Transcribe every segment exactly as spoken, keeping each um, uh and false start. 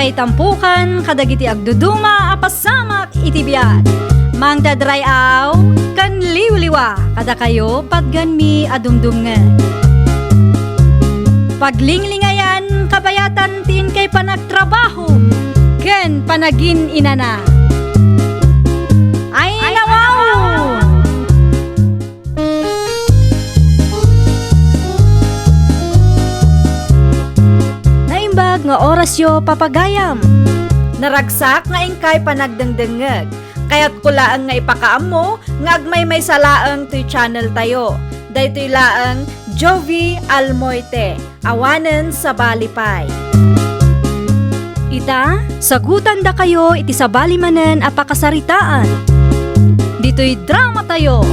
Itampukan kadagiti agduduma a pasamak iti biag. Mangted ray-aw ken liwliwa kadakayo patgenmi a dumdumngeg. Paglinglingayan kabayatan ti inkay panagtrabaho ken panagin-inana. Ay, nawaw! Naimbag nga orasyo, papagayam. Naragsak nga inkay panagdengdengngeg. Kayatko laeng nga ipakaammo nga agmaymaysa laeng toy channel tayo. Daytoy laeng Jovi Almoite. Awanen sabali pay. Ita, sagutandakayo iti sabali manen a pakasaritaan. Ditoy drama tayo.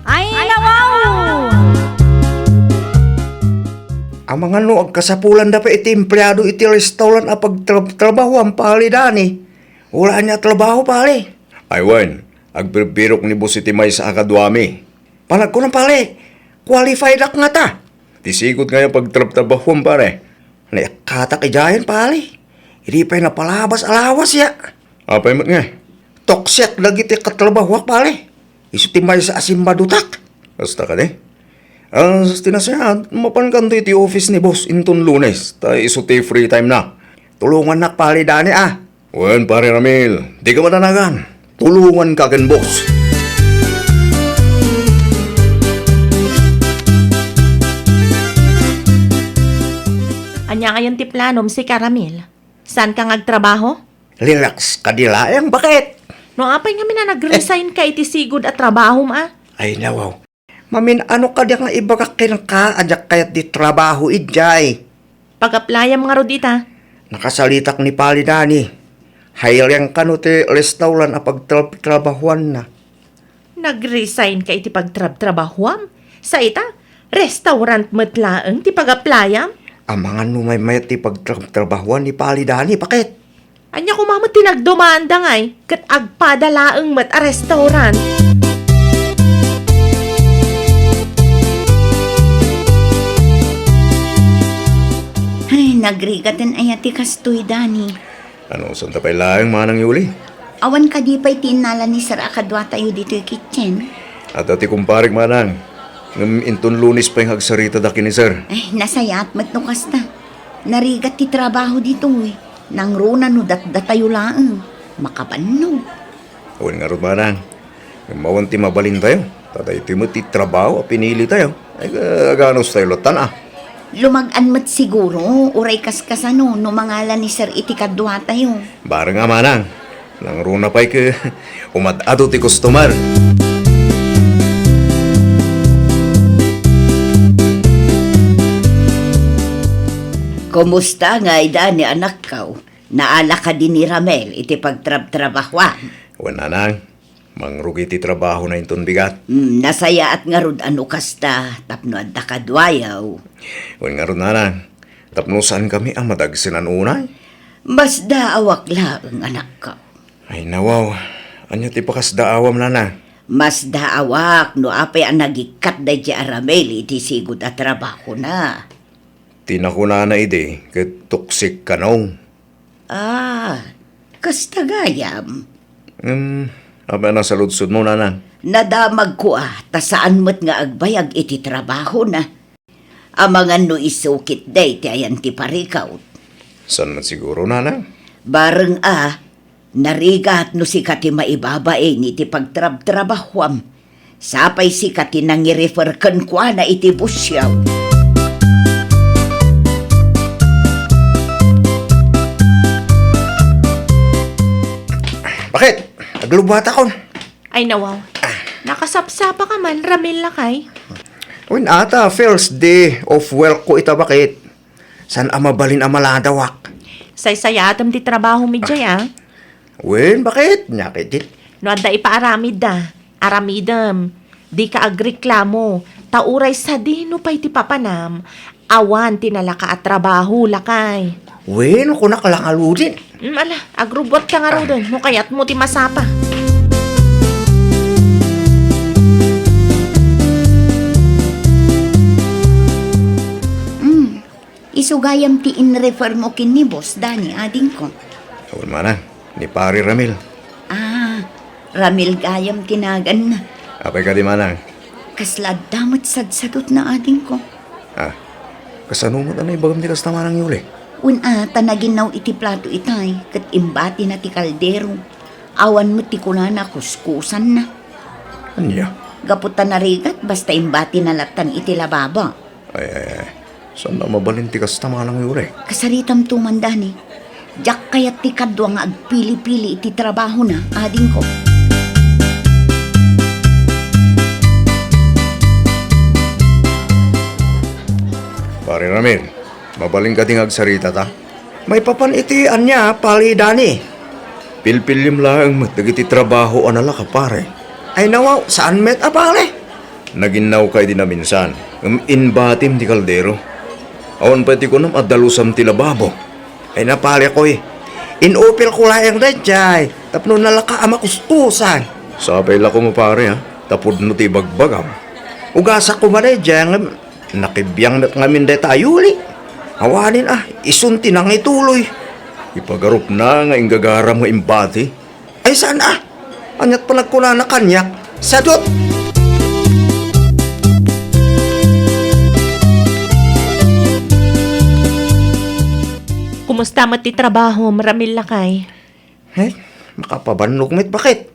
Ay, nawaw! Amangan no agkasapulanda pay iti empleado iti restaurant a pagtrab-, trabahoan, Pale Dani. Wala ania trabaho, Pale. Ay wen, agbirbirok ni boss iti maysa a kaduami. Panagkunam, Pale, qualified-ak ngata. Ti sigud nga aya pagtrabtrabahuam, pare. Naikkatak idiayen, Pale. Idi pay napalabas a lawas ya. Apay met nga? Toxic dagiti katrabahoak, Pale. Isu ti maysa a simmadutak. Kasta kadi? Ah, ti nasayaat, mapankanto iti office ni boss inton Lunes, ta isu ti free time na. Tulongannak, Pale Dani, a. Wen, Pare Ramil, dika madanagan. Tulonganka ken boss. Ania ngayon ti planom, sika, Ramil? Saanka nga agtrabaho? Relax kadi laeng, baket? No apay ngamin a nag-resign ka iti sigud a trabahom, a? Ay, nawaw. Mamin-ano kadi nga ibagak kenka a diak kayat ti trabaho idiay? Pag-applyam ngarud ita. Nakasalitak ni Pale Dani. Hiring kano ti restaurant a pagtrab-, trabahuanna. Nag-resign ka iti pagtrab-trabahuam? Sa ita, restaurant met laeng ti pag-applyam? Amangan no maymayat ti pagtrab-trabahuan ni Pale Dani, baket? Ania koma met ti nagdumanda ngay, ket agpada laeng met a restaurant? Ay, nagrigaten aya ti kastoy, Dani. Ano, santa pay laeng, Manang Yuli? Awan kadi pay ti innala ni Sir a kaduatayo ditoy kitchen? Adda ti kumparek, Manang. Ngem inton Lunes pay nga agsaritada ken ni Sir. Ay, nasayaat met no kasta. Narigat ti trabaho ditoy. Nangruna no datdatayo laeng. Makabannog. Awan ngarud, Manang. Ngem awan ti mabalintayo. Ta daytoy met ti trabaho a pinilitayo. Ay, aganus tayo latan, a. Lumag-an met siguro, uray kaskasano, no mangala ni Sir iti kaduatayo. Bareng a, Manang. Nangruna pay ket umad-ado ti customer. Kumusta ngay, Dani, anakko? Naala kadi ni Ramil iti pagtrabtrabahuan? Wen, Nanang. Mangrugi ti trabahona inton bigat. Hmm, nasayaat ngarud a no kasta tapno adda kaduayo. Wen ngarud, Nanang, tapno saankami a madagsenan unay. Masdaawak laeng, anakko. Ay, nawaw. Ania ti pakasdaawam, Nanang? Masdaawak no apay a nagikkat daydiay a Ramil iti sigud a trabahona. Ti nakunana idi ket toxic kano. Ah, kasta gayam. Ngem, apay a nasaludsodmo, Nanang? Nadamagko a, ta saan met nga agbayag iti trabahona. Amangan no isu ketdi ti ayan ti parikawt. Saan met siguro, Nanang? Bareng a, narigat no sika ti maibabain iti pagtrabtrabahuam. Sapay sika ti nangirefer kenkuana iti busyaw. Baket? Aglubuatakon. Ay, nawaw. Nakasapsapa ka man, Ramil, lakay. Wen, ata, first day of work ko ita, baket. Saan a mabalin a maladawak? Saysayaatem ti trabahom idiay, a? Wen, baket? Nia ketdi. No adda ipaaramidda, aramidem. Dika agreklamo, ta uray sadino pay ti papanam, awan ti nalaka a trabaho, lakay. Wen, kunak la ngaruden. Mm, ala, agrubuatka ngaruden, no kayatmo ti masapa. Mm, Isu gayam ti inrefer mo ken ni Boss Danny, adingko. Wen, manang, ni Pare Ramil. Ah, Ramil gayam ti naganna. Apay kadi, manang? Kasla adda met sadsadutna, adingko. Ah, kasano met a naibagam ti kasta, Manang Yuli? Wen a, ta naginnaw iti plato itay, ket imbatina ti kaldero. Awan met ti kunana kuskusanna. Ania? Gapu ta narigat, basta imbatina lattan iti lababo. Ay, ay, ay. Saan a mabalin ti kasta, Manang Yuli? Kasaritam to man, Danny. Diak kayat ti kadua nga agpili-pili iti trabahona, adingko. Pare Ramil, mabalin kadi nga agsaritata? Maipapan iti ania, Pare Danny? Pilpiliem laeng met dagiti trabaho a nalaka, pare. Ay nawaw, saan met a pare? Naginnawka idi naminsan, ngem imbatim ti kaldero. Awan pay ti kunam a dalusam ti lababo. Ay na, pare ko, eh. Inupilko laeng daydiay tapno nalaka a makuskusan. Sapay la koma, pare, ha, ta pudno ti ibagbagam. Ugasak koma daydiay, ngem nakibiang met ngamin dayta a Yuli. Awanen, ah, isun ti nangituloy. Ipagarupna nga inggagaram nga imbati. Ay, saan a? Ania't panagkunana kaniak? Sadut! Kumusta met ti trabahom, Ramil lakay? Ay, makapabannog met, baket.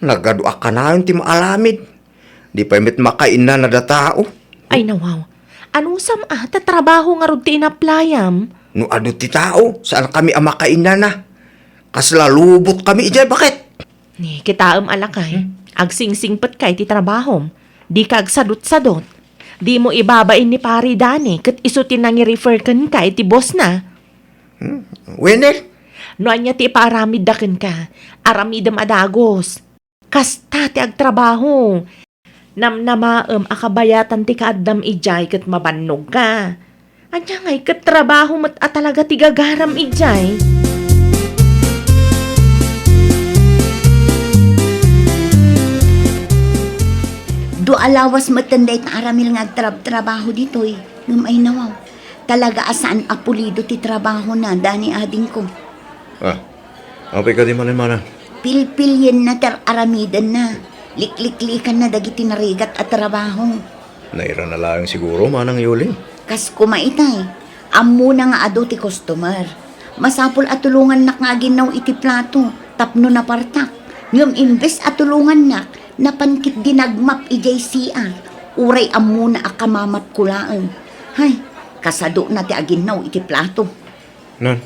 Nagadu a kanayon ti maaramid. Di pay met makainnana da tao. Ay, nawaw. Anusam a, ta trabaho ngarud ti inaplayam? No adu ti tao, saan kami a makainnana. Kasla lubot kami idiay, baket. Ni, kitaem a lakay. Hmm? Agsingsingpet ka iti trabahom. Di ka agsadut-sadut. Di mo ibabain ni Pare Danny, ket isu ti nangirefer kenka iti boss na. Hmm? Wenel? No ania ti ipaaramidda kenka, aramidem a dagus. Kasta ti agtrabaho. Namnamaem a kabayatan ti kaaddam idiay ket mabannogka. Ania ngay ket trabaho met a talaga ti gagaram idiay? Dua a lawas metten dayta a Ramil nga agtrab-trabaho ditoy. Ngem ay nawaw. Talaga a saan a pulido ti trabahona, Danny, adingko. Ah, apay kadi manen, manang? Pilpilienna ti ar-aramidenna. Likliklikanna dagiti narigat a trabaho. Nairana laeng siguro, Manang Yuli. Kas koma itay, ammona nga adu ti customer. Masapul a tulongannak nga aginnaw iti plato tapno napartak. Ngem imbes a tulongannak, napan ketdi nagmap idiay C R. Uray ammona a kamamapko laeng. Hay, kasadona ti aginnaw iti plato. Nan,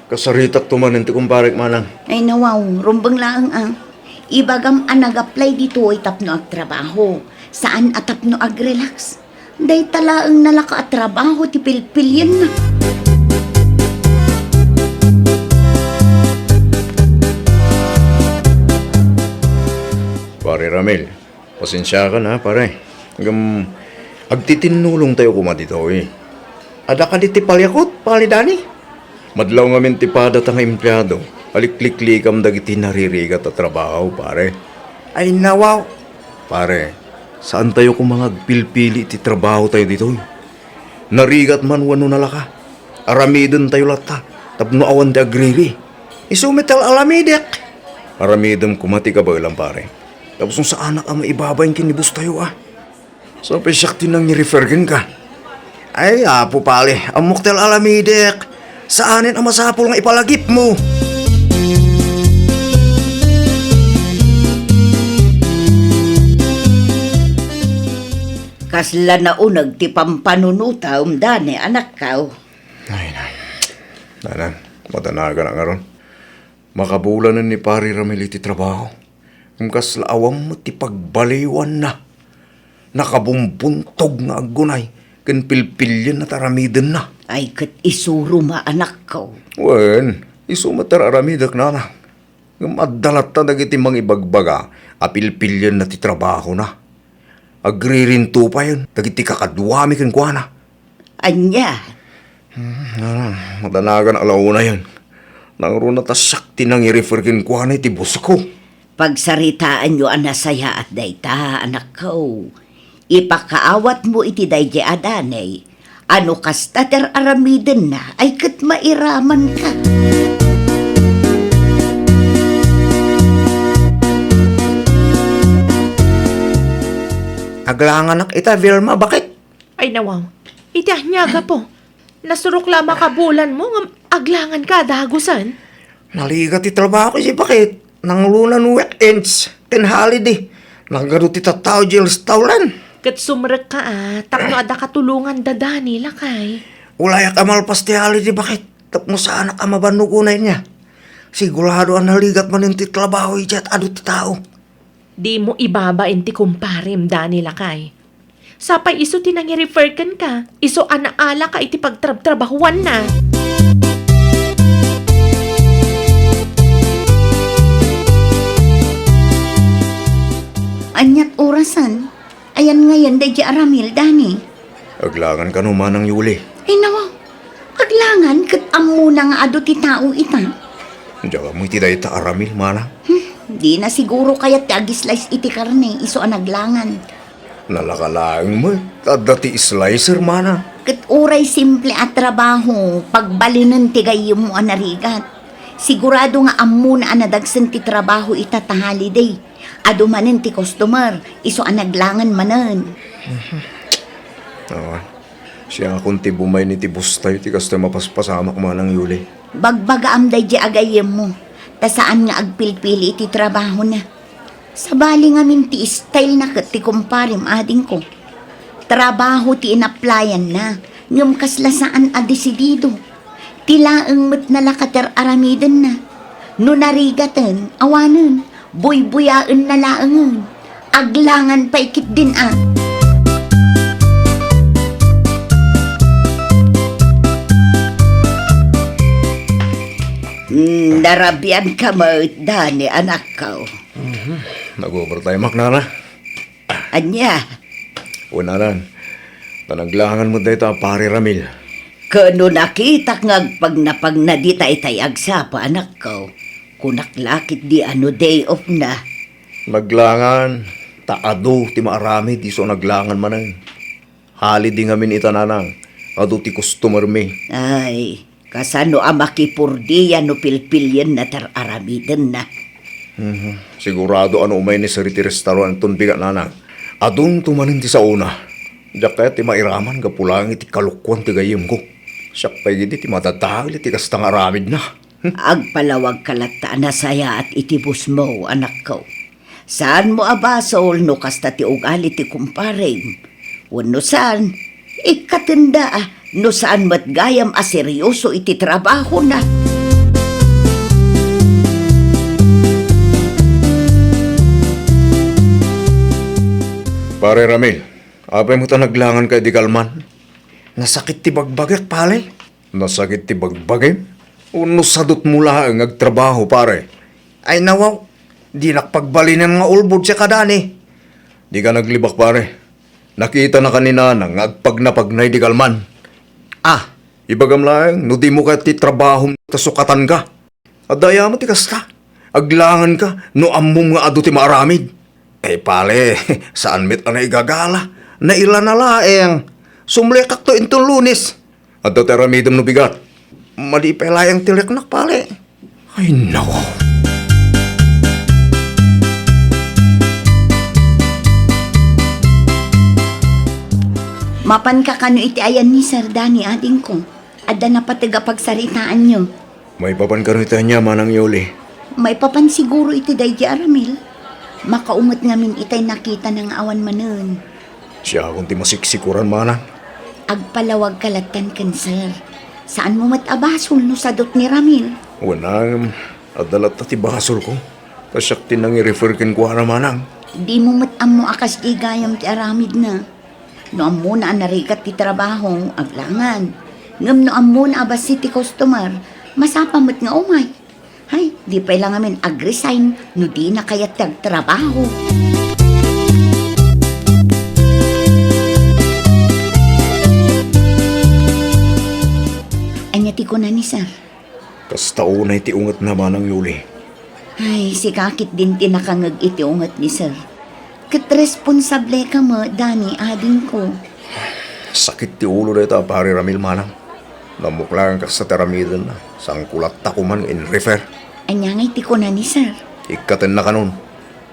kasaritakto manen ti kumparek, manang. Ay, nawaw, rumbeng laeng a. Ibagam a nag-apply ditoy tapno agtrabaho, saan a tapno agrelax. Dayta laeng nalaka a trabaho ti pilpilienna. Pare Ramil, pasensiakan, ha, pare. Ngem, agtitinnulongtayo koma ditoy. Adda kadi ti paliakut, Pare Danny? Madlaw ngamin ti padata nga empleado, a likliklikam dagiti naririgat a trabaho, pare. Ay, nawaw. Pare, saantayo koma nga agpilpili ti trabahotayo ditoy. Narigat man wenno nalaka, aramidentayo latta, tapno awan ti agriri. Isu met ti al-alamidek. Aramidem koma ti kabaelam, pare. Tapos no saanak a maibabain ken ni boss tayo, a. Sapay siak ti nangirefer kenka. Ay, Apo Pare, ammok ti al-alamidek. Saanen a masapul nga ipalagipmo. Kasla nauneg ti pampanunotam, Danny, anakko. Ay, na. Nanang, madanagan a ngarud. Makabulanen ni Pare Ramil iti trabaho. Ngem kasla awan met ti pagbaliwanna. Nakabumbuntog nga aggunay ken pilpilienna ti aramidenna. Ay, ket isuro, anakko. Wen, isu met ti ar-aramidek, nana. Ngem adda latta dagiti mangibagbaga a pilpilienna ti trabahona. Agririnto payen dagiti kakaduami kenkuana. Ania? Hmm, ah, madanagan a launayen. Nangruna ta siak ti nangirefer kenkuana iti boss ko. Pagsaritaanyo a nasayaat dayta, anakko. Ipakaawatmo iti daydiay a Danny, A no kasta ti ar-aramidenna, ay ket mairamanka. Aglanganak ita, Vilma, baket? Ay, nawaw. Iti ania, gapu? Nasurok la a makabulanmo, ngem aglanganka a dagusen? Naligat ti trabaho iti baket. Nangluna no weekends ken holiday, nagadu ti tattao iti restaurant. Ket sumrekka a, tapno adda katulonganda, Dani, lakay. Ulayak a malpas ti holiday baket, tapno saanak a mabannog unay nia. Sigurado a naligat manen ti trabaho idiay adu ti tao. Dimo ibabain ti kumparem, Dani, lakay. Sapay isu ti nangi-refer kenka, isu a naalaka iti pagtrabtrabahuanna. Aniat orasan? Ayan ngayen daydi a Ramil, Dani? Aglangan kano, Manang Yuli. Ay, nawa. Aglangan ket ammona nga adu ti tao ita. Diak ammo iti dayta a Ramil, Manang. Hmm, dina siguro kayat ti agislice iti karne isu a naglangan. Nalaka laeng met, adda ti slicer, Manang. Ket uray simple a trabaho, pagbalinen ti gayyemmo a narigat. Sigurado nga ammona a nadagsen ti trabaho ita ta holiday. Adu manen ti customer, isu a naglangan manen. Mhm. Awan. Siakon ti bumayni ti bustayo ti kastoy mapaspasamak, Manang Yuli. Bagbagaam daydi a gayyemmo, ta saan nga agpilpili iti trabahona. Sabali ngamin ti style na ket ti kumparem, adingko. Trabaho ti inaplayanna, ngem kasla saan a desidido. Ti laeng met nalaka ti ar-aramidenna. No narigaten, awanen, buybuyaenna laengen. Aglangan pay ketdin a. Hmm, narabian ka met, Dani, anakko. Mhm. Nag-overtime-ak, Nana. Ania? Wen, Nanang, ta naglangan met dayta a Pare Ramil. Ket no nakitak nga agpagnapagna dita itay agsapa, anakko, kunak la ketdi a no day off na. Naglangan, ta adu ti maaramid isu a naglangan manen. Holiday ngamin ita, Nanang, adu ti customer mi. Ay, kasano a makipurdia no pilpilienna ti ar-aramidenna? Mhm. Sigurado a no umay ni Sir iti restauranton, bigat, Nanang, adunto manen ti saona. Diak kayat ti mairaman gapu laeng iti kalokuan ti gayyemko. Siak pay ketdi ti madadael iti kasta nga aramidna. Agpalawagka latta a nasayaat iti busmo, anakko. Saanmo a basol no kasta ti ugali ti kumparem. Wenno saan, ikkatenda a no saan met gayam a serioso iti trabahona. Pare Ramil, apay met a naglanganka idi kalman? Nasakit ti bagbagak, pare. Nasakit ti bagbagim? Wenno sadutmo laeng nga agtrabaho, pare? Ay, nawaw, dinak pagbalinen nga ulbod ti kadani. Dika naglibak, pare. Nakitanaka ni Nanang nga agpagnapagna idi kalman. Ah, ibagam laeng no dimo kayat ti trabahom ta sukatanka. Adda aya met ti kasta. Aglanganka no ammom nga adu ti maaramid. Eh, pare, saan met a naigagala. Nailana laeng. Sumlekakto inton Lunes. Adda ti aramidem no bigat. Madi pay laeng ti leknak, pare. Ay, naku. Mapanka kano iti ayan ni Sir Danny, adingko? Adda napateg a pagsaritaanyo. Maipapan kano iti ania, Manang Yoli? Maipapan siguro iti daydi a Ramil. Makaunget ngamin itay nakitana nga awan manen. Siakon ti masiksikuran, Manang. Agpalawagka lattan ken Sir. Saanmo met a basol no sadut ni Ramil. Wen, adda latta ti basolko. Ta siak ti nangi-refer kenkuana, Manang. Dimo met ammo a kasdiay gayam ti aramidna. No ammona a narigat ti trabaho, aglangan. Ngem no ammona a bassit ti customer, masapa met nga umay. Hay, di pay la ngamin ag-resign no dina kayat ti agtrabaho. Ania ti kuna ni Sir? Kasta unay ti ungetna, Manang Yoli. Ay, sika ketdin ti nakangeg iti unget ni Sir. Ket responsableka met, Danny, adingko. Sakit ti ulo dayta, Pare Ramil, manang. Nammok laeng kasta ti aramidenna. Sangkulatta koman nga in-refer. Ania ngay ti kuna ni Sir? Ikkatenna kanon.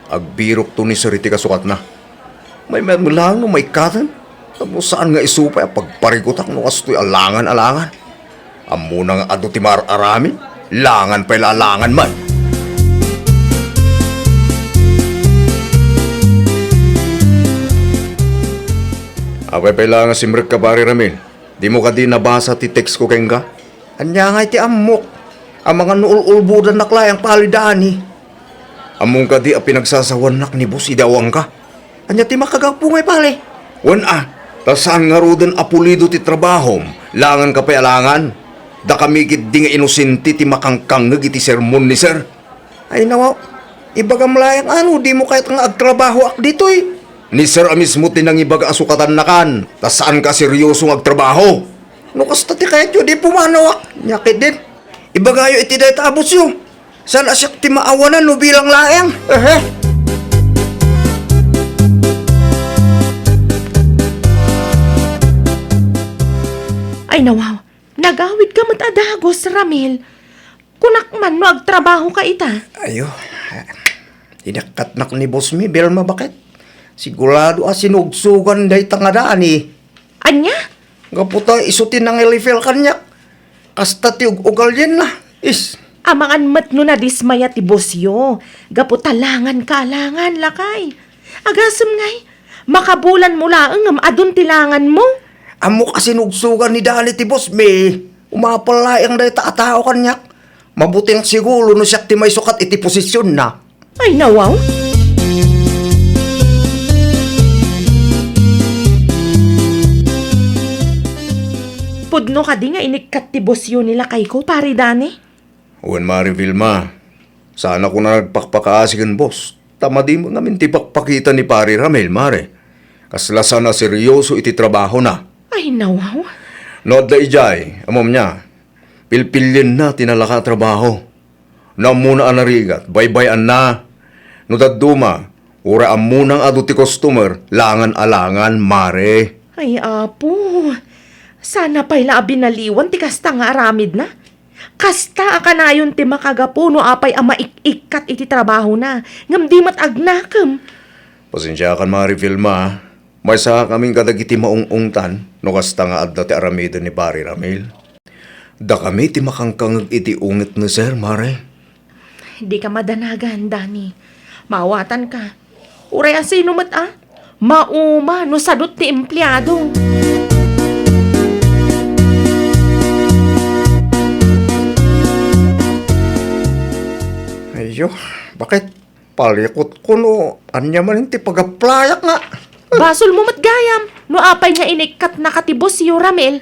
Agbirokto ni Sir iti kasukatna. Maymayat met laeng no maikkaten. Tapno saan nga isu pay a pagparigutak no kastoy alangan-alangan. Ammona nga adu ti mar-aramid, langan pay la a langan man. Apay pay la nga simrekka, Pare Ramil? Dimo kadi nabasa ti text ko kenka? Ania ngay ti ammok? Amangan no ul-ulbodannak laeng, Pare Dani. Ammom kadi a pinagsasawannak ni boss idi awangka? Ania ti makagapu ngay, pare? Wen a, ta saan ngaruden a pulido ti trabahom, langan ka pay alangan. Dakami ketdi nga inosente ti makangkangngeg iti sermon ni Sir. Ay nawa, ibagam laeng a no dimo kayat nga agtrabahoak ditoy. Ni Sir a mismo ti nangibaga a sukatannakan, ta saan ka seryoso nga agtrabaho. No kasta ti kayatyo, di pumanawak. Nia ketdin, ibagayo iti dayta a bossyo. Saan a siak ti maawanan no bilang laeng? Ehe. Ay, nawaw. Nagawid ka met a dagus, Ramil. Kunak man no agtrabaho ka ita. Ayo. Inakkatnak ni Boss Mabel, mabaket. Sigurado a sinugsugan dayta nga Dani. Ania? Gapu ta isu ti nangirifel kaniak. Kasta ti ug-ugalyenna. Is. Amangan met no nadismaya ti bossyo. Gapu ta langan ka alangan, lakay. Agasem ngay, makabulan mo laeng ngem adun ti langan mo. Ammok a sinugsugan ni Dani ti boss mi. Umapal laeng dayta a tao kaniak. Mabuting siguro no siak ti maisukat iti posisionna. Ay, nawaw. Pudno kadi nga inikkat ti bossyo ni lakayko, Pare Dani? Wen, Mare Vilma, saan a kuna nagpakpakaasi ken boss, ta madi met ngamin ti pakpakita ni Pare Ramil, Mare. Kasla saan a seryoso iti trabahona. Ay, nawaw. No adda idiay, ammom nia, pilpilienna ti nalaka a trabaho. No ammona a narigat, baybay-anna. No dadduma, uray ammona nga adu ti customer, langan a langan, Mare. Ay, Apo, saan a pay la a binaliwan ti kasta nga aramidna. Kasta a kanayon ti makagapu no apay a maik-ikkat iti trabahona, ngem di met agnakem. Pasensiakan, Mare Vilma. Maysakamin kadagiti maung-ungtan no kasta nga adda ti aramiden ni Pare Ramil. Dakami ti makangkangngeg iti unget ni Sir, Mare. Dika madanagan, Dani. Maawatanka. Uray a sino met a, mauma no sadut ti empleado. Ayyo, baket? Palikot ko no ania manen ti pag-applyak nga. Basolmo met gayam no apay nga inikkatnaka ti bossyo, Ramil.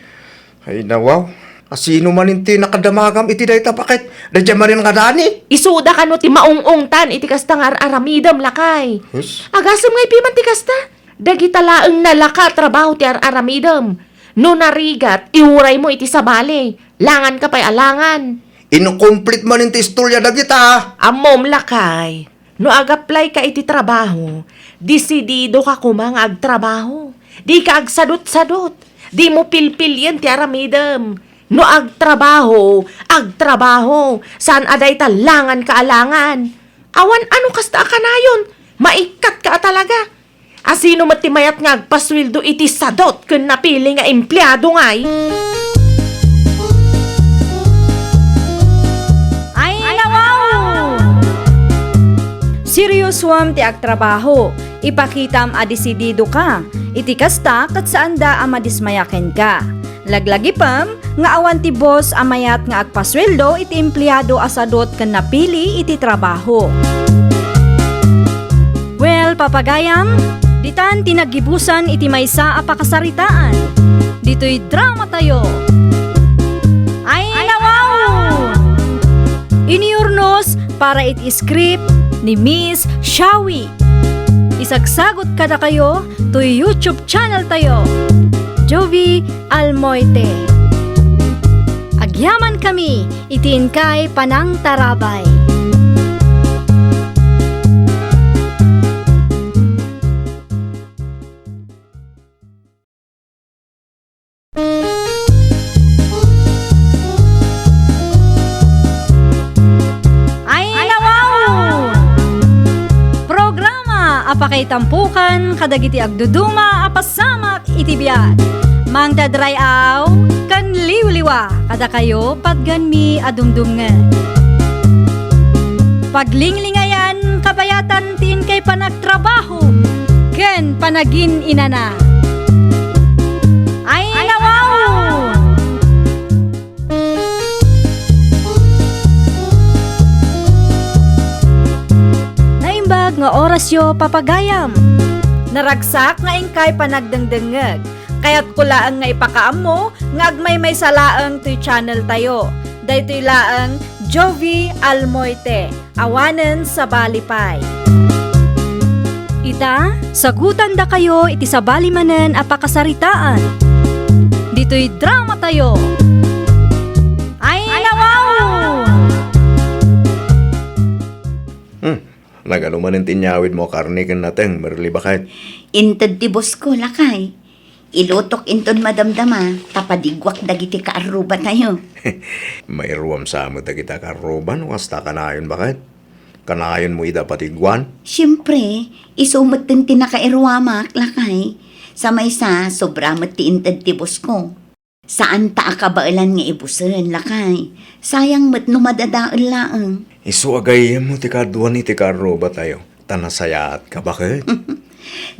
Ay, nawaw. A sino manen ti nakadamagam iti dayta, baket? Daydiay manen nga Dani? Isuda kano ti maung-ungtan iti kasta nga ar-aramidem, lakay. Hus? Agasem nga ipiman ti kasta. Dagita laeng nalaka a trabaho ti ar-aramidem. No narigat, iuraymo iti sabali. Langan ka pay a langan. Incomplete manen ti istorya dagita. Ammom, lakay. No agaplayka iti trabaho, disididoka koma nga agtrabaho. Dika agsadutsadut. Dimo pilpilien ti aramidem. No agtrabaho, agtrabaho. Saan a dayta langan ka a langan. Awan ano kasta a kanayon, maikkat ka a talaga. A sino met ti mayat nga agpasueldo iti sadut ken napili nga empleado ngay? Ay, nawaw! Seryosoam ti agtrabaho. Ipakitam a disidido ka. Iti kasta, ket saanda a madismaya kenka. Laglagipem nga awan ti boss a mayat nga agpasueldo iti empleado a sadut ken napili iti trabaho. Well, papagayam, ditan ti naggibusan iti maysa a pakasaritaan. Ditoy drama tayo. Ay, nawaw! Inyurnos para iti script ni Miss Shawi. Isagsagot kadakayo toy YouTube channel tayo, Jovie Almoite. Agyaman kami iti inkay panangtarabay. Pakaitampukan kadagiti agduduma a pasamak iti biag. Mangted ray-aw ken liwliwa kadakayo patgenmi a dumdumngeg. Paglinglingayan kabayatan ti inkay panagtrabaho ken panagin-inana. Ay, nawaw! Naimbag nga orasyo, papagayam. Naragsak nga inkay panagdengdengngeg. Kayatko laeng nga ipakaammo nga agmaymaysa laeng toy channel tayo. Daytoy laeng Jovi Almoite. Awanen sabali pay. Ita, sagutandakayo iti sabali manen a pakasaritaan. Ditoy drama tayo. Ay, nawaw! Hmm, nagano manen ti inyawidmo a karne ken nateng, Merly, baket? Inted ti boss ko, lakay. Ilutok inton madamdama, ta padiguak dagiti kaarrubatayo. Mairuam sa met dagiti kaarruba no kasta kanayon, baket? Kanayonmo ida padiguan? Siempre, isu metten ti nakairuamak, lakay. Sa maysa, sobra met ti inted ti boss ko. Saan ta a kabaelan nga ibusen, lakay. Sayang met no madadael laeng. Isu a gayyemmo ti kaduan iti kaarrubatayo. Ta nasayaatka, baket?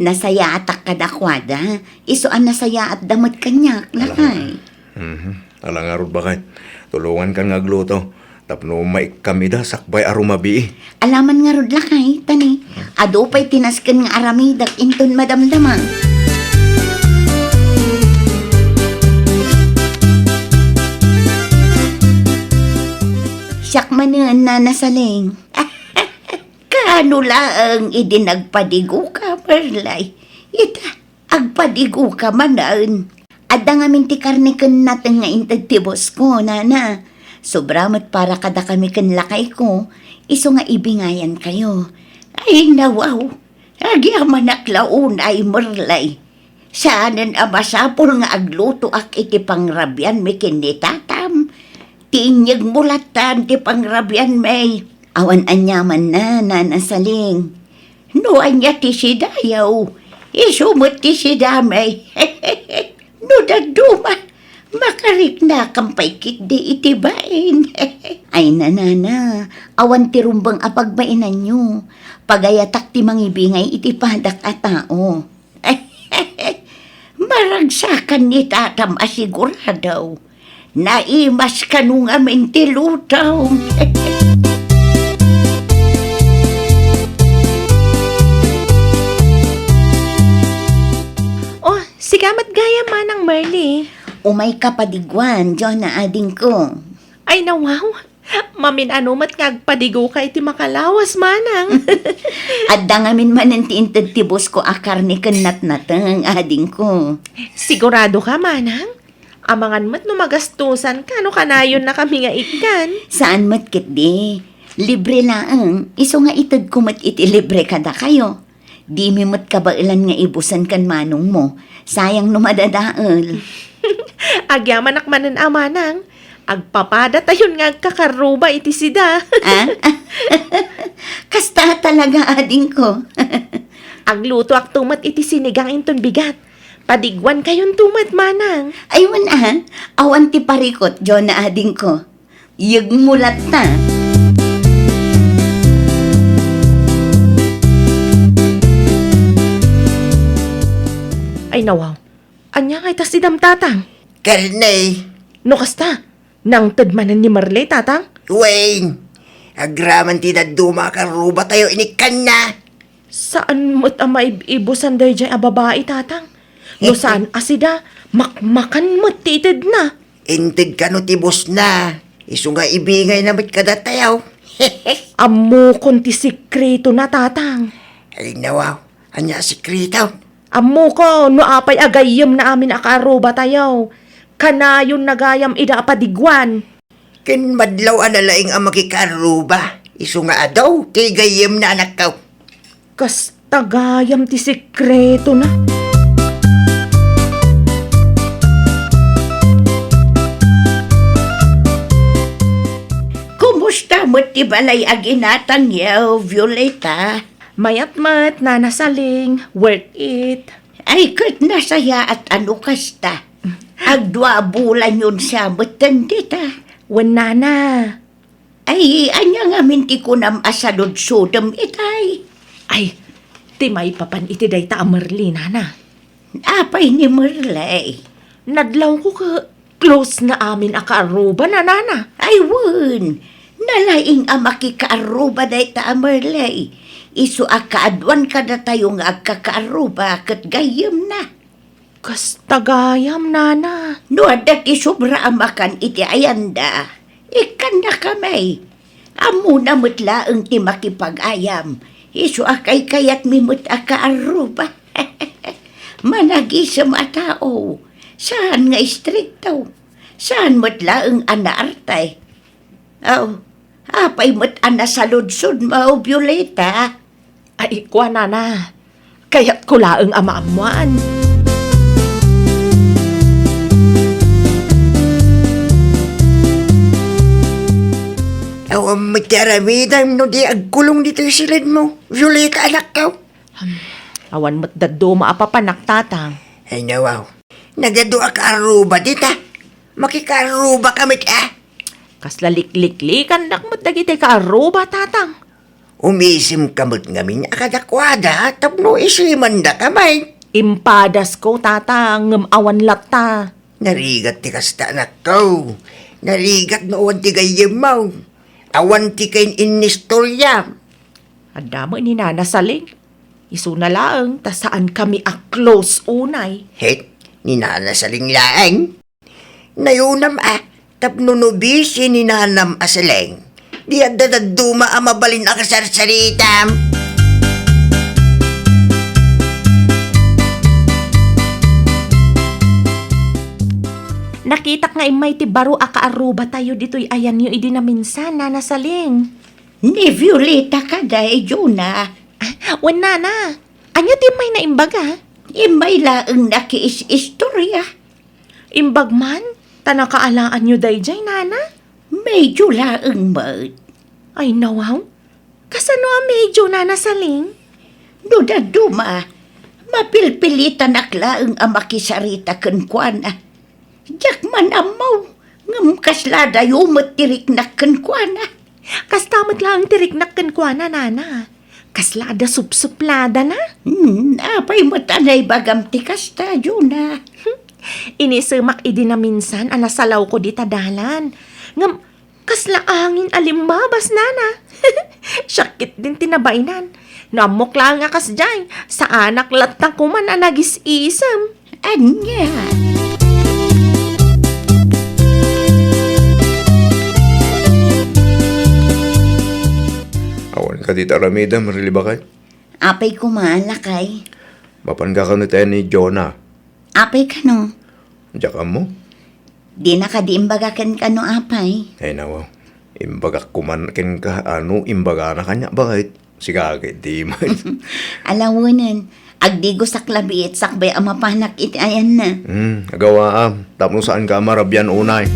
Nasayaatak kadakuada. Isu a nasayaatda met kaniak, lakay. Mhm. Ala ngarud, baket. Tulongankan nga agluto. Tapno maikkam ida sakbay a rumabii. Alaman ngarud, lakay, ta ni, adu pay ti nasken nga aramidek inton madamdama. Siak manen, Nana Saling. Kaano laeng idi nagpadigoka, Merly? Ita, agpadigoka manen. Adda ngamin ti karne ken nateng nga inted ti boss ko, nana. Sobra met para kadakami ken lakayko, isu nga ibingayankayo. Ay, nawaw. Agyamanak la unay, Merly. Saanen a masapul nga aglutoak iti pangrabianmi ken ni tatam. Ti inyegmo lattan ti pangrabianmi. Awan aniamanna, Nana Saling. No ania ti sidayo, isu met ti sidami. No dadduma, makariknakam pay ketdi iti bain. Ay, nanana, awan ti rumbeng a pagbainanyo. Pagayatak ti mangibingay iti padak a tao. Maragsakan ni tatam a sigurado. Naimas kano ngamin ti luto. Oh, sika met gayam, Manang Merly. Umayka padiguan, Jonah adingko. Ay, nawaw. Mamin-ano met nga agpadigoka iti makalawas, Manang. Adda ngamin manen ti inted ti boss ko a karne ken natnateng, adingko. Siguradoka, Manang? Amangan met no magastosanka no kanayonnakami nga ikkan. Saan met ketdi. Libre laeng, isu nga itedko met iti libre kadakayo. Dimi met kabaelan nga ibusen ken manongmo. Sayang no madadael. Agyamanak manen a, Manang. Agpapadatayon nga agkakarruba iti sida. Ah? Kasta talaga, adingko. Aglutoakto met iti sinigang inton bigat. Padiguankayonto met, Manang. Ay, wen a, awan ti parikut, Jonah adingko. Yegmo latta. Ay, nawaw. Ania ngay ta sidam, Tatang? Karne. No kasta, nangted manen ni Merly, Tatang? Wen, agraman ti dadduma a karrubatayo inikkanna. Saan met a maib-ibusan daydiay a babai, Tatang? No saan a sida, makmakan met ti itedna. Inted kano ti bossna, isu nga ibingayna met kadatayo. Ammokon ti sekretona, Tatang. Alinaw, ania a sekreto? Ammokon no apay a gayyemna amin a kaarrubatayo. Kanayonna gayam ida a padiguan. Ken madlaw a nalaing a makikaarruba, isu nga adu ti gayyemna, anakko. Kasta gayam ti sekretona. Kumusta met ti balay a ginatangyo, Violeta? Mayat met, Nana Saling. Worth it. Ay, ket nasayaat a no kasta. Agdua a bulanyon sa metten dita. Wen, Nana. Ay, ania ngamin ti kunam a saludsodem itay? Ay, ti maipapan iti dayta a Merli, Nana. Apay ni Merli? Nadlawko ket close na amin a kaarrubana, Nana. Ay, wen. Nalaing a makikaarruba dayta a Merli. Isu a kaaduan kadatayo nga agkakaarruba ket gayyemna. Kasta gayam, Nana. No adda ti sobra a makan iti ayanda, ikkannakami. Ammona met laeng ti makipag-ayam. Isu a kaykayatmi met a kaarruba. Managisem a tao. Saan nga istrikto. Saan met laeng a naarte. Aw, apay met a nasaludsodmo, Violeta? Ay, kua, Nana. Kayatko laeng a maammoan. Awan met ti aramidem no di agkulong ditoy siledmo, Violeta, anakko. Hmm, awan met dadduma a papanak, Tatang. Ay, nawaw. Nagadu a kaarruba dita. Makikaarrubaka met, a? Kasla likliklikandak met dagiti kaarruba, Tatang. Umisimka met ngamin a kadakuada tapno isimandaka met. Impadasko, Tatang, ngem awan latta. Narigat ti kasta, anakko. Narigat no awan ti gayyemmo. Awan ti kain-innistorya. Adda met ni Nana Saling. Isuna laeng ta saankami a close unay. Het, ni Nana Saling laeng. Nayunam a, tapno no busy ni Nanam a Saling, di adda dadduma a mabalin a kasarsaritam. Nakitak nga immay ti baro a kaarrubatayo ditoy ayanyo idi naminsan, Nana Saling. Ni Violeta kadi, Jonah. Ah, wen, Nana. Ania ti immay na imbaga? Immay laeng nakiis-istorya. Imbag man, ta nakaalaanyo daydiay, Nana? Medyo laeng met. Ay, nawaw. Kasano a medyo, Nana Saling? No dadduma, mapilpilitanak laeng a makisarita kenkuana. Diak man ammo, ngem kasla adayo met ti riknak kenkuana. Kasta met laeng ti riknak kenkuana, Nana. Kasla adda supsupladana. Hmm, apay met a naibagam ti kasta, Jonah? Inisemak idi naminsan a nasalawko dita dalan. Ngem, kasla angin a limmabas, Nana. Siak ketdin ti nabaenan. No ammok laeng a kasdiay, saanak latta koman a nagis-isem. Ania? Awan ka ti aramidem, Merli, baket? Apay koma, lakay? Mapan ka kano tayo ni Jonah? Apay kano? Diak ammo. Dina kadi imbaga kenka no apay? Ay, nawa. Imbagak koman kenka, ano, imbagana kaniak, baket? Sika, di man. Alawenen, agdigosak labi iti sakbay a mapanak iti ayanna. Hmm, agawaam. Tapno saanka a marabian unay.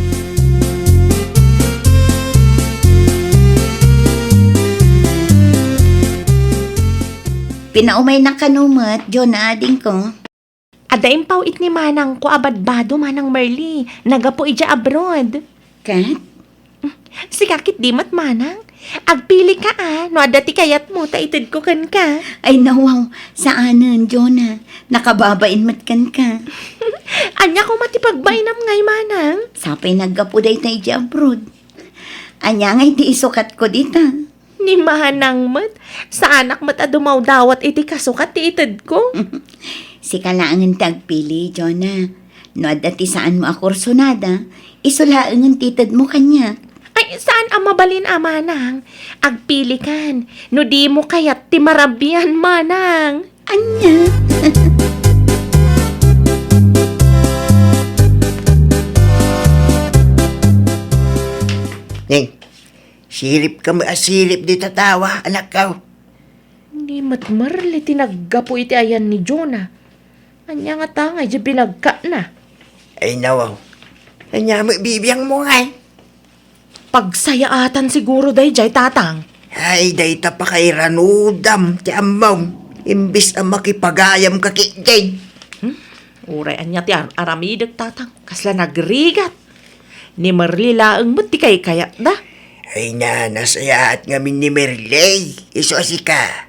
Pinaumaynak kano met, Jonah, adingko. Adda impaw-it ni manangko a badbado, Manang Merli, nagapu idiay abroad. Ket? Sika ketdi met, Manang. Agpilika a, no adda ti kayatmo, ta itedko kenka. Ay, nawaw, saanen, Jonah. Nakababain met kenka. Ania koma ti pagbainam ngay, Manang? Sapay naggapu dayta idiay abroad. Ania ngay ti isukatko dita? Ni manang met, saanak met a dumawdawat iti kasukat ti itedko. Sika laengen ti agpili, Jonah. No adda ti saanmo a kursunada, isu laengen ti itedmo kaniak. Ay, saan a mabalin a manang. Agpilikan, no dimo kayat ti marabian, manang. Ania? Ning, siripka met a sirip dita tawa, anakko. Ni met Merli ti naggapu iti ayan ni Jonah. Ania ngata ngay diay binagkatna? Ay, nawaw. Ania met bibiangmo ngay? Pagsayaatan siguro daydiay, Tatang. Ay, dayta pakairanudam ti ammom, imbes a makipagayamka ketdi. Hmm? Uray ania ti ar-, aramidek, Tatang? Kasla nagrigat. Ni Merly laeng met ti kaykayatda. Ay, na, nasayaat ngamin ni Merly. Isu a sika.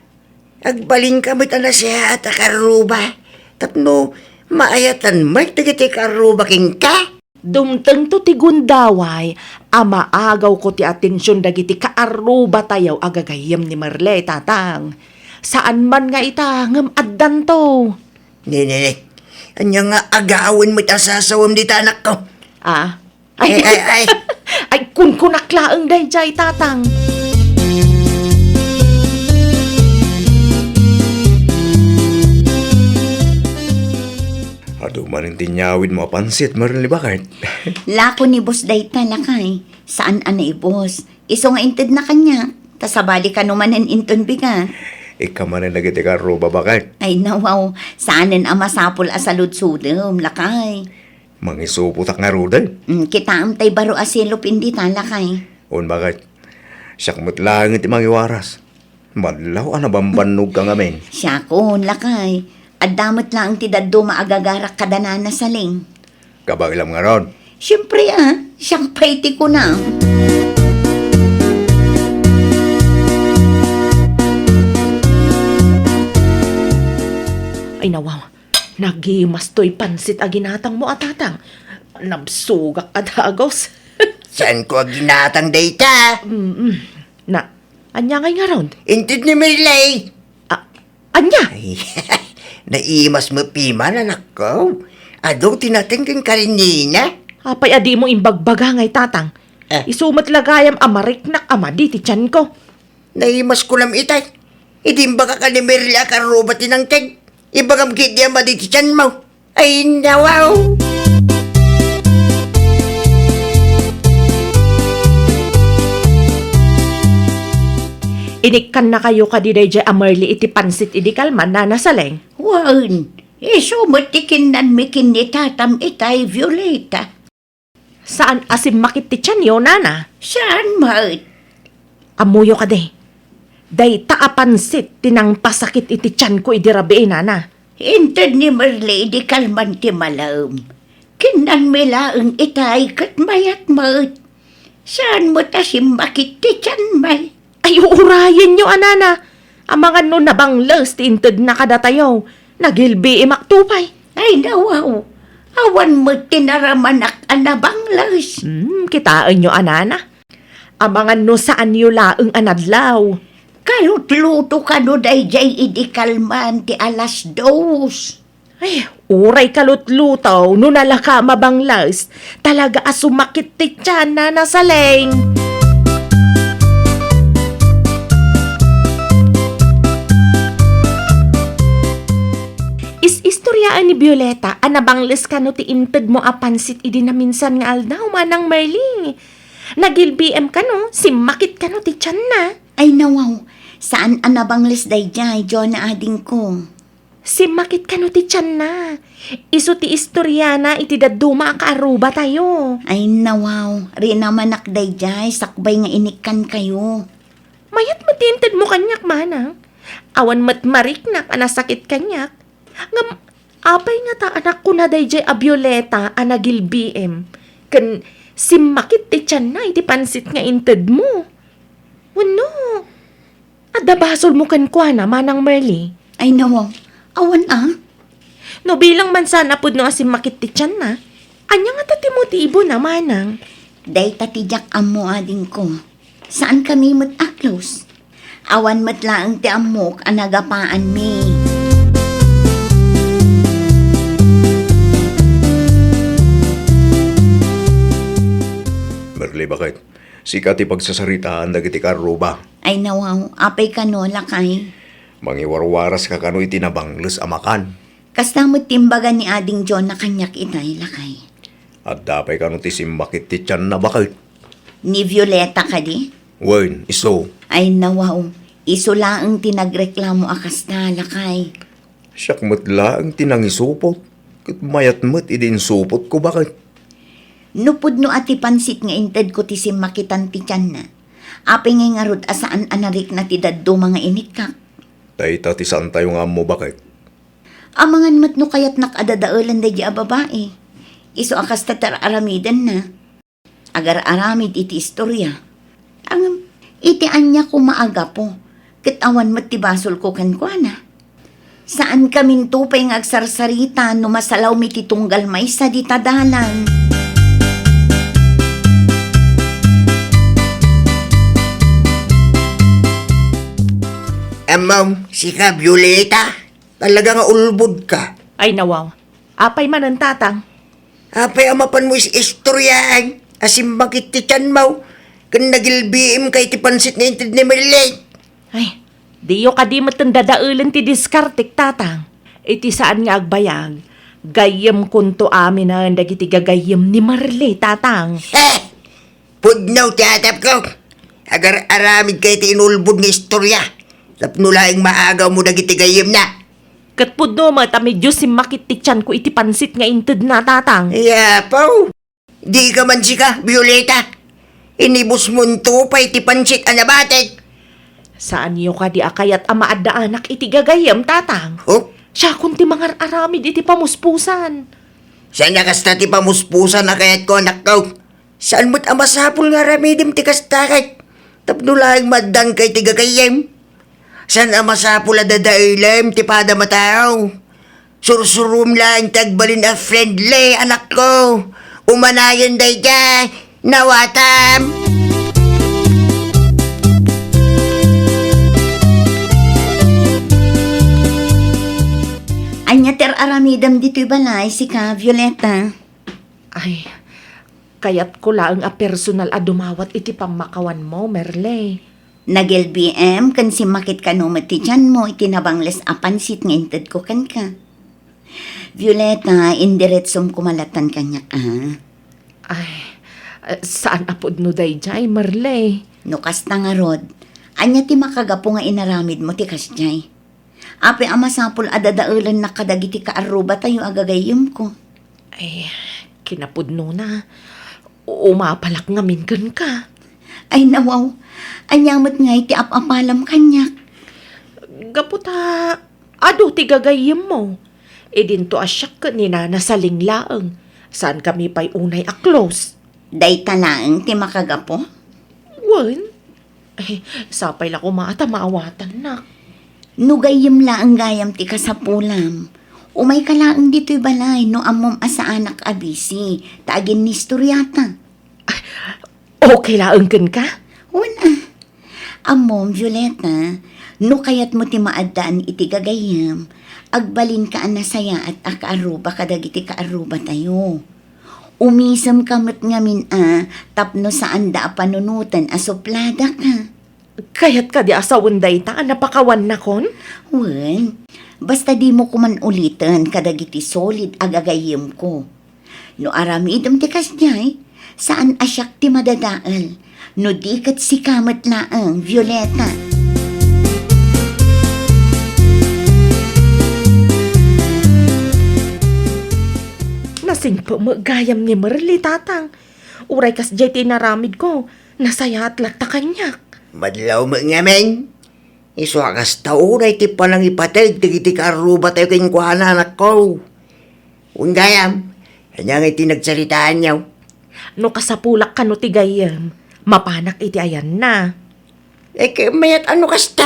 Agbalinka met a nasayaat a kaarruba. Tapno maayatan met dagiti kaarruba kenka. Dumtengto ti gundaway a maagawko ti atension dagiti kaarrubatayo a gagayyem ni Merly, Tatang. Saan man nga ita, ngem addanto. Nini, ania nga agawen met a sasawem dita, anakko? Ah? Ay, ay, ay. Ay, kunkunak laeng daydiay, Tatang. Adu manen ti inyawidmo a pansit, Merly, baket? Lako ni boss dayta, lakay. Saan a naibos. Isu nga intedna kaniak, ta sabali kano manen inton bigat. Ikka manen dagiti kaarruba, baket? Ay, nawaw, saanen a masapul a saludsodem, lakay. Mangisupotak ngaruden? Mm, kitaem tay baro a selopin dita, lakay. On, baket? Siak met laeng ti mangiwaras. Madlaw a nabambannogka ngamin. Siakon, lakay. Adda met laeng ti dadduma a gagarak kada Nana Saleng. Kabaelam ngarud? Siempre, a, siak pay ti kunam. Ay, nawaw. Nagimas toy pansit a ginatangmo a, Tatang. Nabsogak a dagus. Saanko a ginatang dayta? Mm-mm. Na, ania ngay ngarud? Inted ni Merly. A, ania? Ay, naimas met piman, anakko. Adu ti nateng kenka ken ni Nina. Apay a dimo imbagbaga ngay, Tatang? Eh. Isu met la gayam a mariknak a madi ti tianko. Naimas kunam itay. Idi imbagak a ni Merly a kaarruba ti nangted. Ibagam ketdi a madi ti tianmo. Ay, nawaw! Inikkannakayo kadi daydiay a Merly iti pansit idi kalman, Nana Saleng? Wen, isu met ti kinnanmi ken ni tatam itay, Violeta. Saan a simmakit ti tianyo, Nana? Saan met. Ammoyo kadi, dayta a pansit ti nangpasakit iti tianko idi rabii, Nana. Inted ni Merly idi kalman ti malem. Kinnanmi laeng itay ket mayat met. Saan met a simmakit ti tianmi. Ay, uurayenyo a, Nana. Amangan no nabangles ti intedna kadatayo. Nagilbiimak to pay. Ay, nawaw. Awan met ti naramanak a nabangles. Hmm, kitaenyo a, Nana. Amangan no saanyo laeng a nadlaw. Kalutluto kano daydiay idi kalman ti alas dos. Ay, uray kalutluto no nalaka mabangles. Talaga a sumakit ti tian, Nana Saleng. Is-istoriaan ni Violeta a nabangles kano ti intedmo a pansit idi naminsan nga aldaw, Manang Merly. Nagilbiim kano, simmakit kano ti tianna. Ay, nawaw. Saan a nabangles daydiay, Jonah adingko. Simmakit kano ti tianna. Isu ti istoriana iti dadduma a kaarrubatayo. Ay, nawaw. Rinamanak daydiay, sakbay nga inikkankayo. Mayat met ti intedmo kaniak, Manang. Awan met mariknak a nasakit kaniak. Ngem, apay ngata a nakuna daydiay a Violeta a nagilbiim ken simmakit ti tianna iti pansit nga intedmo? Wenno, adda basolmo kenkuana, Manang Merly? Ay, nawaw. Awan a. No bilang man saan a pudno a simmakit ti tianna, ania ngata ti motibo na, Manang? Dayta ti diak ammo, adingko. Saankami met a close. Awan met laeng ti ammok a nagapaanmi. Merly, baket? Sika ti pagsasaritaan dagiti kaarruba. Ay, nawaw, apay kano, lakay? Mangiwarwaraska kano iti nabangles a makan. Kasta met ti imbaga ni Ading Jonah kaniak itay, lakay. Adda pay kano ti simmakit ti tianna, baket? Ni Violeta kadi? Wen, isu. Ay, nawaw. Isu laeng ti nagreklamo a kasta, lakay. Siak met laeng ti nangisupot, ket mayat met idi insupotko, baket? No pudno a ti pansit nga intedko ti simmakitan ti tianna, Apay ngay ngarud a saan a narikna ti dadduma nga inikkak? Dayta ti saantayo nga ammo, baket. Amangan met no kayatnak a dadaelen daydi a babai. Isu a kasta ti ar-aramidenna. Agar-aramid iti istoria. Ngem, iti ania koma a gapu, ket awan met ti basolko kenkuana. Saankaminto pay nga agsarsarita no masalawmi ti tunggal maysa dita dalan. Ammom, sika, Violeta, talaga nga ulbodka. Ay, nawaw. Apay manen, Tatang? Apay a mapanmo is-istoriaan a simmakit ti tianmo ken nagilbiim ka iti pansit nga inted ni Merle? Ay, diyo kadi metten dadaelen ti diskartek, Tatang. Iti saan nga agbayag, gayyemkonto aminen dagiti gagayyem ni Merle, Tatang. He! Pudno ti atapko. Agar-aramidka iti inulbod nga istoria tapno laeng maagawmo dagiti gayyemna. Ket pudno met a medio simmakit ti tianko iti pansit nga intedna, Tatang. Ay, apo! Dika man sika, Violeta. Inibusmonto pay ti pansit a nabatek. Saanyo kadi a kayat a maaddaanak iti gagayyem, Tatang? Oh? Siakon ti mangar-aramid iti pamuspusan. Saan a kasta ti pamuspusan a kayatko, anakko. Saan met a masapul nga aramidem ti kasta ket tapno laeng maaddaanka iti gagayyem. Saan a masapul a dadaelem ti padam a tao. Sursurom laeng ti agbalin a friendly, anakko. Umanayon dayta, nawatam. Ania ti ar-aramidem ditoy balay, sika, Violeta? Ay, kayatko laeng a personal a dumawat iti pammakawanmo, Merle. Nagilbiim ken simmakit kano met ti tianmo iti nabangles a pansit nga intedko kenka. Violeta, indiretsom koma latta kaniak, a. Ay, saan a pudno daydiay, Merle. No kasta ngarud, ania ti makagapu nga inaramidmo ti kasdiay? Apay a masapul a dadaelennak kadagiti kaarrubatayo a gagayyemko? Ay, kinapudnona, umapalak ngamin kenka. Ay, nawaw, ania met ngay ti ap-apalam kaniak? Gapu ta adu ti gagayyemmo. Idinto a siak ken ni Nana Saling laeng. Saankami pay unay a close. Dayta laeng ti makagapu? Wen. Eh, sapay la koma ta maawatannak. No gayyem laeng gayam ti kasapulam, umayka laeng ditoy balay no ammom a saanak a busy, ta aginnistoriata. Okay laeng kenka? Wen a. Ammom, Violeta, no kayatmo ti maaddaan iti gagayyem, agbalinka a nasayaat a kaarruba kadagiti kaarrubatayo. Umisemka met ngamin a tapno saanda a panunoten a supladaka. Kayat kadi a sawen dayta a napakawannakon? Wen, basta dimo koman uliten kadagiti solid a gagayyemko. No aramidem ti kasdiay, saan a siak ti madadael, no di ket sika met laeng, Violeta. Nasingpet met gayam ni Merle, Tatang. Uray kasdiay ti inaramidko, nasayaat latta kaniak. Madlaw met ngamin. Isu a kasta unay ti panangipateg dagiti kaarrubatayo kenkuana, anakko. Wen gayam, ania ngay ti nagsaritaanyo? No kasapulak kano ti gayyem, mapanak iti ayanna. Ay, ket mayat a no kasta?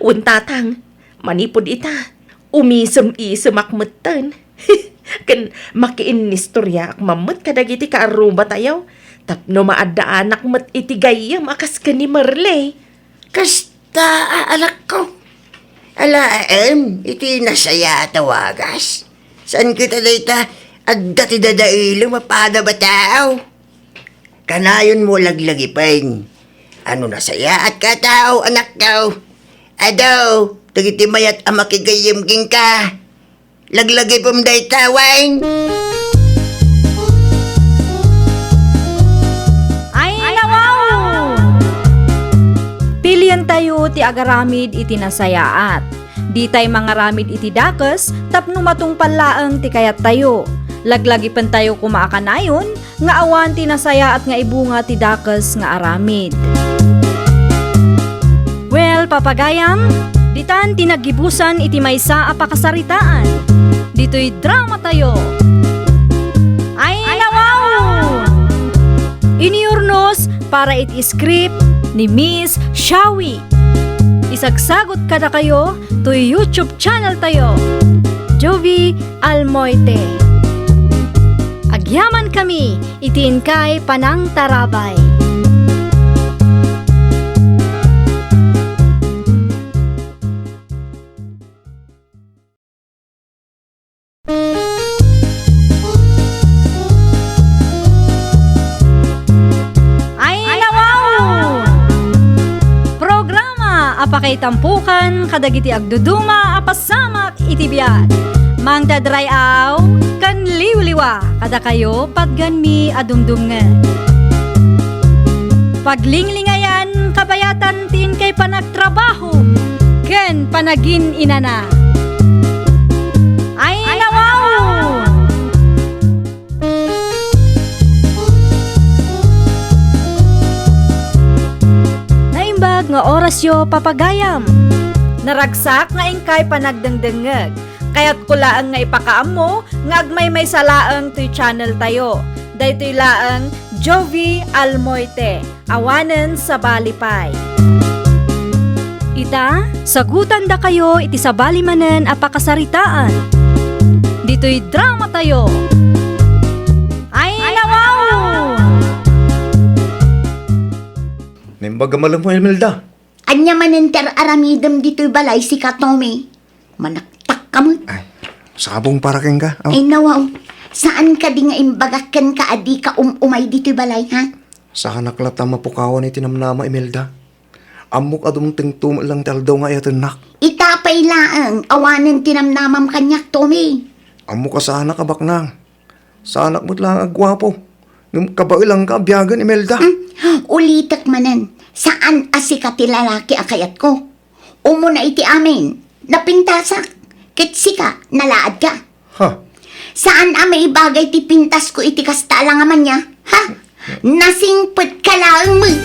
Wen, Tatang, manipud ita, umisem-isemak metten. Ken makiinnistoriaak man met kadagiti kaarrubatayo tapno maaddaanak met iti gayyem a kas ken ni Merle. Kasta, a, anakko. Alaem, iti nasayaat a wagas. Saan ket a dayta, adda ti dadaelem a padam a tao. Kanayonmo laglagipen a no nasayaatka a tao, anakko. Adu, dagiti mayat a makigayyem kenka. Laglagipem dayta, wen. Ay, nawaw! Pilientayo ti agaramid iti nasayaat. Ditay mangaramid iti dakes tapno matungpal laeng ti kayattayo. Laglagipentayo koma a kanayon nga awan ti nasayaat nga ibunga ti dakes nga aramid. Papagayam, ditan ti naggibusan iti maysa a pakasaritaan. Ditoy dramatayo. Ay, nawaw! Iniurnos para iti script ni Miss Shawi. Isagsagot kadakayo toy YouTube channel tayo, Jovie Almoite. Agyaman kami iti inkay panangtarabay. Ay, nawaw! Programa a pakaitampukan kadagiti agduduma a pasamak iti biag. Mangted ray-aw ken liwliwa kadakayo patgenmi a dumdumngeg. Paglinglingayan kabayatan ti inkay panagtrabaho ken panagin-inana. Ay, nawaw! Naimbag nga orasyo, papagayam. Naragsak nga inkay panagdengdengngeg. Kayatko laeng nga ipakaammo nga agmaymaysa laeng toy channel tayo. Daytoy laeng Jovie Almoite, awanen sabali pay. Ita, sagutandakayo iti sabali manen a pakasaritaan. Ditoy dramatayo. Ay, nawaw! Naimbag a malem mo, Imelda. Ania manen ti ar-aramidem ditoy balay, sika, Tommy? Manaktak ka met. Ay, sabong para kenka. Aw. Ay, nawaw. Saan kadi nga imbagak kenka a dika um-umay ditoy balay, ha? Saanak latta mapukawan iti namnama, Imelda. Ammok a dumtengto met lang ti aldaw nga ayatennak. Ita pay laeng, awanen ti namnamam kaniak, Tommy. Ammok a saanak a baknang. Saanak met laeng a guapo. Ngem kabaelanka a biagen, Imelda. Hmm? Ulitek manen, saan a sika ti lalaki a kayatko. Umuna iti amin, napintasak. Ket sika, nalaadka. Ha? Saan a maibagay ti pintasko iti kasta a langamanna, ha? Nasingpetka laeng met.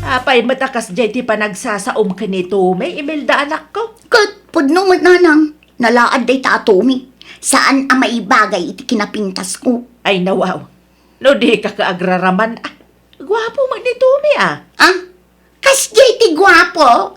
Apay met a kasdiay ti panagsasaom ken ni Tommy, Imelda, anakko? Ket pudno met, nanang, nalaad dayta a Tommy. Saan a maibagay iti kinapintasko. Ay, nawaw. No dika ka agraraman, ah, guapo met ni Tommy, ah. Ah? Kasdiay ti guapo?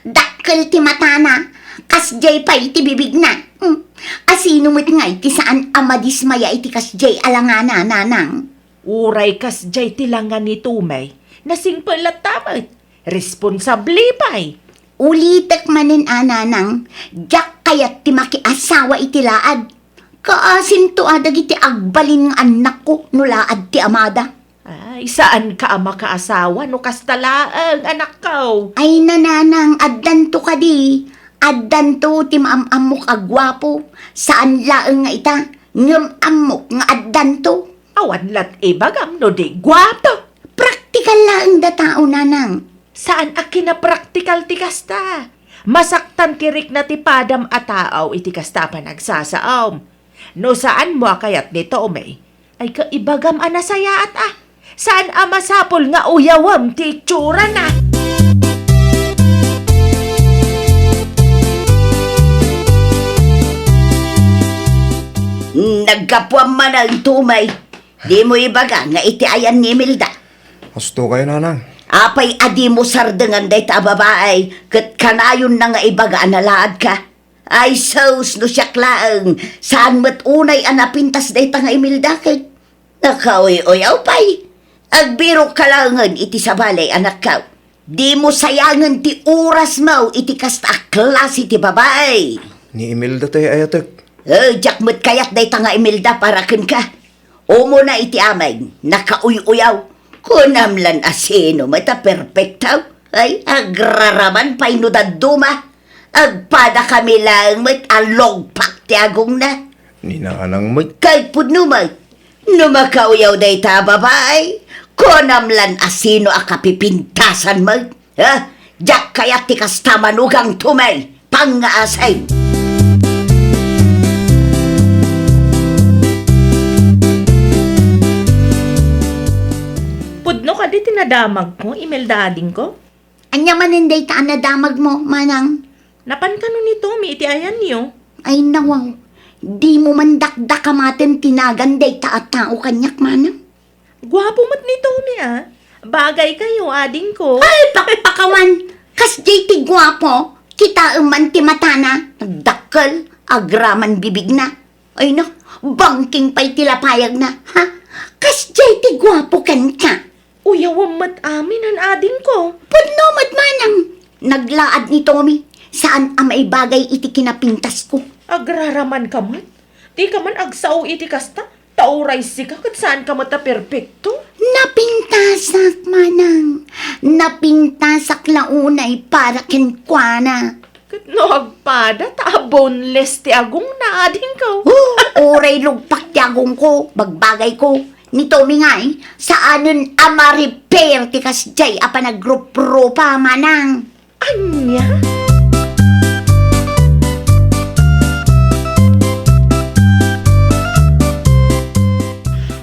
Dakkel ti matana, kasdiay pay ti bibigna. Hmm. Asino met ngay ti saan a madismaya iti kasdiay a langana, nanang? Uray kasdiay ti langa ni Tommy, nasingpet latta met. Responsable pay. Ulitek manen a, nanang, diak kayat ti makiasawa iti laad. Kaasinto a dagiti agbalin nga annakko no laad ti amada. Ay, saanka a makaasawa no kasta laeng, anakko. Ay, nanang, addanto kadi. Addanto ti maam-ammok a guapo. Saan laeng nga ita, ngem ammok nga addanto. Awan lat ibagam no di guapo. Praktikal laeng da tao, nanang. Saan a kinapraktikal ti kasta. Masaktan ti rikna ti padam a tao iti kasta a panagsasaom. No saanmo a kayat ni Tommy, ay kaibagam a nasayaat a. Saan a masapul nga uyawem ti itsurana. Naggapuam manen, Tommy. Dimo ibaga nga iti ayan ni Imelda. Asto kayo, nanang. Apay a dimo sardengan dayta a babae, ket kanayonna nga ibaga a nalaadka? Ay sus, no siak laeng, saan met unay a napintas dayta nga Imelda ket nakauy-uyaw pay. Agbirokka laengen iti sabali, anakko. Dimo sayangen ti orasmo iti kasta a klase ti babae. Ni Imelda tay ayatek. Eh, diak met kayat dayta nga Imelda para kenka. Umuna iti amin, nakauy-uyaw. Kunam lan a sino met a perpekto? Ay, agraraman pay no dadduma. Agpadakami laeng met a lugpak ti agongna. Ni nanang met. Kay pudno met, no makauyaw dayta a babae, kunam lan a sino a kapipintasan met. Ha? Diak kayat ti kasta, manugang Tommy. Pangngaasim. Dayta nadamagko, Imelda adingko? Ania manen dayta a nadamagmo, manang? Napan kano ni Tommy iti ayanyo? Ay, nawaw. Dimo man dakdakamaten ti nagan dayta a tao kaniak, manang. Guapo met ni Tommy, a. Bagay kayo, adingko. Ay, pakpakawan! Kasdiay ti guapo. Kitaem man ti matana. Nagdakkel, agraman bibigna. Ay na, bangking pay ti lapayagna, ha? Kasdiay ti guapo kenka. Uyawem met amin, adingko. Pudno met manang. Naglaad ni Tommy. Saan a maibagay iti kinapintasko. Agraramanka met? Dika man agsao iti kasta? Ta uray sika ket saanka met a perpekto. Napintasak, manang. Napintasak la unay para kenkuana. Ket no agpada, ta boneless ti agongna, adingko. Oh, uray lugpak ti agongko, bagbagayko. Ni Tommy ngay, saanen a ma-repair ti kasdiay a panagruprupa, manang. Ania?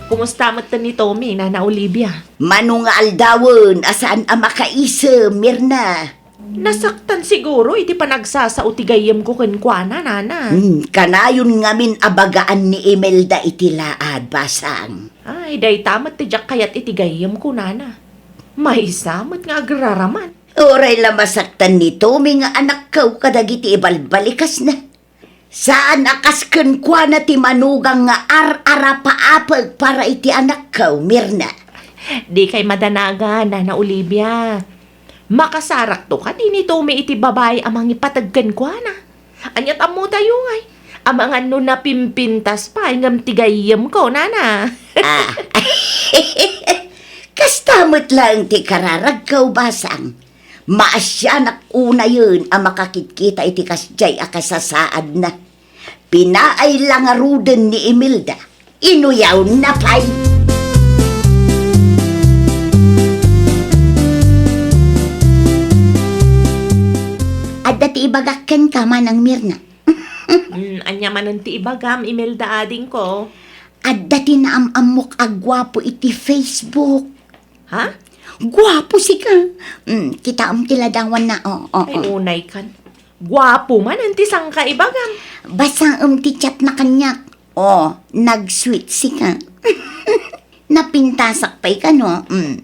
Kumusta met ni Tommy, Nana Olivia? Mano nga aldawen a saan a makaisem, Mirna. Nasaktan siguro iti panagsasao ti gayyemko kenkuana, Nana. Hmm, kanayon ngamin a bagaan ni Imelda iti laad, basang. Ay, dayta met ti diak kayat iti gayyemko, Nana. Maysa met nga agraraman. Uray la masaktan ni Tommy nga anakko kadagiti ibalbalikasna. Saan a kas kenkuana ti manugang nga ar-arapaapeg para iti anakko, Mirna. Dikay madanagan, Nana Olivia. Makasarakto kadi ni Tommy iti babai a mangipateg kenkuana. Aniat ammotayo ngay? Amangan no napimpintas pay ngem ti gayyemko, Nana. Ah. Kasta met laeng ti kararagko, basang. Maasianak unayen a makakitkita iti kasdiay a kasasaadna. Pinaay la ngaruden ni Imelda. Inuyawna pay. Adda ti ibagak kenka, Manang Mirna. Hmm, ania manen ti ibagam, Imelda adingko? Adda ti naam-ammok a guapo iti Facebook. Ha? Guapo sika. Mm, kitaem ti ladawanna. Oh, oh, ay, oh. Unay kan. Guapo manen ti sangka ibagam. Basaem ti chatna kaniak. Oh, nag-sweet sika. Napintasak pay kano. Mm.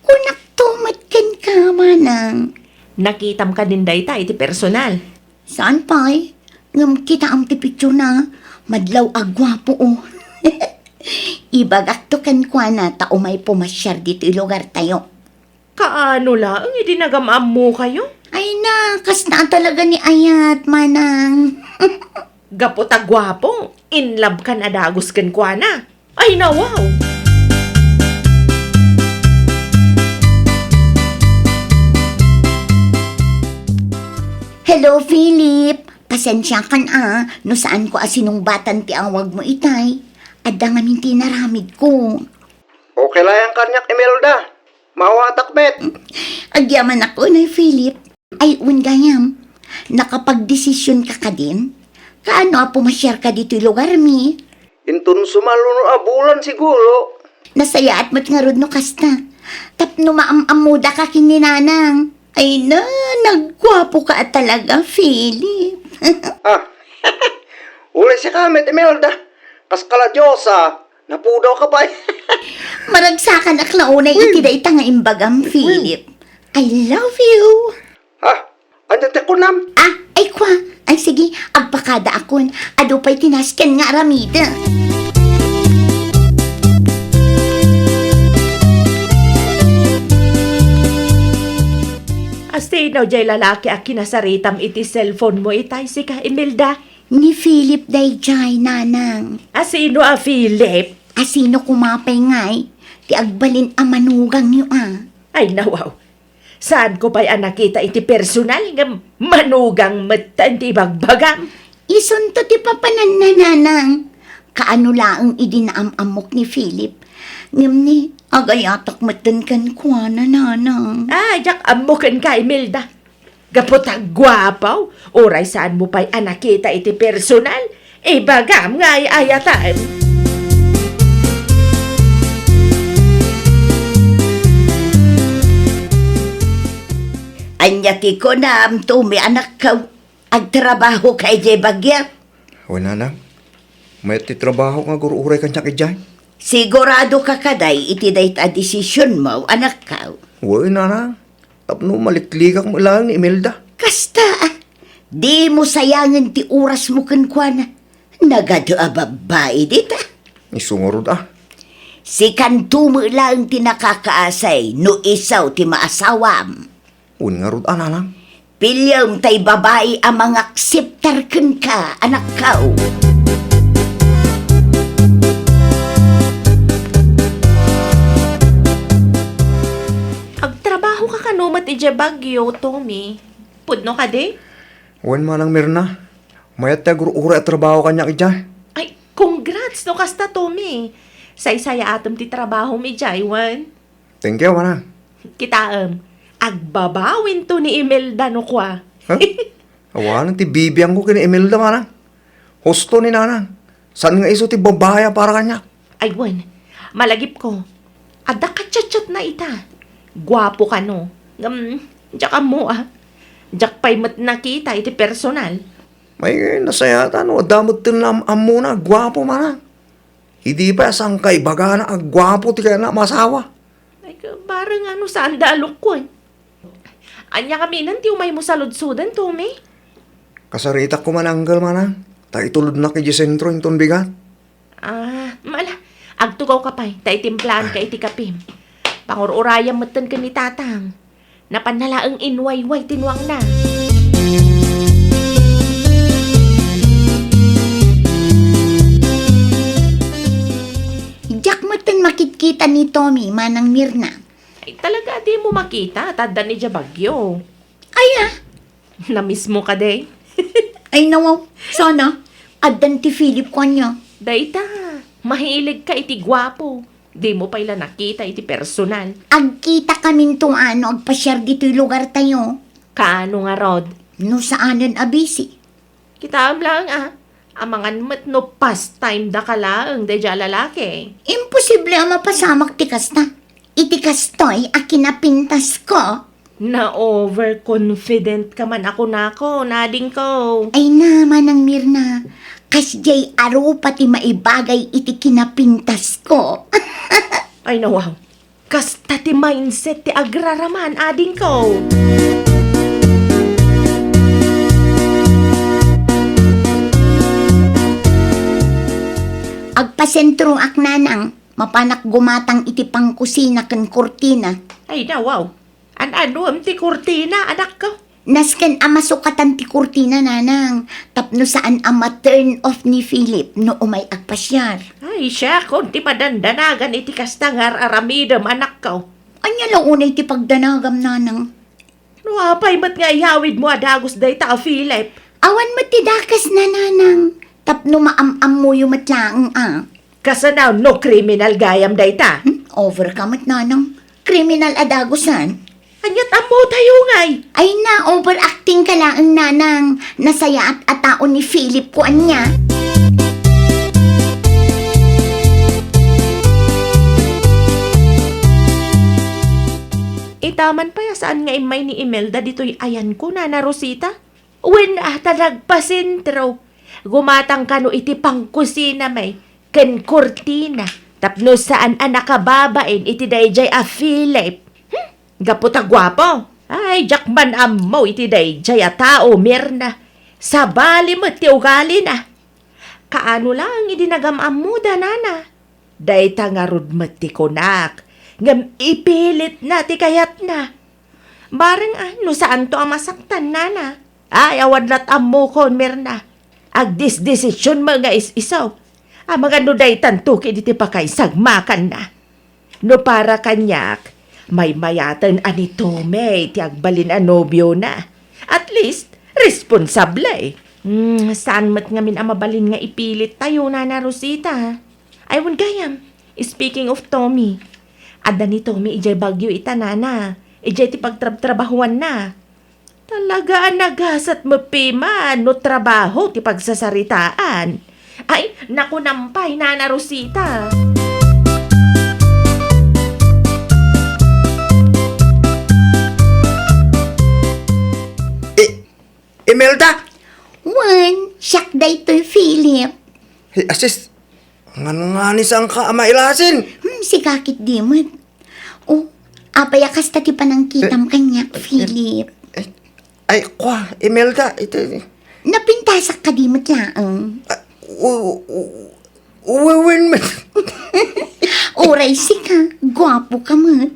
Kunakto met kenka, Manang. Nakitam kadin dayta iti personal? Saan pay? Ngem kitaem ti picturena, madlaw a guapo, oh. Ibagakto kenkuana ta umay pumasiar ditoy lugartayo. Kaano laeng idi nagam-ammokayo? Ay na, kasta talaga ni ayat, Manang. Gapu ta guapo, in love kan a dagus kenkuana. Ay, nawaw! Hello, Philip. Pasensiakan a, no saanko a sinungbatan ti awagmo itay. Adda ngamin ti inaramidko. Okay la yan kaniak, Imelda. Maawatak met. Agyamanak unay, Philip. Ay, wen gayam, nakapagdesision ka kadin? Kaano a pumasiar ka ditoy lugarmi? Inton sumaluno a bulan siguro. Nasayaat met ngarud no kasta. Tapno maam-ammoda ka ken ni Nanang. Ay na, nagguapo ka talaga, Philip. Ah, uray sika met, Imelda. Kas kala Diosa, napudaw ka pay. Maragsakanak la unay iti dayta nga imbagam, Philip. I love you. Ha? Ania ti kunam? Ah, ay kwa. Ay sige, agpakadaakon. Adu pay ti nasken nga aramidek. Asino jay lalaki a kinasaritam iti cellphone mo itay, sika, Imelda? Ni Philip dayjay, Nanang. Asino a Philip? Asino koma pay ngay ti agbalin a manugangyo a? Ay, nawaw. Saanko pay a nakita iti personal ngem manugang metten ti ibagbagam. Isunto ti papananna, Nanang. Kaano laeng idi naam-ammok ni Philip. Ngem ni, agayatak metten kenkuana, Nanang. Ah, diak ammo kenka, Imelda. Gapu ta guapo, uray saanmo pay a nakita iti personal, ibagam nga ay-ayatem. Iti kunam, Tommy, anakko, agtrabahoka idiay Baguio? Wen, nanang. Mayat ti trabaho nga agur-uray kaniak idiay. Siguradoka kadi iti dayta a desisionmo, anakko? Wen, nanang. Tapno maliklikak met laeng ni Imelda. Kasta, ah. Dimo sayangen ti orasmo kenkuana. Nagadu a babbai dita. Isu ngarud, ah. Sikanto met laeng ti nakakaasay no isu ti maasawam. Wen ngarud, a, nanang. Piliem tay babai a mangakseptar kenka, anakko. Agtrabahoka kano met idiay Baguio, Tommy? Pudno kadi? Wen, manang Mirna. Mayat ti agur-uray a trabaho kaniak idiay. Ay, congrats no kasta, Tommy. Saysayaatem ti trabahom idiay, wen? Thank you, manang. Kitaem, agbabawinto ni Imelda no kua. Huh? Awanen ti bibiangko ken ni Imelda, manang. Husto ni nanang. Saan nga isu ti babbai a para kaniak? Ay, wen. Malagipko. Adda kachatchatna ita. Guapo kano. Ngem, diak ammo, ah. Diak pay met nakita iti personal. Ay, nasayaat no adda metten am-ammona, guapo, manang. Idi pay a sangkay ibagana a guapo ti kayatna a masawa. Ay, ka-, bareng no saanda a lukon. Ania ngamin ti umaymo saludsoden, Tommy? Kasaritak koma ni Uncle, manang. Ta itulodnak idiay sentro inton bigat. Ah, mala, agtugawka pay, ta itimplaanka iti kapim. Pangur-urayam metten ken ni Tatang. Napanna laeng inwayway ti nuangna. Diak metten makitkita ni Tommy, manang Mirna. Ay, talaga, dimo makita, ta addan idiay Baguio. Ay, ah. Namismo kadi? Ay, nawaw. Sana. Addan ti Philip ko ania. Dayta, mahiligka iti guapo. Dimo pay la nakita iti personal. Agkitakaminto no agpasiar ditoy lugartayo. Kaano ngarud? No saanen a busy. Kitaem laeng, ah. Amangan met no pastime daka laeng daydiay a lalaki. Imposible a mapasamak ti kasta. Iti kastoy a kinapintasko. Na-overconfident ka man a kunakon, adingko. Ay na, manang Mirna, kasdiay a rupa ti maibagay iti kinapintasko. Ay, nawaw. Kasta ti mindset ti agraraman, adingko. Agpasentroak, nanang, mapanak gumatang iti pangkusina ken kurtina. Ay, nawaw. An-anuem ti kurtina, anakko? Nasken a masukatan ti kurtina, nanang, tapno saan a ma-turn off ni Philip no umay agpasiar. Ay, siak, kun ti madandanagan iti kasta nga ar-aramidem, anakko. Ania la unay ti pagdanagam, nanang? No apay met nga iyawidmo a dagus dayta a Philip? Awan met ti dakesna, nanang, tapno maam-ammoyo met laeng a. Kasano no kriminal gayam dayta? Hmm? Over ka met, nanang. Kriminal a dagusan. Ania't ammotayo ngay? Ay na, overacting ka laeng, nanang. Nasayaat a tao ni Philip ko ania. Itaman pay a saan nga immay ni Imelda ditoy ayanko, Nana Rosita? Wen, ah, ta nagpasentro. Gumatang kano iti pangkusina may ken kurtina tapno saan a nakababain iti daydiay a Philip. Hmm? Gapu ta guapo? Ay, diak man ammo iti daydiay a tao, Mirna. Sabali met ti ugalina. Kaano laeng idi nagam-ammoda, nana? Dayta ngarud met ti kunak, ngem ipilitna ti kayatna. Bareng a, no saanto a masaktan, nana. Ay, awan lat ammokon, Mirna. Agdisdesision met nga is-isu. Amangan no daytanto ket iti pakaisagmakanna. No para kaniak, maymayaten a ni Tommy ti agbalin a nobiona. At least, responsable. Hmm, saan met ngamin a mabalin nga ipilit tayo, Nana Rosita? Ay, wen gayam. Speaking of Tommy, adda ni Tommy idiay Baguio ita, nana. Idiay ti pagtrabtrabahuanna. Talaga a nagasat met pay man no trabaho ti pagsasaritaan. Ay, nakunam pay, Nana Rosita. Ta? Wen, siak daytoy, Philip. Hey, asis, ngan-, ngani saan ka a mailasin? Hmm, sika ketdi met. O, apay a kasta ti panangkitam kaniak, Philip? Eh, ay, kwa, Imelda, iti Napintasak kadi met laeng. Ah, u-, u-, u-, wen met. Uray sika, guapo ka met.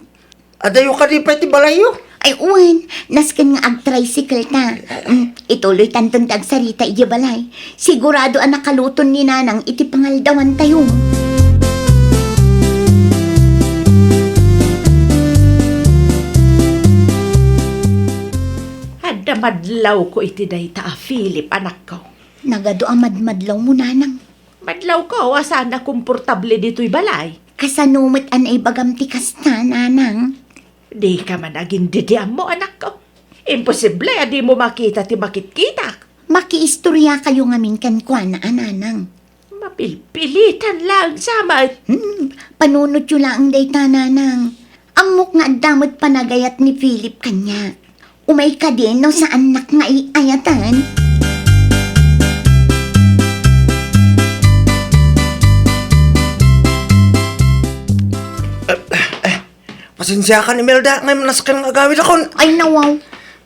Adayo kadi pay ti balayyo? Ay, wen, nasken nga agtricycle ta. Mm, ituloy tanton ti agsarita idiay balay. Sigurado a nakaluton ni Nanang iti pangaldawantayo. Adda madlawko iti dayta a Philip, anakko. Nagadu a madmadlawmo, Nanang. Madlawko a saan a komportable ditoy balay. Kasano met a naibagam ti kasta, Nanang? Dika man agin-didiammo, anakko. Imposible a dimo makita ti makitkitak. Makiistoriakayo ngamin kenkuana a Nanang. Mapilpilitan laeng sa met. Hmm, panunotyo laeng dayta, Nanang. Ammok nga adda met panagayat ni Philip kaniak. Umay kadi no saannak nga iayatan? Pasensiakan, Imelda, ngem nasken nga agawidakon. Ay, nawaw.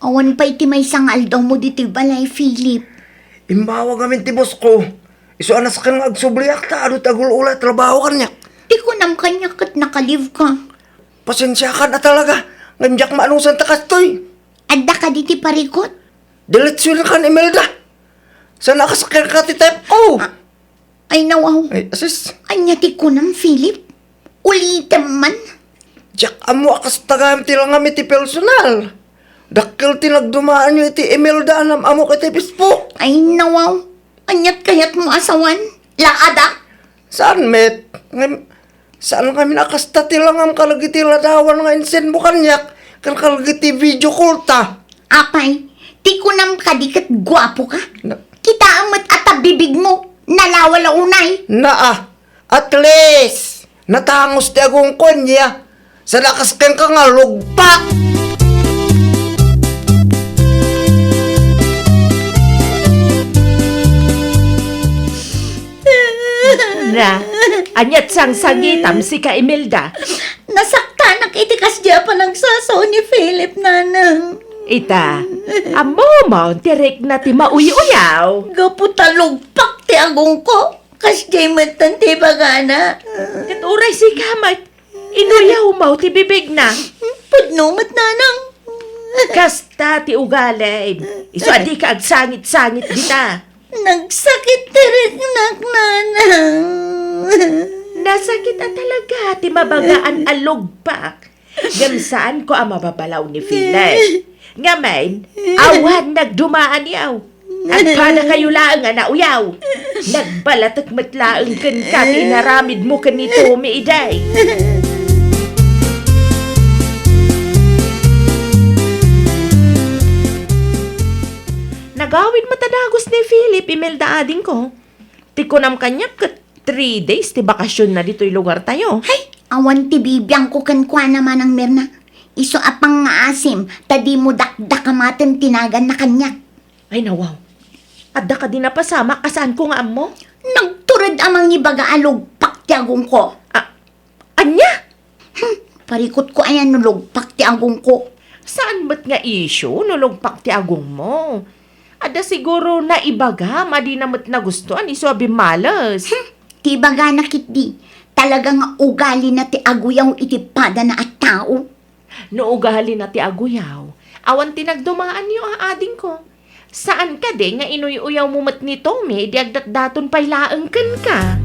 Awan pay ti maysa nga aldawmo ditoy balay, Philip. Immawag amin ti boss ko. Isu a nasken nga agsubliak ta adu ti agul-ola a trabaho kaniak. Ti kunam kaniak ket naka-leave ka. Pasensiakan a talaga, ngem diak maanusan ta kastoy. Adda kadi ti parikut? Diretso na kan Imelda. Sana kasakyan ka ti type O. Ah, ay, nawaw. Ay, asis. Ania ti kunam, Philip? Ulitem man. Diak ammo a kasta gayam ti langam iti personal. Dakkel ti nagdumaanyo iti Imelda a nam-amok iti Facebook. Ay, nawaw. Aniat kayatmo a sawen? Laada? Saan met? Ngem, saan ngamin a kasta ti langam kadagiti ladawan nga insendmo kaniak ken kadagiti video call ta? Apay, ti kunam kadi ket guapo ka? Na- Kitaem met a ta bibigmo, nalawa la unay. Naa, at least, natangos ti agongko ania. Saan a kas kenka nga lugpak! Na, aniat sangsangitam, sika, Imelda? Nasaktanak iti kasdi a panagsasao ni Philip, Nanang. Ita, ammom ti rikna ti mauy-uyaw. Gapu ta lugpak ti agongko. Kasdiay metten ti ibagana. Ket uray sika met, inuyawmo ti bibigna. Pudno met, Nanang. Kasta ti ugalim. Isu a dika agsangit-sangit dita. Nagsakit ti riknak, Nanang. Nasakit a talaga ti mabagaan a lugpak. Ngem saanko a mababalaw ni Philip. Ngamin, awan nagdumaanyo. Agpadakayo laeng a nauyaw. Nagbalatek met laeng kenka ti inaramidmo ken ni Tommy idiay. Nagawid met a dagus ni Philip, Imelda, adingko. Ti kunam kaniak ket three days ti bakasionna ditoy lugartayo. Hay, awan ti bibiangko kenkuana, Manang Mirna. Isu a pangngaasim ta dimo dakdakamaten ti naganna kaniak. Ay, nawaw. Adda kadi napasamak a saanko nga ammo? Nagtured a mangibaga a lugpak ti agongko. A-, ania? Hmm, parikutko aya no lugpak ti agongko. Saan met nga issue no lugpak ti agongmo? Adda siguro naibagam a dina met nagustuan isu a bimmales. Hmm, ti ibagana ketdi, talaga nga ugalina ti aguyaw iti padana a tao. No ugalina ti aguyaw, awan ti nagdumaanyo a adingko. Saan kadi nga inuy-uyawmo met ni Tommy idi agdatdaton pay laeng kenka?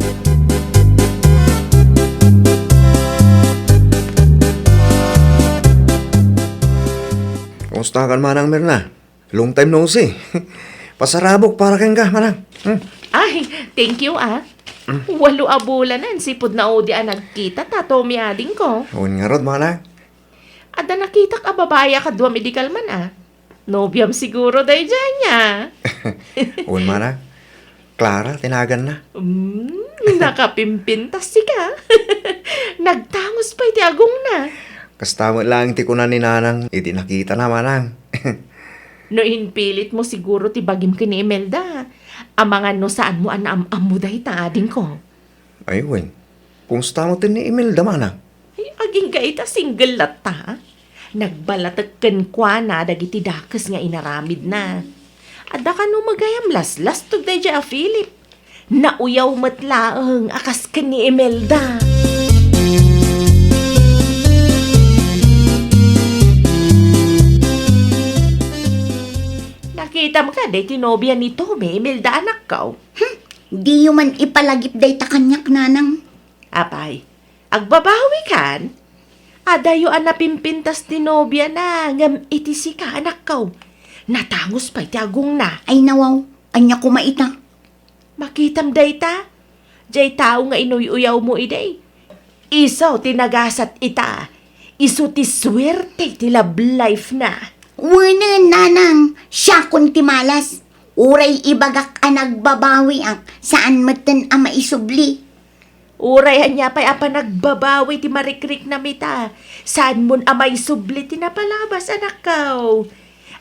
Kumusta kan Manang Mirna? Long time no see. Pasarabok para kenka, Manang. Hmm. Ay, thank you, ah. Hmm. Walo a bulanen, sipud naudi a nagkita ta, Tommy adingko. Wen ngarud, Manang. Adda nakitak a babai a kaduam idi kalman, ah. Nobiam siguro daydiay ania. Wen, Manang. Clara ti naganna. Mm, nakapimpintas sika. Nagtangos pay ti agongna. Kasta met laeng ti kuna ni Nanang idi nakitana, Manang. No impilitmo siguro ti bagim ken ni Imelda, amangan no saanmo a naam-ammo dayta, adingko. Ay, wen. Kumusta met ni Imelda, manang? Ay, agingga ita single latta. Nagbalatek kenkuana dagiti dakes nga inaramidna. Adda kano magayam laslastog daydiay a Philip. Nauyaw met laeng a kas ken ni Imelda. Nakitam kadi ti nobia ni Tommy, Imelda, anakko? Hmm, diyo man ipalagip dayta kaniak, nanang. Apay, agbabawikan? Adayo a napimpintas ti nobiana ngem iti sika, anakko. Natangus pay ti agongna. Ay, nawaw, ania koma ita? Makitam dayta? Diay tao nga inuy-uyawmo idi. Isu ti nagasat ita. Isu ti suerte ti love life na. Wenen, nanang, siakon ti malas. Uray ibagak a nagbabawiak, saan metten a maisubli. Uray ania pay a panagbabawi ti marikriknam ita, saanmon a maisubli ti napalabas, anakko.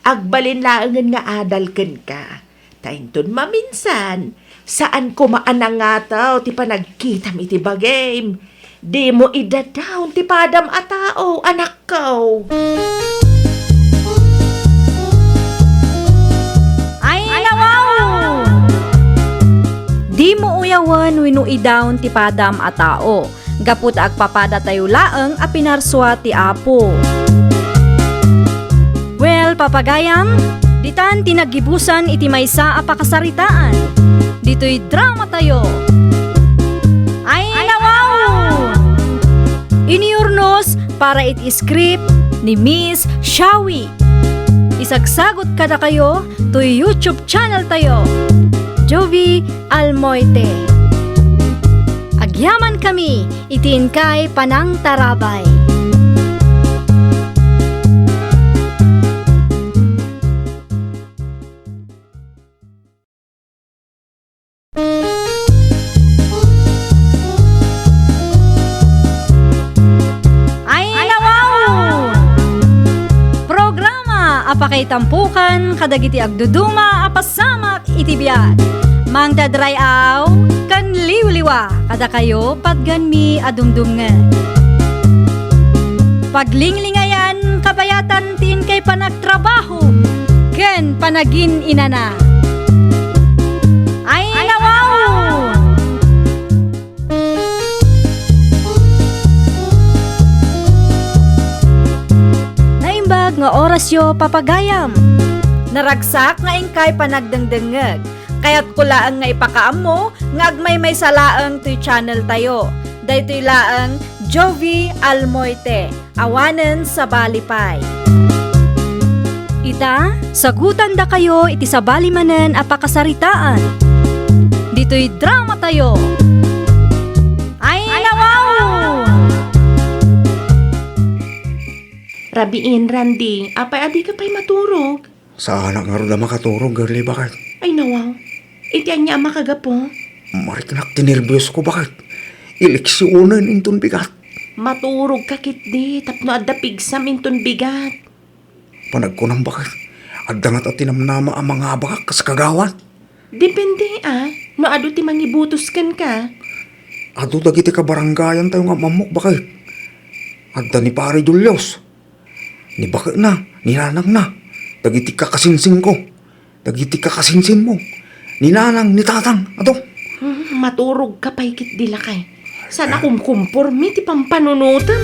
Agbalin laengen nga adal kenka. Ta inton maminsan, saan koma a nangataw ti panagkitam iti bagim. Dimo idadaon ti padam a tao, anakko. Ay, nawaw! Dimo uyawen wenno idaon ti padam a tao, gapu ta agpapadatayo laeng a pinarsua ti Apo. Well, papagayam, ditan ti naggibusan iti maysa a pakasaritaan. Ditoy dramatayo. Ay, nawaw! Inurnos para iti script ni Miss Shawi. Isagsagut kadakayo toy YouTube channel tayo, Jovie Almoite. Agyamankami iti inkay panangtarabay. Ay, nawaw! Programa a pakaitampukan kadagiti agduduma a pasamak iti biag. Mangted ray-aw ken liwliwa kadakayo patgenmi a dumdumngeg. Paglinglingayan kabayatan ti inkay panagtrabaho ken panagin-inana. Ay, nawaw! Naimbag nga orasyo, papagayam. Naragsak nga inkay panagdengdengngeg. Kayatko laeng nga ipakaammo nga agmaymaysa laeng toy channel tayo. Daytoy laeng Jovie Almoite, awanen sabali pay. Ita, sagutandakayo iti sabali manen a pakasaritaan. Ditoy dramatayo. Ay, nawaw! Rabiin, Randy, apay a dika pay maturog? Saanak ngarud a makaturog, girlie, baket. Ay, nawaw. Iti ania a makagapu? Mariknak ti nerbios ko, baket. Ileksionen inton bigat. Maturog ka ketdi tapno adda pigsam inton bigat. Panagkunam, baket, adda ngata ti namnama a mangabakak kas kagawad. Depende, a, no adu ti mangibutos kenka. Adu dagiti kabarangayantayo nga am-ammok, baket. Adda ni Pare Julius, ni baketna, ni nanangna, dagiti kakasinsinko, dagiti kakasinsinmo, ni nanang, ni tatang, adu. Hmm, maturog ka pay ketdi, lakay. Saan a kumkumpormi ti pampanunotem.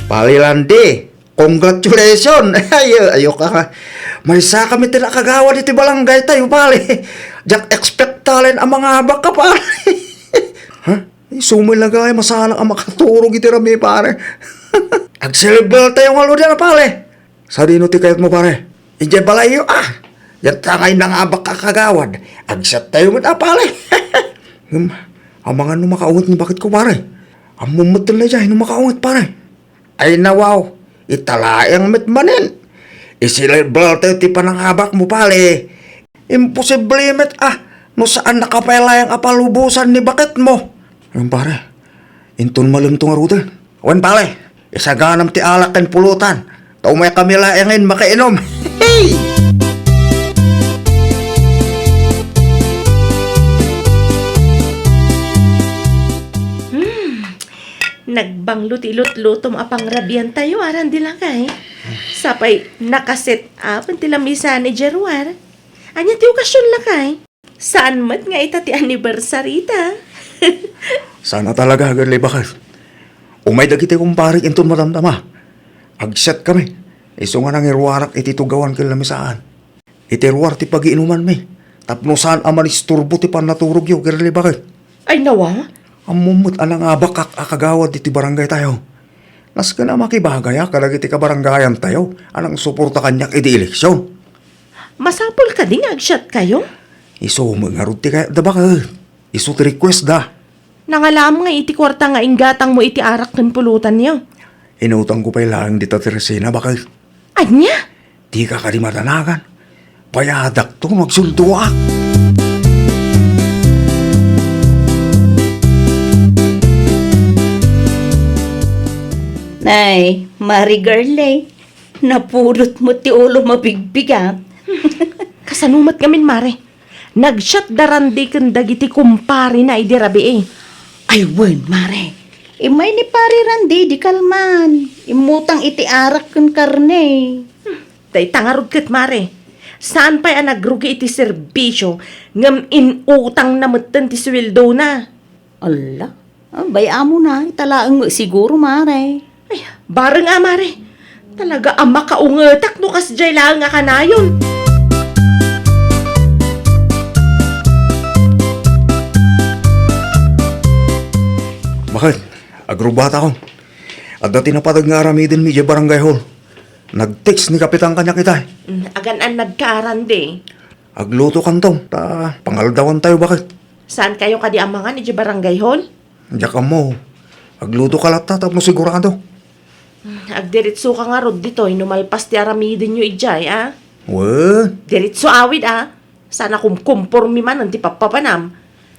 Palilan di. Congratulations! Ay, ayo ka. Maysa kami ti nakagawad iti balangay tayo, pare. Diak expect talen a mangabak ka, pare. Ha? Isu met la gayam a saanak a makaturog iti rami, pare. Agselebrar tayo nga ludian, pare. Sadino ti kayatmo, pare? Idiay balayyo, a. Diak ta ngay nangabak a kagawad. Agsiat tayo met, a, pare. Hmm, amangan no makaunget ni baketko, pare. Ammom met la idiay no makaunget, pare. Ay nawaw, ita laeng met manen. Iselebrar tayo ti panangabakmo, pare. Imposible met, a, no saannaka pay laeng a palubosan ni baketmo. Ngem, pare, Inton malem to ngaruden. Wen, pare, isaganam ti alak ken pulutan. Ta umaykami laengen makainom. Hey! Hmm. Nagbanglo ti ilutlutom a pangrabiantayo, a Randy lakay. Sapay naka-set up ti lamisan idiay ruar. Ania ti okasion lakay? Saan met nga ita ti anniversary ta? Saan a talaga, Girlie, baket. Umay dagiti kumparik inton madamdama. Agset kami. Isu nga nangiruarak iti tugawan ken lamisaan. Iti ruar ti pagiinumanmi. Tapno saan a manisturbo ti pannaturogyo, Girlie, baket. Ay, nawa? Ammom met a nangabakak a kagawad iti barangaytayo. Nasken a makibagaya kadagiti kabarangayantayo a nangsuporta kaniak idi eleksion. Masapul kadi nga agsiatkayo? Isu met ngarud ti kayatda, baket. Isu ti requestda. Nangalaam nga iti kuarta nga inggatangmo iti arak ken pulotanyo. Inutangko pay laeng dita Teresina, baket. Ania? Dika kadi madanagan? Bayadakto no agsuldoak. Nay, Mari Girlie, napudot met ti ulom a bigbigat. Kasano met ngamin, Mare? Nagsiat da Randy ken dagiti kumparina idi rabii. Ay wen, Mare. Immay ni Pare Randy idi kalman. Immutang iti arak ken karne. Hmm, dayta ngarud ket, Mare. Saan pay a nagrugi iti serbisio, ngem inutangna metten ti suweldona. Alla, ah, bay-amona, ita laeng met siguro, Mare. Ay, bareng a, Mare. Talaga a makaungetak no kasdiay laeng a kanayon. Baket, agrubatakon. Adda ti napadag nga aramidenmi idiay barangay hall. Nag-text ni Kapitan kaniak itay. Mm, agan-an nagkaaran di. Aglutokanto, ta pangaldawantayo, baket. Saankayo kadi a mangan idiay barangay hall? Diak ammo. Aglutoka latta tapno sigurado. Mm, agdiritsoka ngarud ditoy no malpas ti aramidenyo idiay, a? Wen. Diritso awid, a? Saan a kumkumpormi manen ti pappapanam.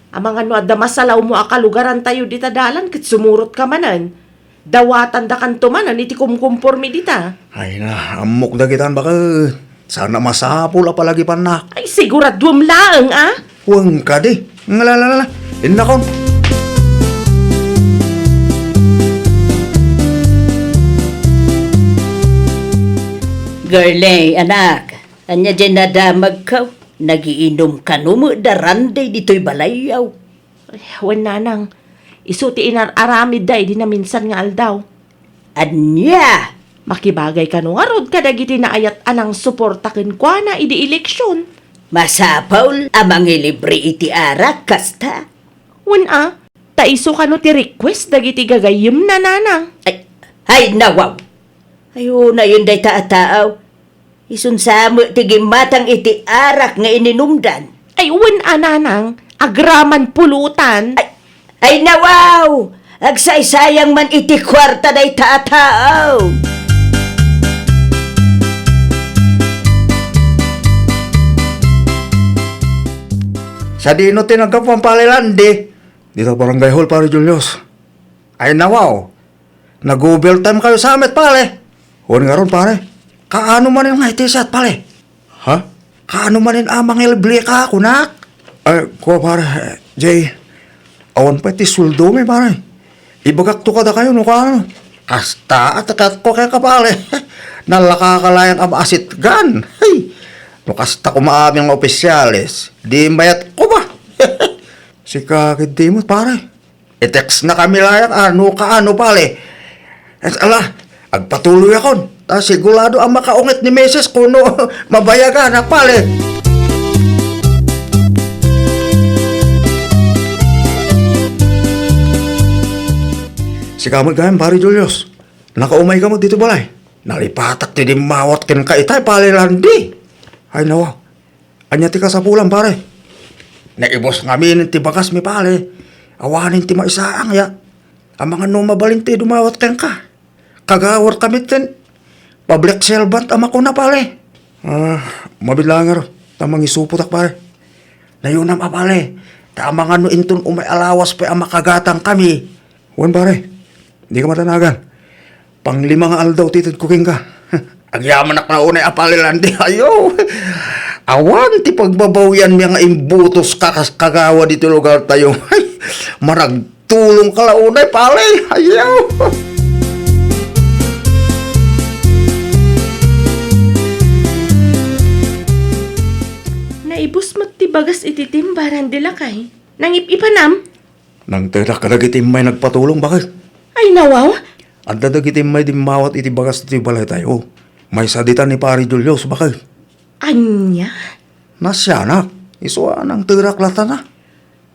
Amangan no adda masalawmo a kalugarantayo dita dalan ket sumurotka manen. Dawatandakanto manen iti kumkumpormi dita. Ay na, ammok dagitan, baket. Saan a masapul a palagipannak. Ay, siguraduem laeng, a? Wen kadi. Ngalalala. Innakon. Girlie, anak, ania diay nadamagko? Nagiinum kano met da Randy ditoy balayyo? Ay, wen, nanang. Isu ti inar-aramidda idi naminsan nga aldaw. Ania? Makibagay kano ngarud kadagiti naayat a nangsuporta kenkuana idi eleksion. Masapul a mangilibre iti arak kasta? Wen a, ta isu kano ti request dagiti gagayyemna, nanang. Ay, ay, nawaw! Ay, unayen dayta a taaw. Isun sa met ti gimmatang iti arak nga ininumdan. Ay, wen a, nanang, agraman pulutan. Ay, ay, nawaw! Agsaysayang man iti kuarta dayta a taaw. Sadino ti naggapuan, Pare Randy? Dita barangay hall, Pare Julius. Ay, nawaw. Nag-overtime kayo sa met, pare. Wen ngarud, pare. Kaano manen nga iti siat, pare? Ha? Kaano manen a mangilibreka, kunak? Ay, kua, pare, Jay. Awan pay ti sueldomi, pare. Ibagakto kadakayo no kaano. Kasta, atekatko kenka, pare. Nalakaka laeng a maasitgan. Hey! No kasta koma amin nga opisyales, di mayat ko ba? Sika, ket di met, pare. I-text na kami laeng a no kaano, pare. Et ala, agpatuloyakon. Ta sigurado a makaunget ni misis ko no mabayaganak, pare. Sika met gayam, Pare Julius. Nakaumay ka met ditoy balay. Nalipatak ti dimmawat kenka itay, Pare Randy. Ay, nawa. Ania ti kasapulan, pare? Naibus ngamin ti bagasmi, pare. Awanen ti maisaang, ya. Amangan no mabalin ti dumawat kenka. Kagawar kami ten public servant a makuna, pare. Ah, mabilangar, ta mangisupotak, pare. Nayunam a, pare. Ta amangan no inton umay a lawas pay a makagatang kami. Wen, pare, dika madanagan. Panglima nga aldaw ti itedko kenka. Agyamanak la unay a palilan ti ayo. Awan ti pagbabawianmi nga imbutos ka kas kagawad iti lugartayo. Ay, maragtulong ka la unay, pare. Ayaw. Naibus met ti bagas iti timba, Randy, lakay. Nangip-ipanam? Nangtedak kadagiti immay nagpatulong, baket. Ay, nawaw! Adda dagiti immay dimmawat iti bagas ti balaytayo. Maysa ditan ni Pari Julius, baket. Ania? Nasianak. Isu a nangtedak lattan a.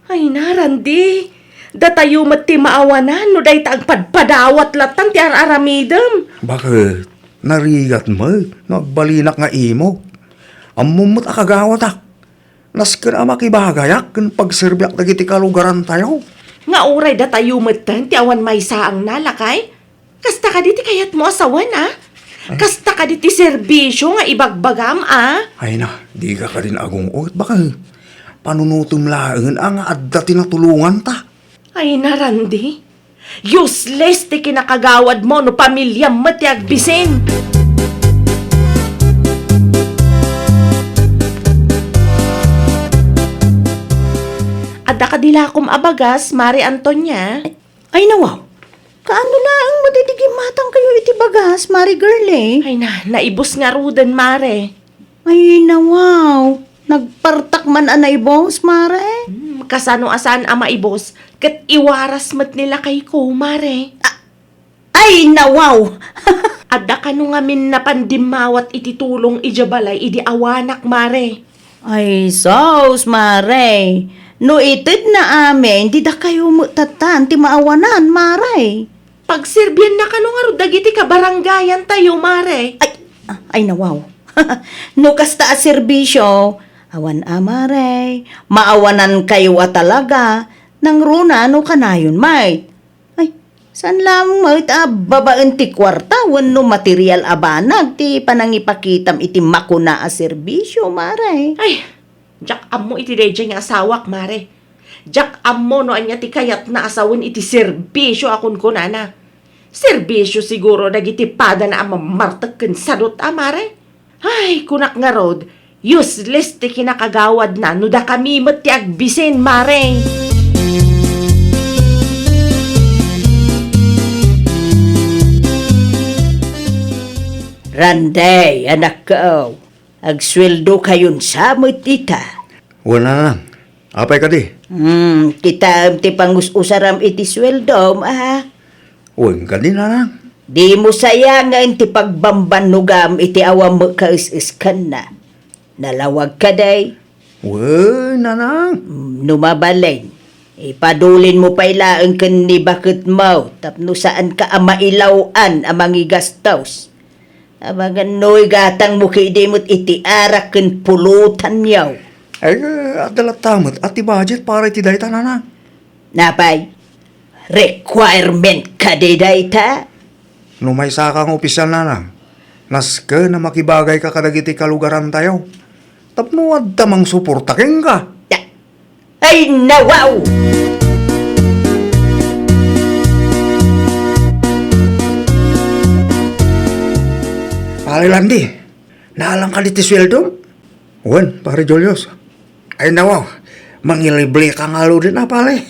Ay, na, Randy. Datayo met ti maawanan no dayta agpadpadawat lattan ti ar-aramidem. Baket, narigat met no agbalinak nga imo. Ammom met a kagawatak. Nasken a makibagayak ken pagserbiak dagiti kalugarantayo. Nga uray datayo metten ti awan maysaangna, lakay? Kasta kadi ti kayatmo a sawen, a? Ay. Kasta kadi ti serbisio nga ibagbagam, a? Ay na, dika kadin agung-ot, baka panunutem laeng a nga adda ti natulonganta. Ay na, Randy. Useless ti kinakagawadmo no pamiliam met ti agbisin. Adda kadi lakom a bagas, Mare Antonia? Ay, nawaw. Kaano laeng met iti gimmatangkayo iti bagas, Mare Girlie? Ay na, naibus ngaruden, Mare. Ay, nawaw. Nagpartak man a naibus, Mare. Hmm, kasano a saan a maibus? Ket iwaras met ni lakayko, Mare. A-, ay, nawaw! Adda kano ngamin napan dimmawat iti tulong idiay balay idi awanak, Mare. Ay, sus, Mare. No itedna amin, didakayo met tattan ti maawanan, Mare. Pagserbianna kano ngarud dagiti kabarangayantayo, Mare. Ay, ay, nawaw. No kasta a serbisio, awan a, Mare. Maawanankayo a talaga. Nangruna no kanayon met. Ay, saan laeng met a babaen ti kuarta wenno material a banag ti panangipakitam iti makuna a serbisio, Mare. Ay, diak ammo iti daydiay nga asawak, Mare. Diak ammo no ania ti kayatna a sawen iti serbisio a kunkunana. Serbisio siguro dagiti padana a mammartek ken sadut a, Mare. Ay, kunak ngarud, useless ti kinakagawadna no dakami met ti agbisin, Mare. Randy, anakko, agsueldokayon sa met ita. Wala lang. Apay kadi? Hmm, kitaem ti pangus-usaram iti sueldom, a? Wen kadi, nanang. Dimo sayangen ti pagbambannogam iti awan met kaes-eskanna. Nalawag kadi? Wen, nanang. Hmm, no mabalin, ipadulinmo pay laeng ken ni baketmo tapno saanka a mailaw-an a mangigastos. Amangan no igatangmo kadi met iti arak ken pulotanyo. Ay, adda latta met a ti budget para iti dayta, nanang. Napay? Requirement kadi dayta? No maysaka nga opisyal, nanang, nasken a makibagayka kadagiti kalugarantayo. Tapno adda mangsuporta kenka. Ya. Ay, nawaw! Pare Landy, naalang kadi ti sueldom? Wen, Pare Julius. Ay, nawaw, mangilibre ka ngaruden a, pare.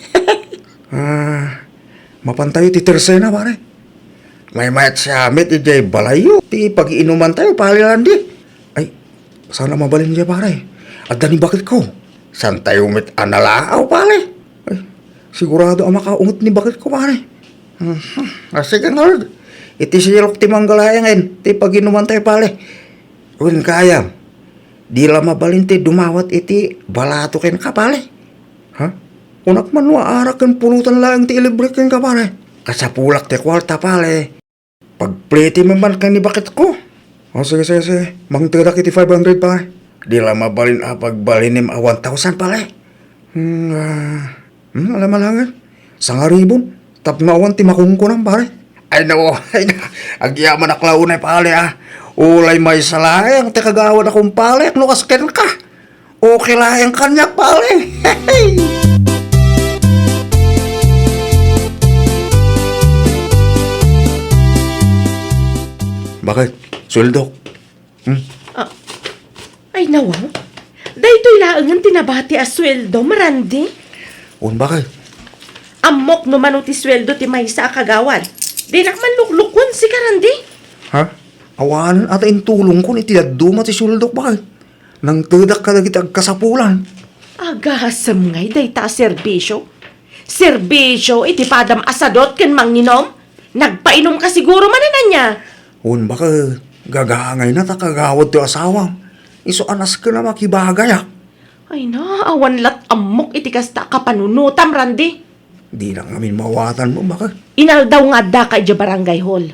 Ah, mapantayo ti tersena, pare. Maymayat siak met idiay balayyo ti pagiinumantayo, Pare Landy. Ay, saan a mabalin idiay, pare? Adda ni baketko. Saantayo met a nalaaw, pare. Ay, sigurado a makaunget ni baketko, pare. Mhm. Ah, sige ngarud. Iti sirok ti mangga laengen ti pagiinumantayo, pare. Wen, gayam, di la mabalin ti dumawat iti balato kenka, pare. Ha? Kunak man no arak ken pulotan laeng ti ilibre kenka, pare. Kasapulak ti kuarta, pare. Pagplete man ken ni baketko. O, sige, sige, sige. Mangtedak iti five hundred, pare. Di la mabalin a pagbalinem a one thousand, pare. Hmm, ah, hmm, alam-alangan. Sangaribon. Tapno awan ti makunkunam, pare. Ay, nako. Ay, na. Agyamanak la unay, pare, ah. Ulay maysa laeng ti kagawad a kumpare, no kas kenka. Okay laeng kaniak, pare. Bakit? Sueldok? Hmm? Ah, ay, nawaw. Daytoy laengen ti nabati a sueldom, Randy. Un, bakit? Ammok no mano ti sueldo ti maysa a kagawad. Dinak man luklukon sika, Randy. Ha? Awanen a ta intulongkon iti dadduma ti sueldok, bakit? Nangtedak kadagiti agkasapulan. Agasem ngay dayta a serbisio? Serbisio iti padam a sadot ken manginom? Nagpainomka siguro manen ania? Un, bakit? Gagangayna ta kagawad ti asawam. Isu a nasken a makibagayak. Ay na, awan lat ammok iti kasta a kapanunotam, Randy. Dinak ngamin mawatanmo, bakit? Inaldaw nga addaka idiay barangay hall.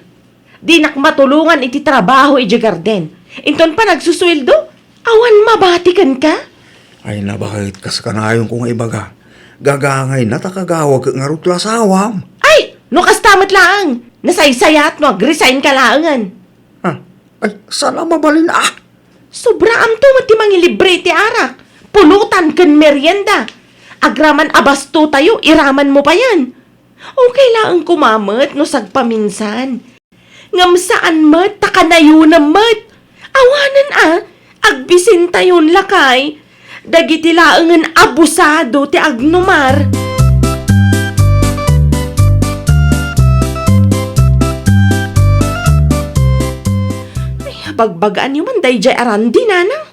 Dinak matulongan iti trabaho idiay garden. Inton panagsusueldo, awan mabati kenka? Ay, nabakit kas kanayonko nga ibaga. Gagangayna ta kagawad ket ngarud ti asawam. Ay, no kasta met laeng, nasaysayat no agresign ka laengen. Ah, ay, saan a mabalin, ah? Sobraamto met ti mangilibre iti arak, pulutan ken merienda. Agraman a bastotayo, iramanmo payen. Okay laeng koma met no sagpaminsan. Ngem saan met ta kanayonem met. Awanen a, agbisintayon lakay. Dagiti laengen abusado ti agnumar. Ay, bagbagaan yo man daydiay a Randy, nanang.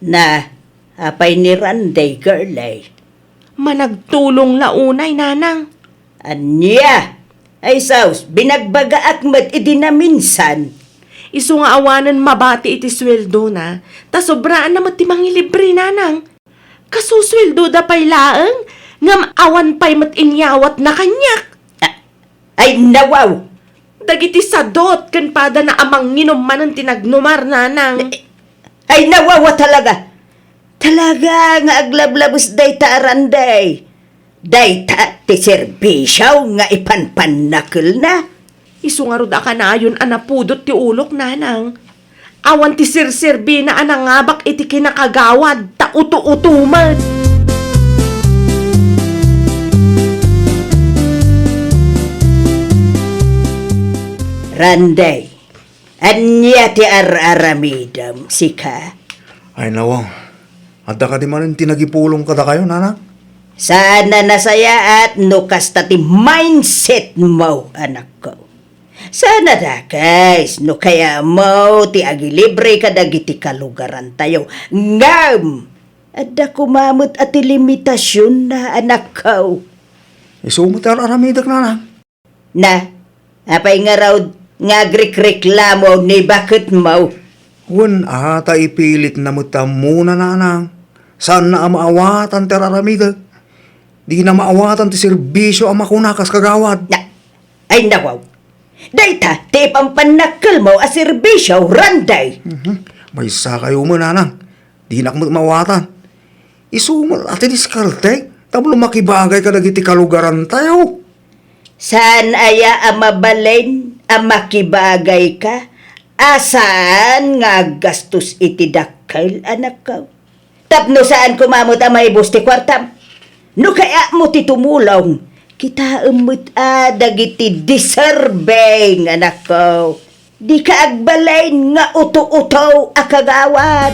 Na, apay ni Randy, girlie? Managtulong la unay, nanang. Ania? Ay sus, binagbagaak met idi naminsan. Isu nga awanen mabati iti sueldona, ta sobraanna met ti mangilibre, nanang. Kasusueldoda pay laeng, ngem awan pay met inyawatna kaniak. Ah, ay, nawaw! Dagiti sadot ken padana a manginom manen ti nagnumar, nanang. Ay, nawawa talaga! Talaga nga aglablabes dayta a Randy. Dayta ti serbisio nga ipanpannakelna. Isu ngarud a kanayon a napudot ti ulok, nanang. Awan ti serserbina a nangabak iti kinakagawad ta uto-uto met. Randy, ania ti ar-aramidem, sika? Ay, nawaw. Adda kadi manen ti nagipulong kadakayo, nanang? Saan a nasayaat no kasta ti mindset mo, anakko. Saan a dakes no kayatmo ti agilibre kadagiti kalugarantayo. Ngem, adda koma met a ti limitasionna, anakko. Isu met ti ar-aramidek, nanang. Na, apay ngarud nga agrikreklamo ni baketmo? Wen a, ta ipilitna met ti ammona, nanang. Saanna a maawatan ti ar-aramidek. Dina maawatan ti serbisio a makuna kas kagawad. Na, ay, nawaw. Dayta ti ipanpannakkelmo a serbisio, Randy. Mhm. Maysa kayo man, nanang. Dinak met maawatan. Isu met a ti diskarte tapno makibagay kadagiti kalugarantayo. Saan aya a mabalin a makibagayka a saan nga aggastos iti dakkel, anakko? Tapno saan koma met a maibus ti kuartam? No kayatmo ti tumulong, kitaem met a dagiti deserving, anakko. Dika agbalin nga uto-uto a kagawad.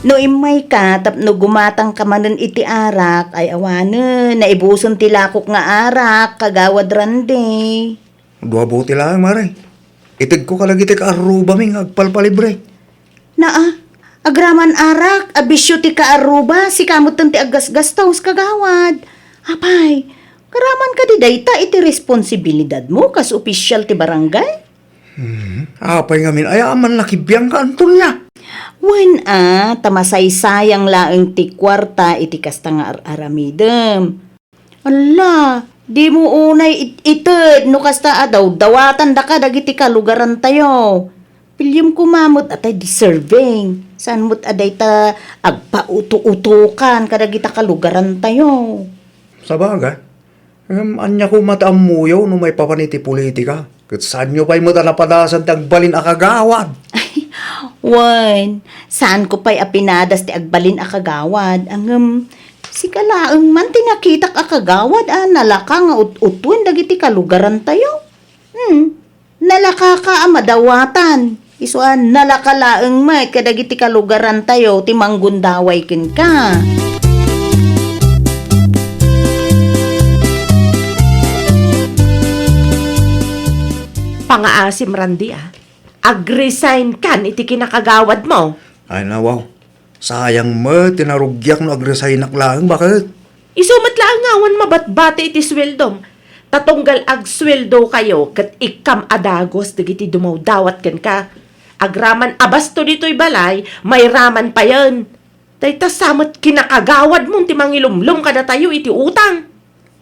No immayka tapno gumatangka manen iti arak, ay awanen, naibusen ti lakok nga arak, kagawad Randy. Dua bote laeng, mare. Itedko kadagiti kaarrubami nga agpalpalibre. Naa, agraman arak a bisio ti kaarruba, sika metten ti aggasgastos, kagawad. Apay, karaman kadi dayta iti responsibilidadmo kas opisial ti barangay? Hmm, apay ngamin, aya a man nakibiangka, Antonia? Wen a, ta masaysayang laeng ti kuarta iti kasta nga ar-aramidem. Alla, dimo unay it-, ited no kasta a dawdawatandaka dagiti kalugarantayo. Piliem koma met a tay deserving. Saan met a dayta agpauto-utokan kadagita kalugarantayo. Sabagay, ngem ania koma ti ammoyo no maipapan iti politika? Ket saanyo pay met a napadasan ti agbalin a kagawad? Ay, wen, saanko pay a pinadas ti agbalin a kagawad, ngem Sika laeng man ti nakitak a kagawad a nalaka nga ut-utuen dagiti kalugarantayo. Hmm, nalakaka a madawatan. Isu a nalaka laeng met kadagiti kalugarantayo ti manggundaway kenka. Pangaasim, Randy, a. Ag-resign kan iti kinakagawadmo. Ay, nawaw. Sayang met ti narugiak no ag-resignak laeng, baket? Isu met laeng nga awan mabatbati iti sueldom. Ta tunggal agsueldokayo ket ikkam a dagus dagiti dumawdawat kenka. Agraman a basto ditoy balay, mairaman payen. Dayta sa met kinakagawadmon ti mangilumlom kadatayo iti utang.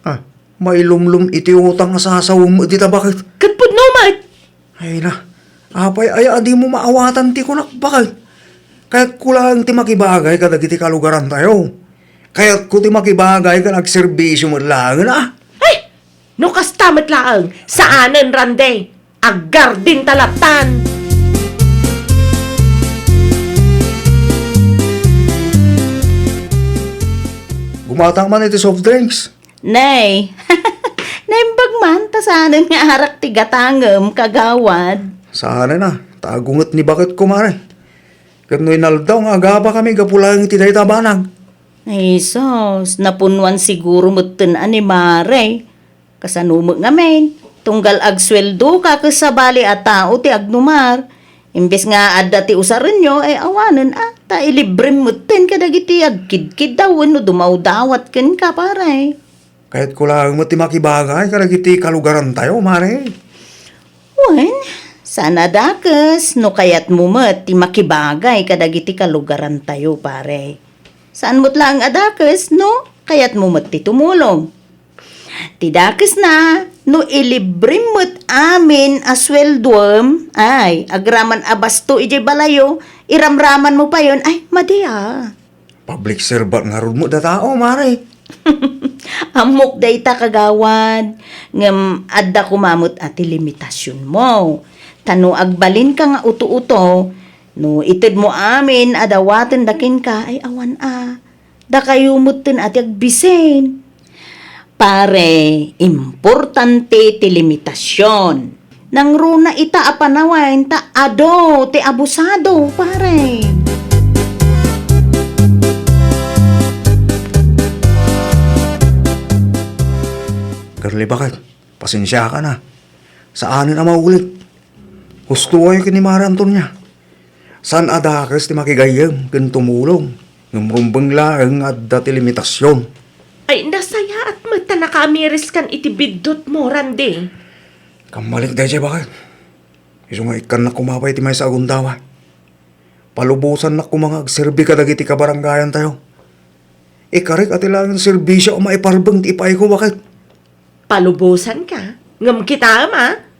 Ah, mailumlom iti utang a sasawem met dita, baket? Ket pudno met! Ay na, apay aya a dimo maawatan ti kunak, baket? Kayatko laeng ti makibagay kadagiti kalugarantayo. Kayatko ti makibagay ken agserbisyo met laeng, a. Ay! No kasta met laeng, saanen, Randy. Aggardin ta lattan. Gumatang man iti soft drinks. Nay, naimbag man ta saanen nga arak ti gatangem, kagawad. Saanen a, ta agunget ni baketko, mare. Ket no inaldaw nga agabakami gapu laeng iti dayta banag. Ay, sus, napunnuan siguro metten a ni mare. Kasano met ngamin, tunggal agsueldoka ket sabali a tao ti agnumar, imbes nga adda ti usarenyo, ay awanen a, ta ilibrem metten kadagiti agkidkiddaw wenno dumawdawat kenka, pare. Kayatko laeng met ti makibagay kadagiti kalugarantayo, mare. Wen, saan a dakes no kayatmo met ti makibagay kadagiti kalugarantayo, pare. Saan met laeng a dakes no kayatmo met ti tumulong. Ti dakesna, no ilibrem met amin a sueldoem, ay, agraman a basto idiay balayyo, iramramanmo payen, ay, madi a. Public servant ngarud met a tao, mare. Ammok dayta, kagawad, ngem adda koma met a ti limitasionmo. Ta no agbalinka nga uto-uto, no itedmo amin a dawatenda kenka, ay awan a. Dakayo metten a ti agbisin. Pare, importante ti limitasion. Nangruna ita a panawen ta adu ti abusado, pare. Girlie, baket? Pasensiakan a. Saanen a maulit. Husto kayo ken ni Mare Antonia. Saan a dakes ti makigayyem ken tumulong, ngem rumbeng laeng nga adda ti limitasion. Ay, nasayaat met ta nakaamiriskan iti biddutmo, Randy. Kammalik daydiay, baket. Isu nga ikkannak koma pay ti maysa a gundaway. Palubosannak koma nga agserbi kadagiti kabarangayantayo. Ikarek a ti laeng serbisio a maiparbeng ti ipaayko, baket. Palubosanka, ngem kitaem a,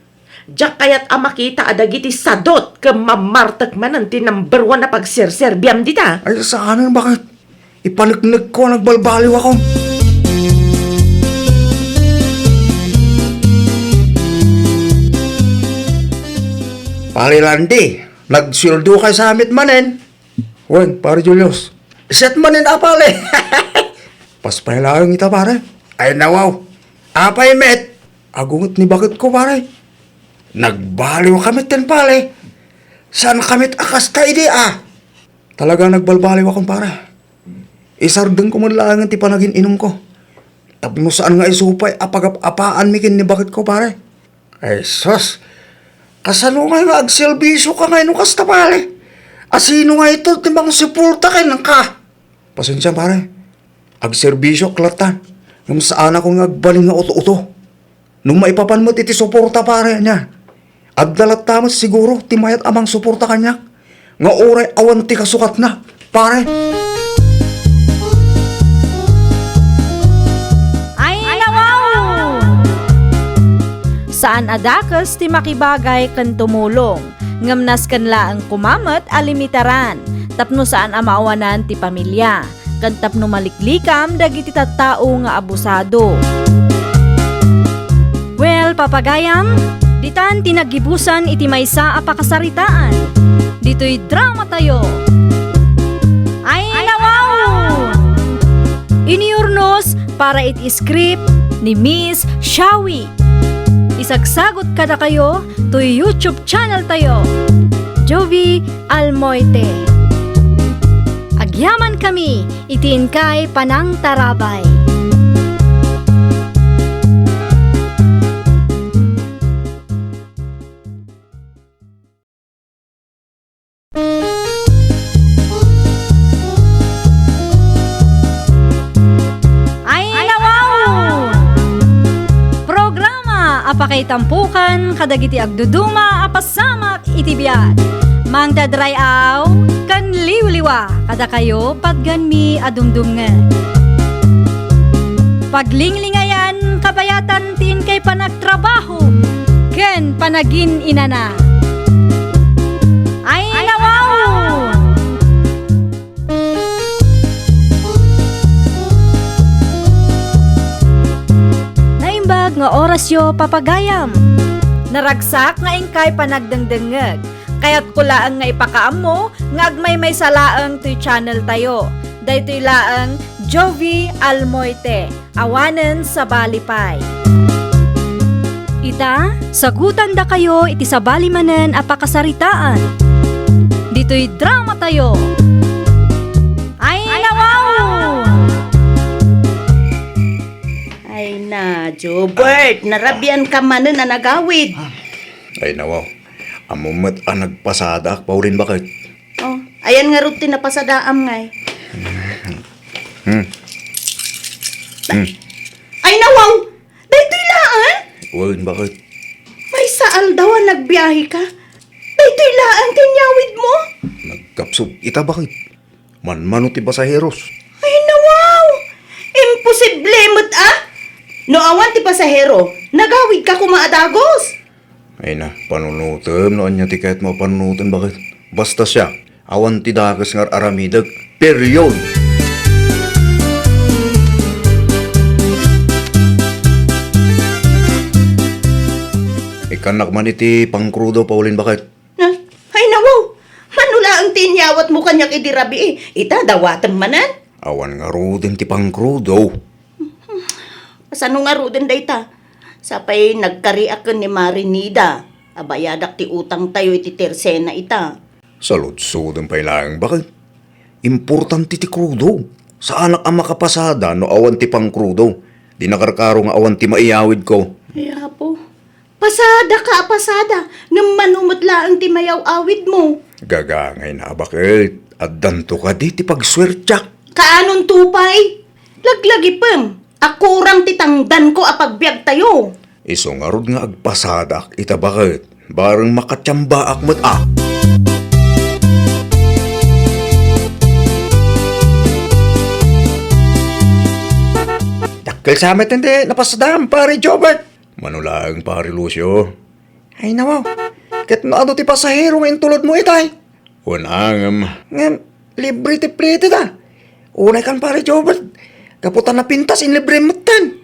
diak kayat a makita a dagiti sadot ken mammartek manen ti number one a pagserserbiam dita. Ay, saanen, baket? Ipaneknekko a nagbalbaliwakon. Pare Randy, nagsueldokayo sa met manen. Wen, Pare Julius. Siak manen a, pare. Paspay laeng ita, pare. Ay, nawaw. Apay met? Agunget ni baketko, pare. Nagbaliwka met ken, pare. Saan ka met a kasta idi, a? Talaga nagbalbaliwakon, pare. Isardengko met laengen ti panagin-inumko. Tapno saan nga isu pay a pagap-apaanmi ken ni baketko, pare. Ay, sus! Kasano ngay nga agserbisioka ngay no kasta, pare? A sino ngay ito ti mangsuporta kenka? Pasensia, pare. Agserbisioak latta, ngem saanakon nga agbalin nga uto-uto. No maipapan met iti suporta, pare, ania, adda latta met siguro ti mayat a mangsuporta kaniak. Nga uray awan ti kasukatna, pare. Ay, nawaw! Saan a dakes ti makibagay ken tumulong, ngem nasken laeng koma met a limitaran tapno saan a maawanan ti pamilya. Ken tapno maliklikam dagiti tattao nga abusado. Well, papagayam, ditan ti naggibusan iti maysa a pakasaritaan. Ditoy dramatayo. Ay, nawaw! Inyo para iti script ni Miss Shawi. Isagsagut kadakayo toy YouTube channel tayo, Jovie Almoite. Agyaman kami iti inkay panangtarabay. Ayna wow! Programa a pakaitampukan kadagiti agduduma a pasamak iti biag. Mangted ray-aw ken liwliwa kadakayo patgenmi a dumdumngeg. Paglinglingayan kabayatan ti inkay panagtrabaho ken panagin-inana. Ayna wow! Naimbag nga orasyo, papagayam. Naragsak nga inkay panagdengdengngeg. Kayatko laeng nga ipakaammo nga agmaymaysa laeng toy channel tayo. Daytoy laeng Jovie Almoite, awanen sabali pay. Ita, sagutandakayo iti sabali manen a pakasaritaan. Ditoy drama tayo. Ayna wow! Ayna, Jobert, narabian ka manen a nagawid. Ayna wow. Ammom met a nagpasadaak, Pauline, baket? Oh, ayan ngarud ti napasadaam ngay? Hmm. Hmm. Ayna wow! Daytoy laeng? Wen, baket? Maysa aldaw a nagbiaheka. Daytoy laeng ti inyawidmo? Nagkapsut ita, baket? Manmano ti pasaheros. Ayna wow! Imposible met a! No awan ti pasahero, nagawidka koma a dagus. Ayna, panunotem no ania ti kayatmo a panunoten, baket? Basta siak, awan ti dakes nga ar-aramidek. Period! Ikkannak man iti pangkrudo, Pauline, baket? Na, ayna wow! Mano laeng ti inyawatmo kaniak idi rabii? Ita, dawatem manen? Awan ngaruden ti pangkrudo. Kasano ngaruden dayta? Sapay nagkariak ken ni Mare Nida a bayadak ti utangtayo iti tersena ita. Saludsodem pay laeng, baket? Importante ti krudo. Saanak a makapasada no awan ti pangkrudo. Di nakarkaro nga awan ti maiyawidko. Ay, Apo. Pasadaka a pasada, ngem mano met laeng ti mayaw-awidmo. Gagangayna a baket, addanto kadi ti pagsuertiak? Kaanonto pay? Laglagipem a kurang ti tangdanko a pagbiagtayo. Isu ngarud nga agpasadak ita, baket, bareng makatiambaak met a. Dakkel sa met ti napasadaam, Pare Jobert. Mano laeng, Pare Lucio? Ay, nawaw. Ket no adu ti pasahero nga intulodmo itay? Wen, ngem. Ngem, libre ti plete da. Unay kan, Pare Jobert. Gapu ta napintas, inlibre metten.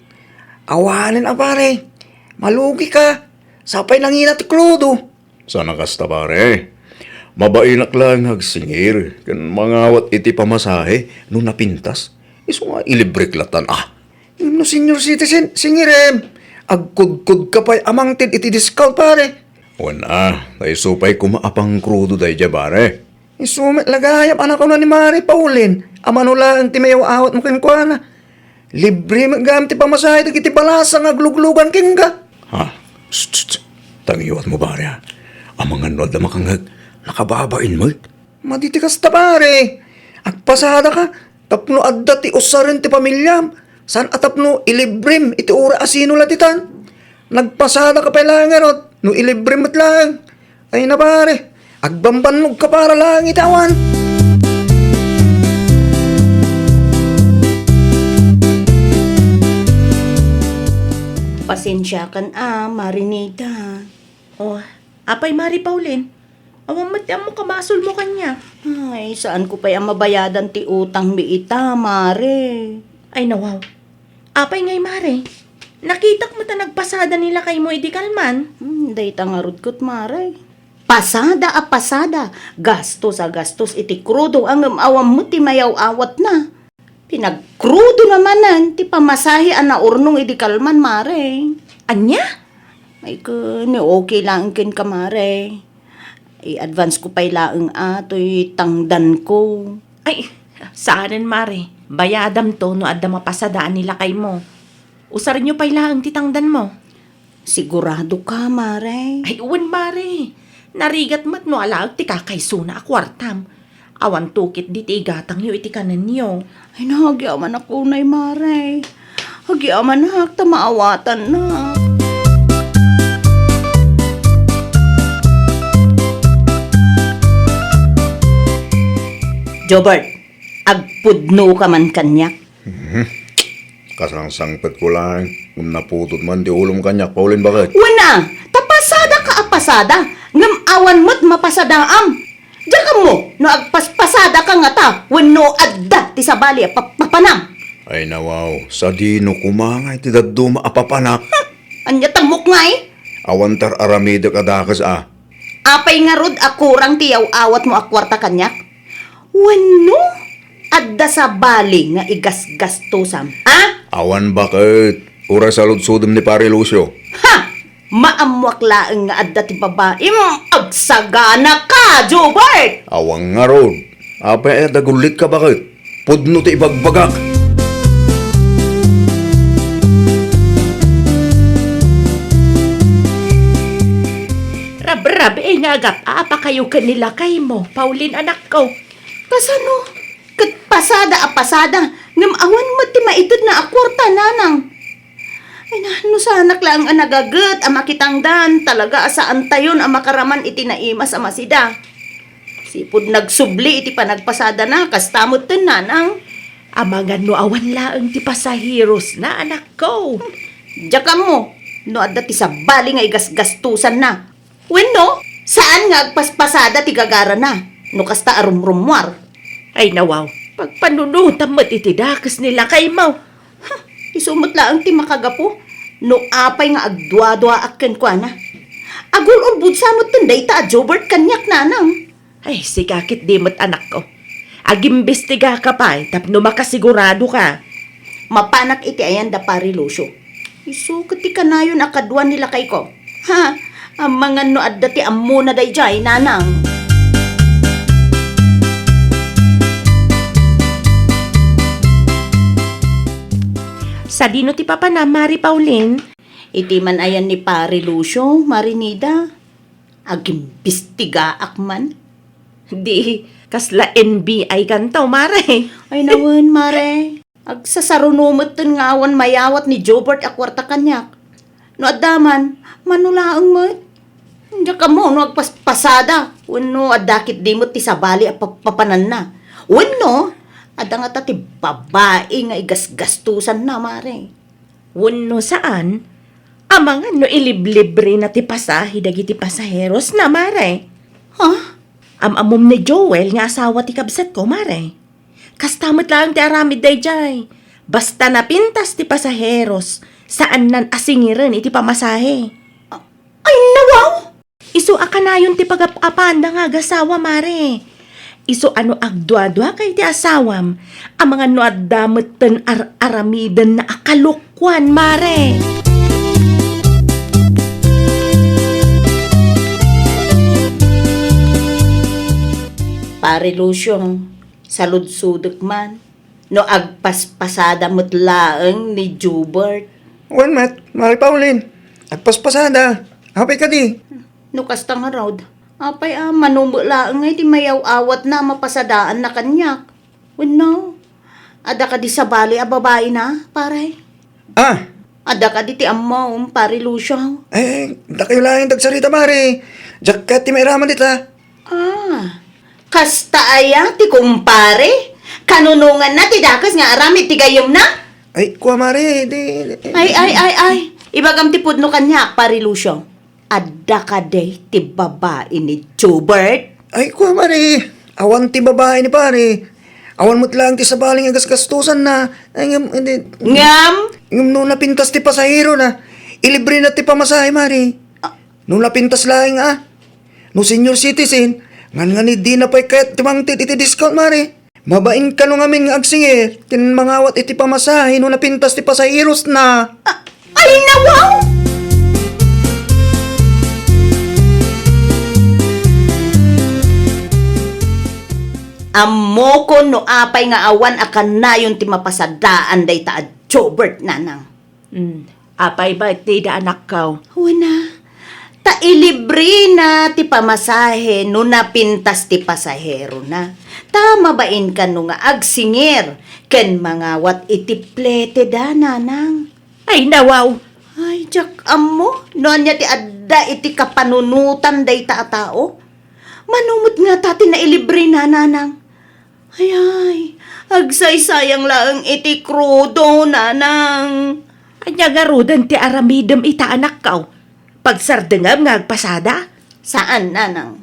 Awanen a, pare. Malugi ka. Sapay nangina ti krudo. Saan a kasta, pare. Mabainak laeng nga agsingir ken mangawat iti pamasahe no napintas. Isu nga ilibrek lattan a. No senior citizen, singirem. Agkudkod ka pay a mangted iti discount, pare. Wen a, ta isu pay koma a pangkrudo daydiay, pare. Isu met la gayam a nakunana ni Mare Pauline a mano laeng ti mayaw-awatmo kenkuana. Libre met gayam ti pamasahe dagiti balasa nga agluglugan kenka. Ha? Tst, tst, tst. Tangiwatmo, pare, a. Amangan no adda makangngeg, nakababain met. Madi ti kasta, pare. Agpasadaka tapno adda ti usaren ti pamiliam, saan a tapno ilibrem iti uray asino la ditan. Nagpasadaka pay laeng ngarud no ilibrem met laeng. Ay na, pare, agbambannogka para laeng iti awan. Pasensiakan a, Mare Nida. Oh, apay, Mare Pauline? Awan met ti ammok a basolmo kaniak. Ay, saanko pay a mabayadan ti utangmi ita, Mare. Ay, nawaw. Apay ngay, Mare? Nakitak met a nagpasada ni lakaymo idi kalman. Hmm, dayta ngarud ket, Mare. Pasada a pasada, gastos a gastos iti krudo, ngem awan met ti mayaw-awatna. Pinagkrudo na manen ti pamasahe a naurnong idi kalman, Mare. Ania? Ay, ken, okay laeng kenka, Mare. I-advance ko pay laeng a toy tangdanko. Ay, saanen, Mare. Bayadamto no adda mapasadaan ni lakaymo. Usarenyo pay laeng ti tangdanmo. Sigurado ka, Mare? Ay, wen, Mare. Narigat met no alaek ti kakaysona a kuartam. Awan tukit diti igatangyo iti kanenyo. Ay, na, agyamanak unay, Mare. Agyamanak, ta maawatannak. Jobert, agpudno ka man kaniak. Mhm. Kasangsangpetko laeng, ngem naputod man ti ulom kaniak, Pauline, baket. Wen a, ta pasada ka a pasada, ngem awan met mapasadaam. Diak ammo no agpaspasada ka ngata wenno adda ti sabali a papapanam. Ay, nawaw, sadino koma nga iti dadduma a papanak? Ania tammok ngay? Awan tar-aramidek a dakes a. Apay ngarud a kurang ti yaw-awatmo a kuarta kaniak? Wenno adda sabali nga igasgastusam, ha? Awan baket. Uray saludsodem ni Pare Lucio. Ha! Maammoak laeng nga adda ti babaim. Agsagana ka, Jobert! Awan ngarud. Apay a dagullit ka baket? Pudno ti ibagbagak. Rabrab-i nga agap-apakayo ken ni lakaymo, Pauline, anakko. Kasano? Ket pasada a pasada, ngem awan met ti maitedna a kuarta, nanang. Ay na, no saanak laeng a nagaget a makitangdan, talaga a saantayon a makaraman iti naimas a masida. Sipud nagsubli iti panagpasadana, kasta metten, nanang. Amangan no awan laeng ti pasaherosna, anakko. Diak ammo no adda ti sabali nga igasgastusanna. Wenno, saan nga agpaspasada ti gagarana no kasta a rumrummuar? Ay, nawaw, pagpanunotam met iti dakes ni lakaymo. Ha, isu met laeng ti makagapu no apay nga agduaduaak kenkuana. Agul-ulbodsa metten dayta a Jobert kaniak, nanang. Ay, sika ketdi met, anakko. Agimbistigaka pay tapno makasiguradoka. Mapanak iti ayan da Pari Lucio. Isu ket ti kanayon a kadua ni lakayko. Ha, amangan no adda ti ammona daydiay, nanang. Sadino ti papanam, Mari Pauline? Iti man ayan ni Pari Lucio, Mari Nida. Agimbistigaak man. Di, kasla N B I kanto, Mare. Ay, nawen, Mare. Agsasaruno metten nga awan mayawat ni Jobert a kuarta kaniak. No adda man, mano laeng met. Diak ammo no agpaspasada wenno adda ketdi met ti sabali a papapananna. Wenno, adda ngata ti babai nga igasgastusanna, Mare. Wenno saan, amangan no iliblibrena ti pasahe dagiti pasaherosna, Mare. Ha? Am-ammom ni Joel nga asawa ti kabsatko, Mare. Kasta met laeng ti aramid daydiay. Basta napintas ti pasaheros, saannan a singiren iti pamasahe. Ay, nawaw! Isu a kanayon ti pagap-apaanda nga agasawa, Mare. Isu a no agduaduaka iti asawam, amangan no adda metten ar-aramidenna a kalukkuan, Mare. Pare Lucio, saludsodek man no agpaspasada met laeng ni Jubert. Wen met, Mari Pauline, agpaspasada. Apay kadi? No kasta ngarud, apay a mano met laeng nga iti mayaw-awatna a mapasadaanna kaniak? Wenno, adda kadi sabali a babaina, pare? Ah! Adda kadi ti ammom, Pare Lucio? Eh, dakayo laeng ti agsarita, Mare. Diak kayat ti mairaman dita. Ah, kasta aya ti kumpare? Kanunonganna ti dakes nga aramid ti gayyemna? Ay, kua, Mare, di, di. Ay, ay, ay, ay. Ibagam ti pudno kaniak, Pare Lucio. Adda kadi ti babai ni Jubert? Ay, kua, Mare. Awan ti babai ni pare. Awan met laeng ti sabali nga gasgastusanna. Ay, ngem, hindi. Ngem? Ngem no napintas ti pasaherona, ilibrena ti pamasahe, Mare. Ah. No napintas laeng, a. No senior citizen, ngan, ngan dina pay kayat ti mangted iti discount, Mare. Mabain kano ngamin nga agsingir ken mangawat iti pamasahe no napintas ti pasaherosna. A-, ay, nawaw! Ammokon no apay nga awan a kanayon ti mapasadaan dayta a Jobert, nanang. Hmm, apay met dayta, anakko? Wen a, ta ilibrena ti pamasahe no napintas ti pasaherona. Ta mabain kano nga agsingir ken mangawat iti plete da, nanang. Ay, nawaw! Ay, diak ammo no ania ti adda iti kapanunotan dayta a tao. Mano met ngata ti nailibrena, nanang? Ay, ay, agsaysayang laeng iti krudo, nanang. Ania ngaruden ti aramidem ita, anakko? Pagsardengam nga agpasada? Saan, nanang.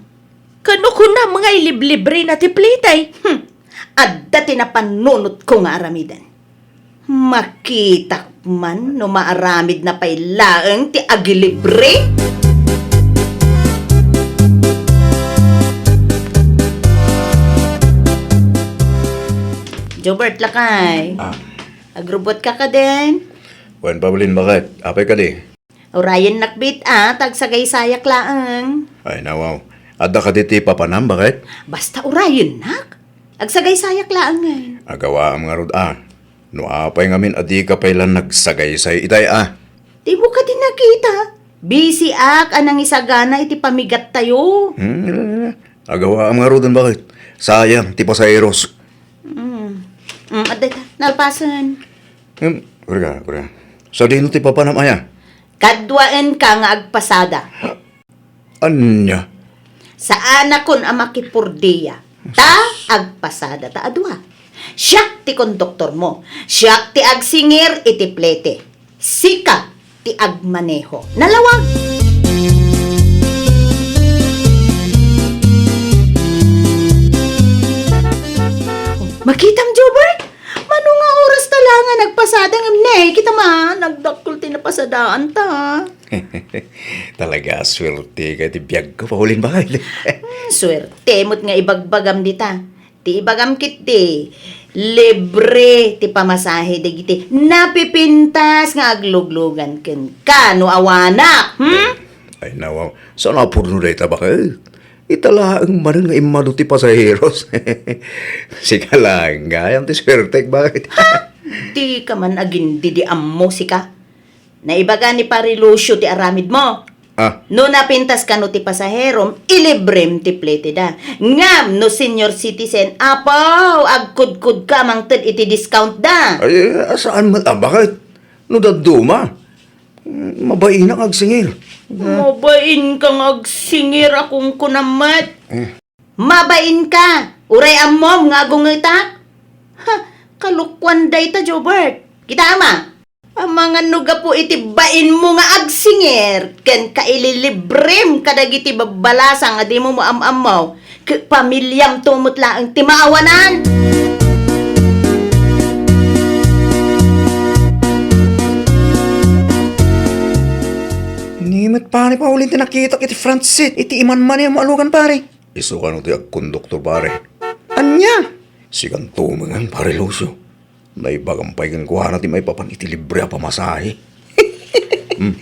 Kano kunam nga iliblibrena ti plete? Hmm, adda ti napanunotko nga aramiden. Makitak man no maaramidna pay laeng ti agilibre. Jobert, lakay. Ah. Agrubotka kadin? Wen, Paulin, baket? Apay kadi? Urayennak met, a, ta agsagaysayak laeng. Ay, nawaw. Adda kadi ti papanam, baket? Basta urayennak. Agsagaysayak laeng ngay. Agawaam ngarud, a. No apay ngamin a dika pay la nagsagaysay itay, a. Dimo kadi nakita? Busy-ak a nangisagana iti pamigattayo. Hmm, agawaam ngaruden, baket? Sayang ti pasaheros. Mm. Mm, adda ita. Nalpasen. Hmm, kurka, kurka. Sadino ti papanam aya? Kaduaenka nga agpasada. Ania? Saanakon a makipurdia. Ta agpasada ta a dua. Siak ti konduktormo. Siak ti agsingir iti plete. Sika ti agmaneho. Nalawag! Makitam, Jobert? Mano nga oras ta la nga nagpasada ngem ne, kita man, nagdakkel ti napasadaanta. Talaga, suerteka iti biagko, Paulin, baket? Hmm, suerte met nga ibagbagam dita. Ti ibagam ketdi, libre ti pamasahe dagiti napipintas nga agluglugan kenka no awanak, hmm? Ay, nawaw. Saan a pudno dayta, baket? Ita laeng manen nga immadu ti pasaheros. Sika laeng gayam ti suertek, baket? Ha? Dika man agin-idi ammo, sika. Naibaga ni Pare Lucio ti aramidmo. Ah. No napintas kano ti pasaherom, ilibrem ti plete da. Ngem no senior citizen, apaw, agkudkodka mangted iti discount da. Ay, a, saan met a, baket? No dadduma, mabainak nga agsingir. Mabainka nga agsingir a kunkunam met. Eh. Mabainka! Uray ammom nga agungetak? Ha, kalokuan dayta, Jobert. Kitaem a? Amangan no gapu iti bainmo nga agsingir ken kaililibrem kadagiti babbalasang a dimo maam-ammo, ket pamiliamto met laeng ti maawanan. Ni met pare, Paulin, ti nakitak iti front seat iti imanmaniam a alugan, pare. Isu kano ti agkonduktor, pare? Ania? Sikan tumengen, Pare Lucio. Naibagam pay kenkuana ti maipapan iti libre a pamasahe. Hmm.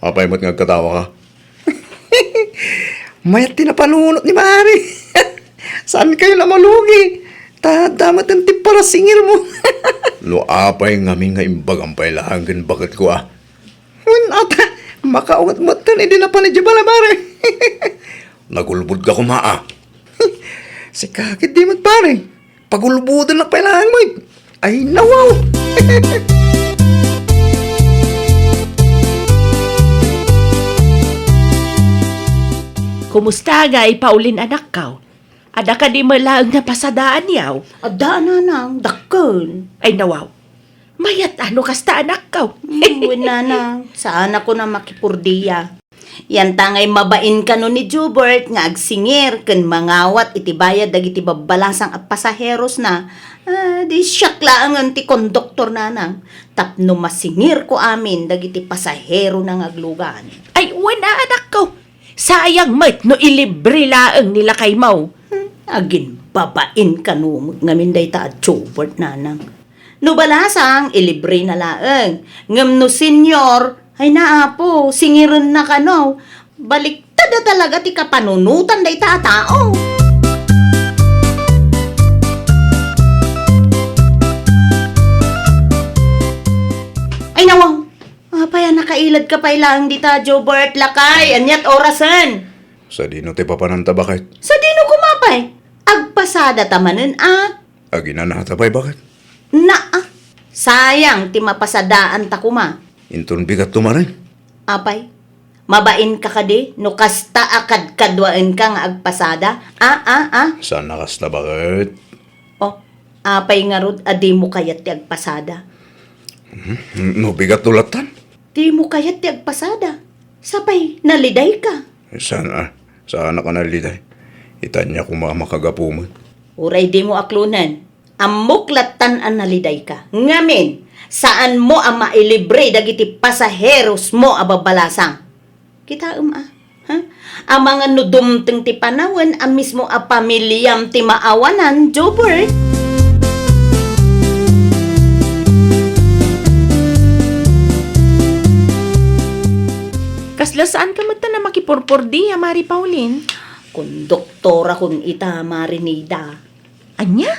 Apay met nga agkatawaka? Mayat ti napanunot ni pare. Saan kayo na malugi? Ta adda met ti parasingir mo. No apay ngamin nga imbagam pay laeng ken baketko, a. Wen, ata, makaunget metten idi napan idiay balay, pare. Nagulbodka koma, a. Sika ketdi met, pare. Pagulbodennak pay laeng met. Ay, nawaw! Kumusta ngay, Paulin, anakko? Adda kadi met laeng napasadaanyo? Adda, nanang, dakkel. Ay, nawaw. Mayat a no kasta, anakko. Hmm, wen, nanang, saanakon a makipurdia. Yanta ngay mabain kano ni Jubert nga agsingir ken mangawat iti bayad dagiti babbalasang a pasaherosna. A, di siak laengen ti konduktor, nanang, tapno masingirko amin dagiti pasaherona nga aglugan. Ay, wen a, anakko. Sayang met no ilibre laeng ni lakaymo. Hmm. Aginbabain kano met ngamin dayta a Jobert, nanang. No balasang, ilibre na laeng. Ngem no senior, ay naapo, singiren na kano. Baliktad a talaga ti kapanunotan dayta a tao. Ay, nawang. Apay a nakailad ka pay laeng dita, Jobert, lakay? Aniat orasen? Sadino ti papananta, baket? Sadino koma pay? Agpasada ta manen a. Aginanata pay, baket? Naa, sayang ti mapasadaan ta koma. Inton bigat to, mare? Apay, mabain ka kadi no kasta a kadkaduaen ka nga agpasada? A, a, a? Saan a kasta, baket? O, apay ngarud a dimo kayat ti agpasada? Hmm, no bigat to lattan? Dimo kayat ti agpasada? Sapay, naliday ka. Saan a? Saan a ka naliday? Itanya koma a makagapu met. Uray dimo aklonen. Ammok lattan a naliday ka. Ngamin, saanmo a mailibre dagiti pasaheros mo a babbalasang. Kitaem a, ha? Amangan no dumteng ti panawen a mismo a pamiliam ti maawanan, Jobert. Kasla saan ka met a makipurpurdi a Mari Pauline? Konduktora kun ita, Mari Nida. Ania?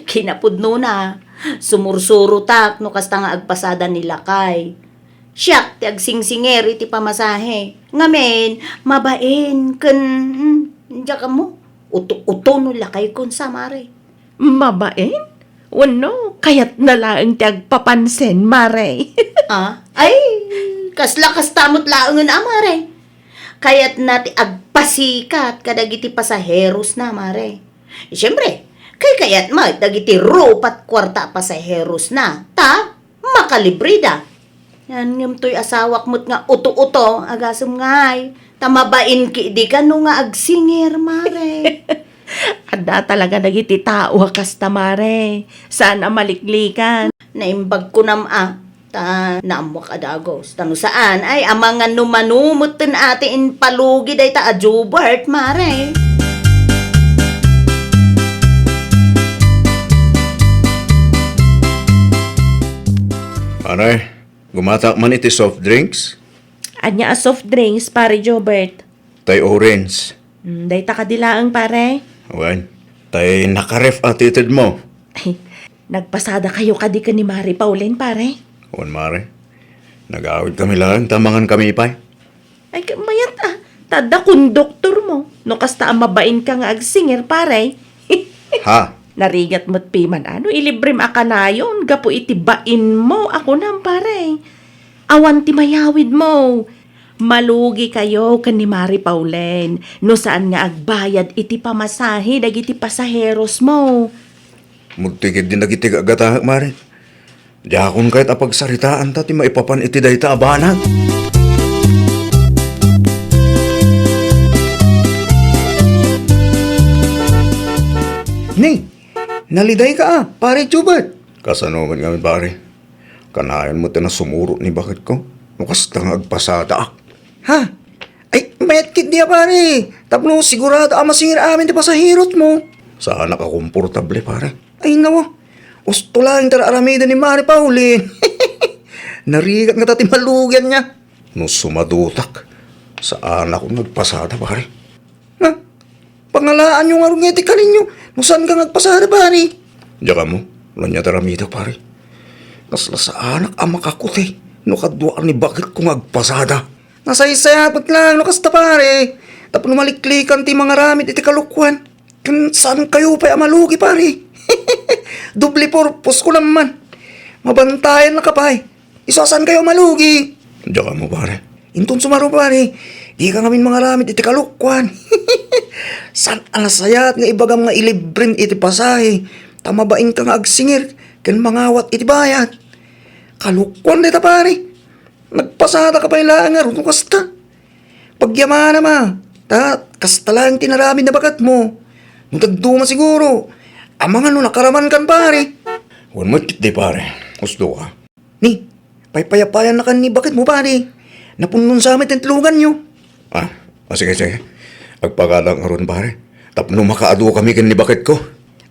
Kinapudnona, sumursurotak no kasta nga agpasada ni lakay. Siak ti agsingsinger iti pamasahe. Ngamin, mabain ken, hmm, diak ammo. Uto-uto no lakay kon sa, mare. Mabain? Wenno, kayatna laeng ti agpapansin, mare. Ah? Ay, kasla kasta met laengen a, mare. Kayatna ti agpasikat kadagiti pasaherosna, mare. Siempre, kaykayat met dagiti rupat kuarta a pasaherosna, ta makalibreda. Yan ngem toy asawak met nga uto-uto, agasem ngay, ta mabain ketdi kano nga agsingir, mare. Adda talaga dagiti tao a kasta, mare. Saan a maliklikan. Naimbag kunam a, ta naammoak a dagus. Ta no saan, ay, amangan no mano metten a ti impalugi dayta a Jobert, mare. Mare, gumatak man iti soft drinks? Ania a soft drinks, Pare Jobert? Tay orange. Mm, dayta kadi laeng, pare? Wen, tay nakaref a ti itedmo. Ay, nagpasada kayo kadi ken ni Mari Pauline, pare? Wen, mare. Nagawid kami laeng ta mangan kami pay. Ay, ka-, mayat a. Ta adda konduktor mo. No kasta a mabain ka nga agsingir, pare. Ha? Narigat met piman, ano, ilibrem a kanayon gapu iti bain mo a kunam, pare. Awan ti mayawid mo. Malugi kayo ken ni Mari Pauline no saan nga agbayad iti pamasahe dagiti pasaheros mo. Mudtikid din dagiti gagataek, mare. Diakon kayat a pagsaritaanta ti maipapan iti dayta a banag. Ni, naliday ka a, Pare Jobert. Kasano met ngamin, pare? Kanayon met a nasumurot ni baketko no kasta nga agpasadaak. Ha? Ay, mayat ketdi a, pare. Tapno sigurado a masingir amin ti pasaherot mo. Saanak a komportable, pare. Ay, nawa. Usto laeng ti aramiden ni Mari Pauline. Narigat ngata ti malugi ania. No sumadutak, saanak nga agpasada, pare. Ha? Pangalaanyo ngarud nga iti kalinyo no saan ka nga agpasada, pare. Diak ammo, no ania ti aramidek, pare. Kasla saanak a makakuti no kaduaan ni baketko nga agpasada. Nasaysayat met laeng no kasta, pare. Tapno maliklikan ti mangaramid iti kalokuan. Ken saan kayo pay a malugi, pare. Doble purpose ko naman. Mabantayan na ka pay. Isu a saan kayo a malugi. Diak ammo, pare. Inton sumaro, pare, di ka ngamin mangaramid iti kalokuan. Saan a nasayaat nga ibagam nga ilibrem iti pasahe, ta mabain ka nga agsingir ken mangawat iti bayad. Kalokuan dayta, pare. Nagpasada ka pay laeng ngarud no kasta. Pagyamanak a, ta kasta laeng ti inaramid ni baketmo. No dadduma siguro, amangan no nakaraman kan, pare. Wen met ketdi, pare. Usto ka. Ni, paypayapayan na kan ni baketmo, pare. Napunnon sa met ti itloganyo. Ah, ah, sige, sige. Agpakada ngarud, pare. Tapno makaadukami ken ni baketko.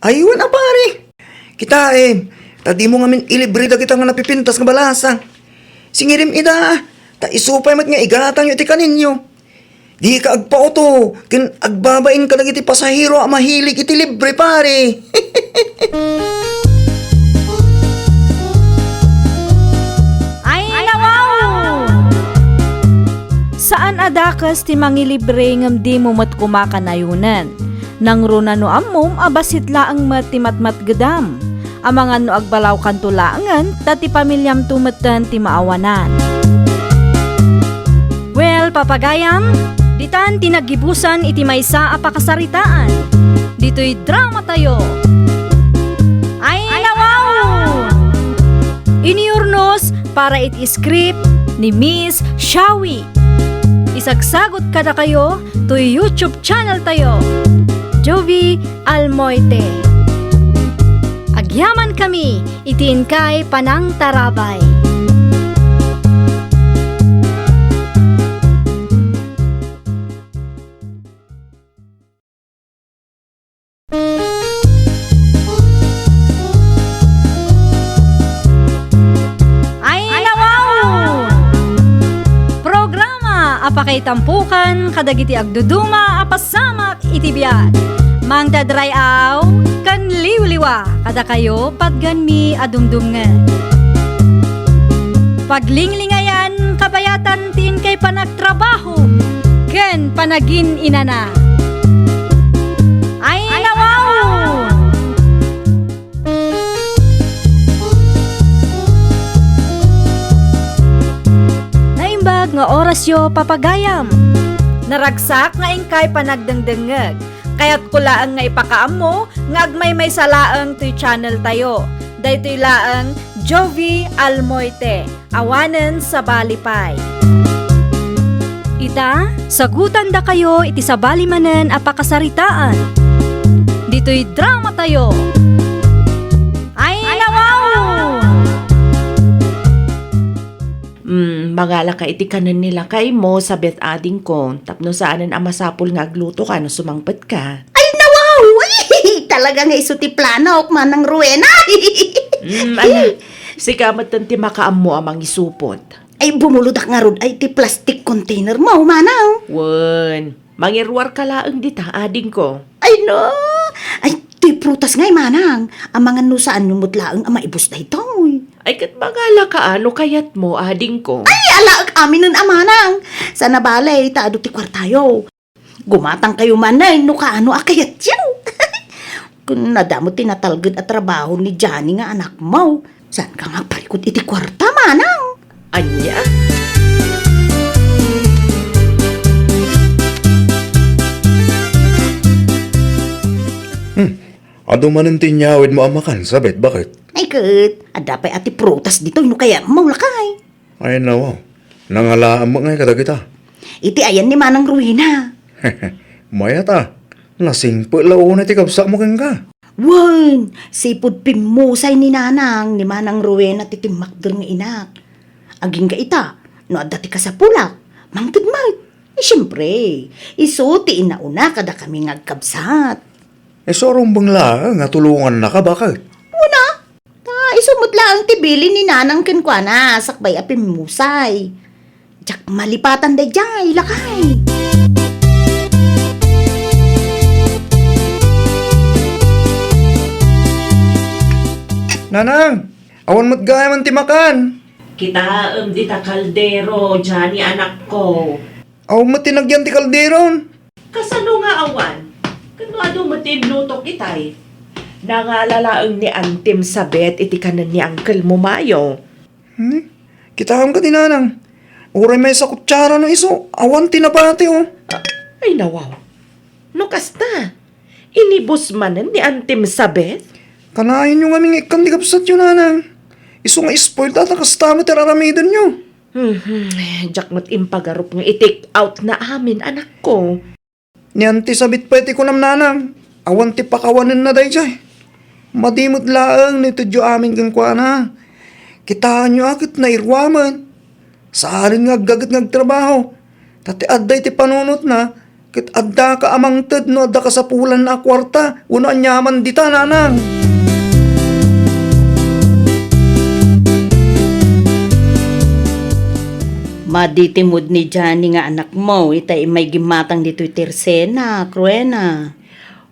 Ay, wen a pare. Kitaem, ta dimo ngamin ilibre dagita nga napipintas nga balasa. Singirim ida, ta isu pay met nga igatangyo iti kaninyo. Dika agpauto ken agbabain kadagiti pasahero a mahilig iti libre, pare. Ay, nawaw! Saan a dakes ti mangilibre ngem dimo met koma kanayonen. Nangruna no ammom a bassit laeng met ti matmatgedam. Amangan no agbalawkanto laengen ta ti pamiliamto metten ti maawanan. Well, papagayam, ditan ti naggibusan iti maysa a pakasaritaan. Ditoy dramatayo. Ay, nawaw! Iniurnos para iti script ni Miss Shawi. Isagsagut kadakayo toy YouTube channel tayo, Jovi Almoite. Agyaman kami iti inkay panangtarabay. Ay, nawaw! Programa a pakaitampukan kadagiti agduduma a pasamak iti biag. Mangted ray-aw ken liwliwa kadakayo patgenmi a dumdumngeg. Paglinglingayan kabayatan ti inkay panagtrabaho ken panagin-inana. Ay, nawaw! Naimbag nga orasyo, papagayam. Naragsak nga inkay panagdengdengngeg. Kayatko laeng nga ipakaammo nga agmaymaysa laeng toy channel tayo. Daytoy laeng Jovi Almoite. Awanen sabali pay. Ita, sagutandakayo iti sabali manen a pakasaritaan. Ditoy dramatayo. Ay, nawaw! Mm, mangalaka iti kanen ni lakaymo, Sabet, adingko, tapno saanen a masapul nga aglutoka no sumangpetka. Ay, nawaw! Ay, talaga nga isu ti planok, Manang Rowena. Mm, ala, sika metten ti makaammo a mangisupot. Ay, bumuludak ngarud ay ti plastic container mo, Manang. Wen, mangiruarka laeng dita, adingko. Ay, no! Ay, ti prutas ngay, Manang. Amangan no saanyo met laeng a maibus daytoy. Ay, ket mangalaka no kayatmo, adingko. Ay, alaek aminen a, Manang. Sana bale, ta adu ti kuartayo. Gumatangkayo manen no kaano a kayatyo. Kun adda met ti natalged a trabaho ni Johnny nga anakmo, saanka nga agparikut iti kuarta, Manang? Ania? Hmm. Adu manen ti inyawidmo a makan, Sabet, baket? Ay ket, adda pay a ti prutas ditoy no kayatmo, lakay. Ay, nawaw. Nangalaam met ngay kadagita. Iti ayan ni Manang Rowena. Mayat a. Nasingpet la unay ti kabsatmo kenka. Wen, sipud pimmusay ni Nanang ni Manang Rowena ti timmakder nga inak. Agingga ita, no adda ti kasapulak, mangted met. Eh, siempre, isu ti inauna kadakami nga agkabsat. Isu a rumbeng laeng a tulongannaka, baket? Wen a, ta isu met laeng ti bilin ni Nanang kenkuana sakbay a pimmusay. Diak malipatan daydiay, lakay. Nanang, awan met gayam ti makan. Kitaem dita kaldero, Johnny, anakko. Awan met ti nagyan ti kalderon. Kasano nga awan? Ket no adu met ti inlutok itay? Nangala laeng ni Antim Sabet iti kanen ni angkelmo, Mayo. Hmm? Kitaem kadi, Nanang. Uray maysa kutsara no isu, awan ti nabati, o. Ay, nawaw. No kasta, inibus manen ni Antim Sabet? Kanayon yo ngamin nga ikkan ti kabsatyo, Nanang. Isu nga spoiled a, ta kasta met ti ar-aramidenyo. Hmm, diak met impagarup nga i-take out na amin, anakko. Ni Anti Sabit pay ti kunam, Nanang, awan ti pakawanenna daydiay. Madi met laeng no itedyo amin kenkuana. Kitaenyo a ket nairuamen. Saanen nga aggaget nga agtrabaho. Ta ti adda iti panunotna, Ket addaka a mangted no adda kasapulanna a kuarta wenno aniaman dita, nanang. Madi ti mood ni Johnny nga anakmo, ita immay gimmatang ditoy Tirsena, Cruena.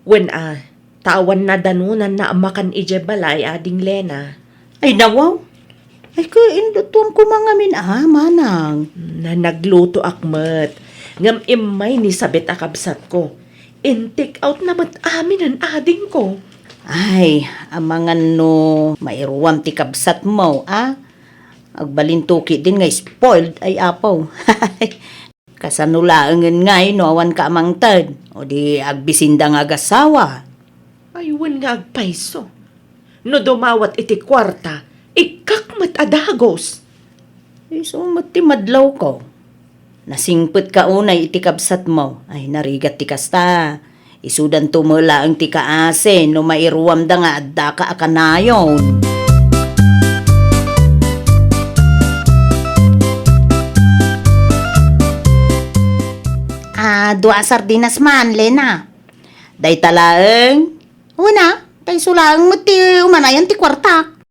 Wen a, ta awan nadanonanna a makan idiay balay, Ading Lena. Ay, nawaw. Ay, ka, indutuan ko mangamin, ah, manang. Na, naglutoak met. Ngem immay ni sabit a kabsatko. In-take out na met aminen adingko. Ay, amangan no mairuam ti kabsatmo, ah. Agbalinto ketdin nga spoiled, ay apo. Kasano laengen ngay no awanka a mangted, o di agbisinda nga agasawa? Ay, wen nga agpayso. No dumawat iti kuarta, ikkak met a dagus. Isu met ti madlawko. Nasingpetka unay iti kabsatmo. Ay, narigat ti kasta. Isudanto met laeng ti kaasi no mairuamda nga addaka a kanayon. Ah, dua a sardinas man, Lena. Dayta laeng? Wen a, ta isu laeng met ti umanayan ti kuartak.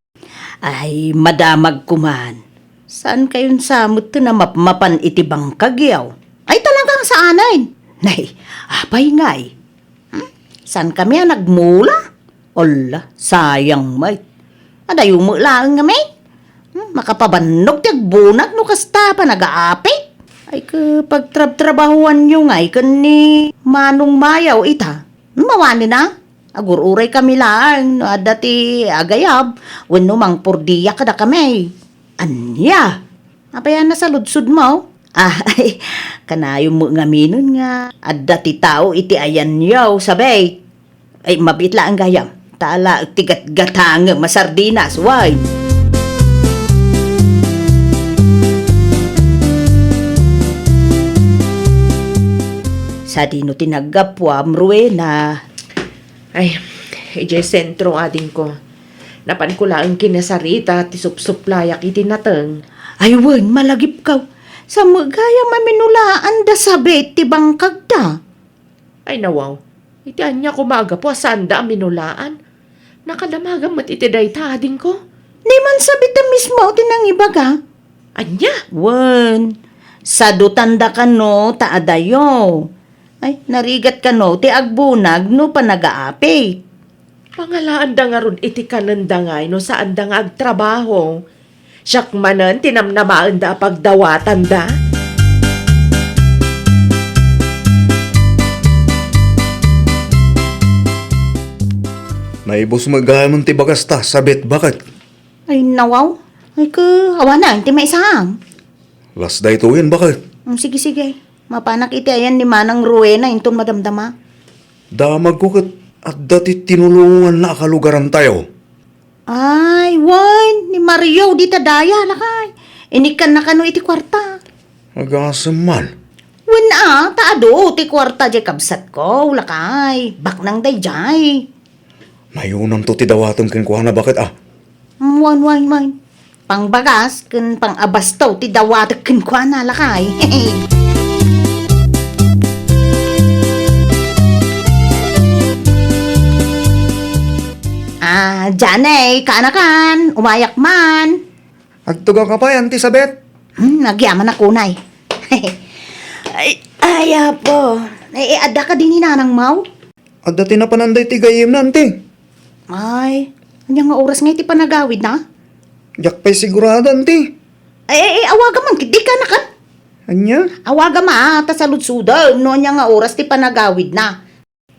Ay, madamagko man. Saankayon sa met ti namapmapan iti bangkagyo? Ay, talagang saanen. Nay, apay ngay? Hmm? Saankami a nagmula? Ala, sayang met. Adayo met laeng ngamin. Hmm, makapabannog ti agbunag no kasta panagaapit. Ay, ka pagtrabtrabahuanyo ngay ken ni Manong Mayaw ita. Hmm, mawanen a? Agur-uraykami laeng no adda ti agayab wenno mangpordia kadakami. Ania? Apay a nasaludsodmo? Ah, ay, kanayon met ngaminen nga adda ti tao iti ayanyo, sabit. Ay, mabiit laeng gayam. Ta ala ti gatgatangem a sardinas, wen. Sadino ti naggapuam, Rowena? Ay, idiay sentro, adingko. Napanko laeng kinasarita ti supsuplayak iti nateng. Ay wen, malagipko. Sa met gayam a minulaanda sabit ti bangkagda. Ay nawaw, iti ania koma a gapu a saanda a minulaan? Nakadamagam met iti dayta, adingko. Ni man sabit a mismo ti nangibaga. Ania? Wen, sadutanda kano ta adayo. Ay, narigat kano ti agbunag no panagaapit. Pangalaanda ngarud iti kanenda ngay no saanda nga agtrabaho. Siak manen ti namnamaenda a pagdawatanda. Naibus met gayamen ti bagasta, sabit, baket. Ay, nawaw. Ay, ka, awanen ti maisam. Las daytoyen, baket. Mm, sige, sige. Mapanak iti ayan ni Manang Rowena inton madamdama. Damagko ket adda ti tinulonganna a kalugarantayo. Ay, wen, ni Mario dita daya, lakay. Inikkanna kano iti kuarta. Agasem man. Wen a, ta adu ti kuarta diay kabsatko, lakay. Baknang daydiay. Nayonanto ti dawatem kenkuana, baket a. Mm, wen, wen, wen. Pangbagas ken pang-abasto ti dawatek kenkuana, lakay. Ah, Janey, kaanakan, umayak man. Agtugawka pay, Auntie Sabet? Hmm, agyamanak unay. Ay, ay, apo. Ay, adda kadi ni Nanang Mau? Adda ti napanan daytoy gayyemna, Auntie. Ay, ania nga oras ngay ti panagawidna? Diak pay sigurado, Auntie. Ay, ay, ay, awagam man, di ka nakat. Ania? Awagam, ah, ta saludsodem no ania nga oras ti panagawidna.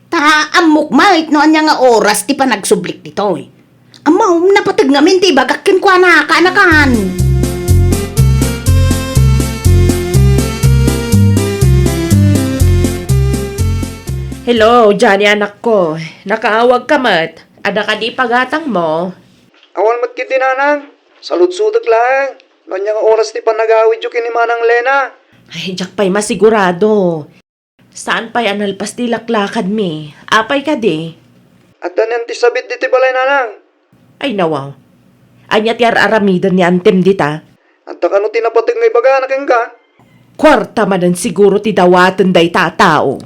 Ta ammok met no ania nga oras ti panagsublik ditoy. Ammom, napateg ngamin ti ibagak kenkuana, kaanakan. Hello, Johnny, anakko. Nakaawagka met. Adda kadi pagatangmo? Awan met ketdi, Nanang. Saludsodek laeng no ania nga oras ti panagawidyo ken ni Manang Lena. Ay, diak pay masigurado. Saan pay a nalpas ti laklakadmi? Apay kadi? Adda ni Auntie Sabet ditoy balay, Nanang. Ay, nawaw. Ania ti ar-aramiden ni Auntiem dita? Adda kano ti napateg nga ibagana kenka? Kuarta manen siguro ti dawaten dayta a tao.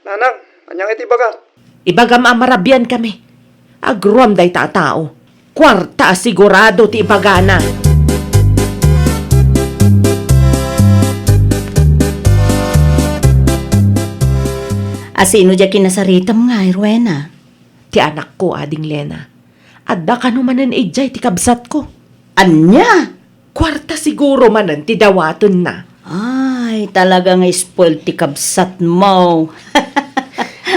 Nanang, ania ngay ti ibagam? Ibagam a marabiankami. Agruam dayta a tao. Kuarta a sigurado ti ibagana. A sino diay kinasaritam ngay, Rowena? Ti anakko, Ading Lena. Adda kano manen idiay ti kabsatko. Ania? Kuarta siguro manen ti dawatenna. Ay, talaga nga spoiled ti kabsatmo.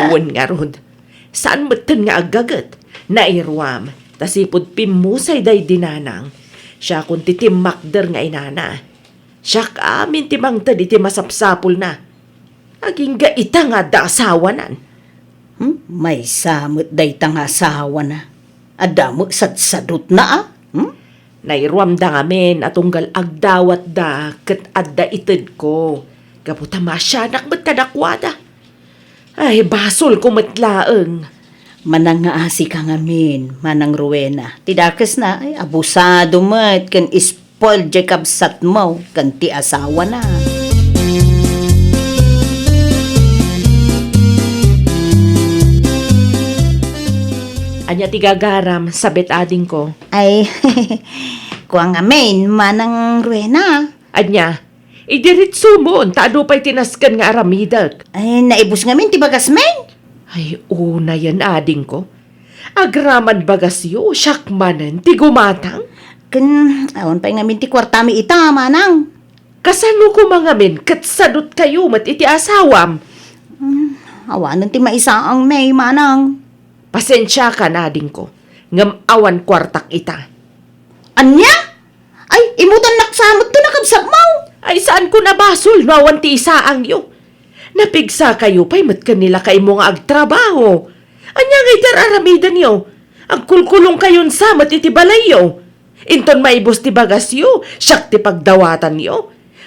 Wen ngarud, saan metten nga aggaget. Nairuam, ta sipud pimmusay daydi nanang. Siakon ti timmakder nga inana. Siak amin ti mangted iti masapsapulna. Agingga ita nga adda asawanan. Hmm? Maysa met dayta nga asawana. Adda met sadsadutna, a? Hmm? Nairuamda ngamin a tunggal agdawatda ket adda itedko. Gapu ta masianak met kadakuada. Ay, basolko met laeng. Manangngaasika ngamin, Manang Rowena. Ti dakesna, ay, abusado met ken spoiled diay kabsatmo ken ti asawana. Ania ti gagaram, sabet adingko? Ay, kua ngamin, Manang Rowena. Ania? Idiretsomon, ta adu pay ti nasken nga aramidek. Ay, naibus ngamin ti bagasmin? Ay, unayen, adingko. Agraman bagasyo, siak manen ti gumatang. Ken, awan pay ngamin ti kuartami ita, manang. Kasano koma ngamin ket sadutkayo met iti asawam? Hmm, awanen ti maisaangmi, manang. Pasensiakan, adingko, ngem awan kuartak ita. Ania? Ay, imutannak sa met to nakabsatmo. Ay, saanko a basol no awan ti isaangyo. Napigsakayo pay met ken ni lakaymo nga agtrabaho. Ania ngay ti ar-aramidenyo? Agkulkulongkayon sa met iti balayyo. Inton maibus ti bagasyo, siak ti pagdawatanyo.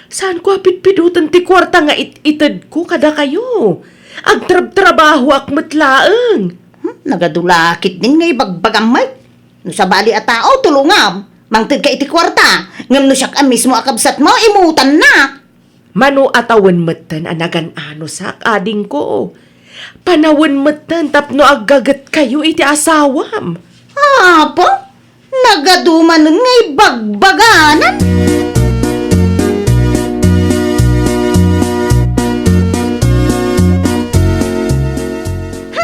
Saanko a pitpidoten ti kuarta nga it-itedko kadakayo. Agtrabtrabahoak met laeng. Hmm, nagadu la ketdin nga ibagbagam met. No sabali a tao, tulongam. Mangtedka iti kuarta. Ngem no siak a mismo a kabsatmo, imutannak. Mano a tawen metten a nagan-anosak, adingko. Panawen metten tapno aggagetkayo iti asawam. Apo, nagadu manen nga ibagbaganan. Ha?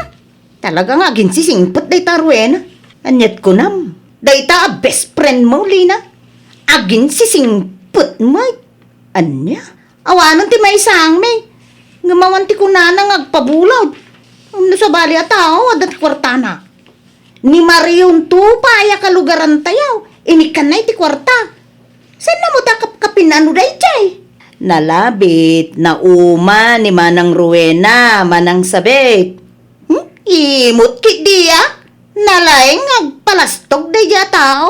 Talaga nga aginsisingpet dayta a Rowena. Aniat kunam? Dayta a best friend mo, Lina. Aginsisingpet met. Ania? Awanen ti maisaangmi. Ngem awan ti kunana nga agpabulod. Ngem no sabali a tao, adda ti kuartana. Ni Marion to pay a kalugarantayo, inikkanna iti kuarta. Saanna met a kapkapin-ano daydiay? Nalabit, nauma ni Manang Rowena, Manang Sabet. Hmm? Imut ketdi a? Nalaing nga agpalastog daydiay a tao.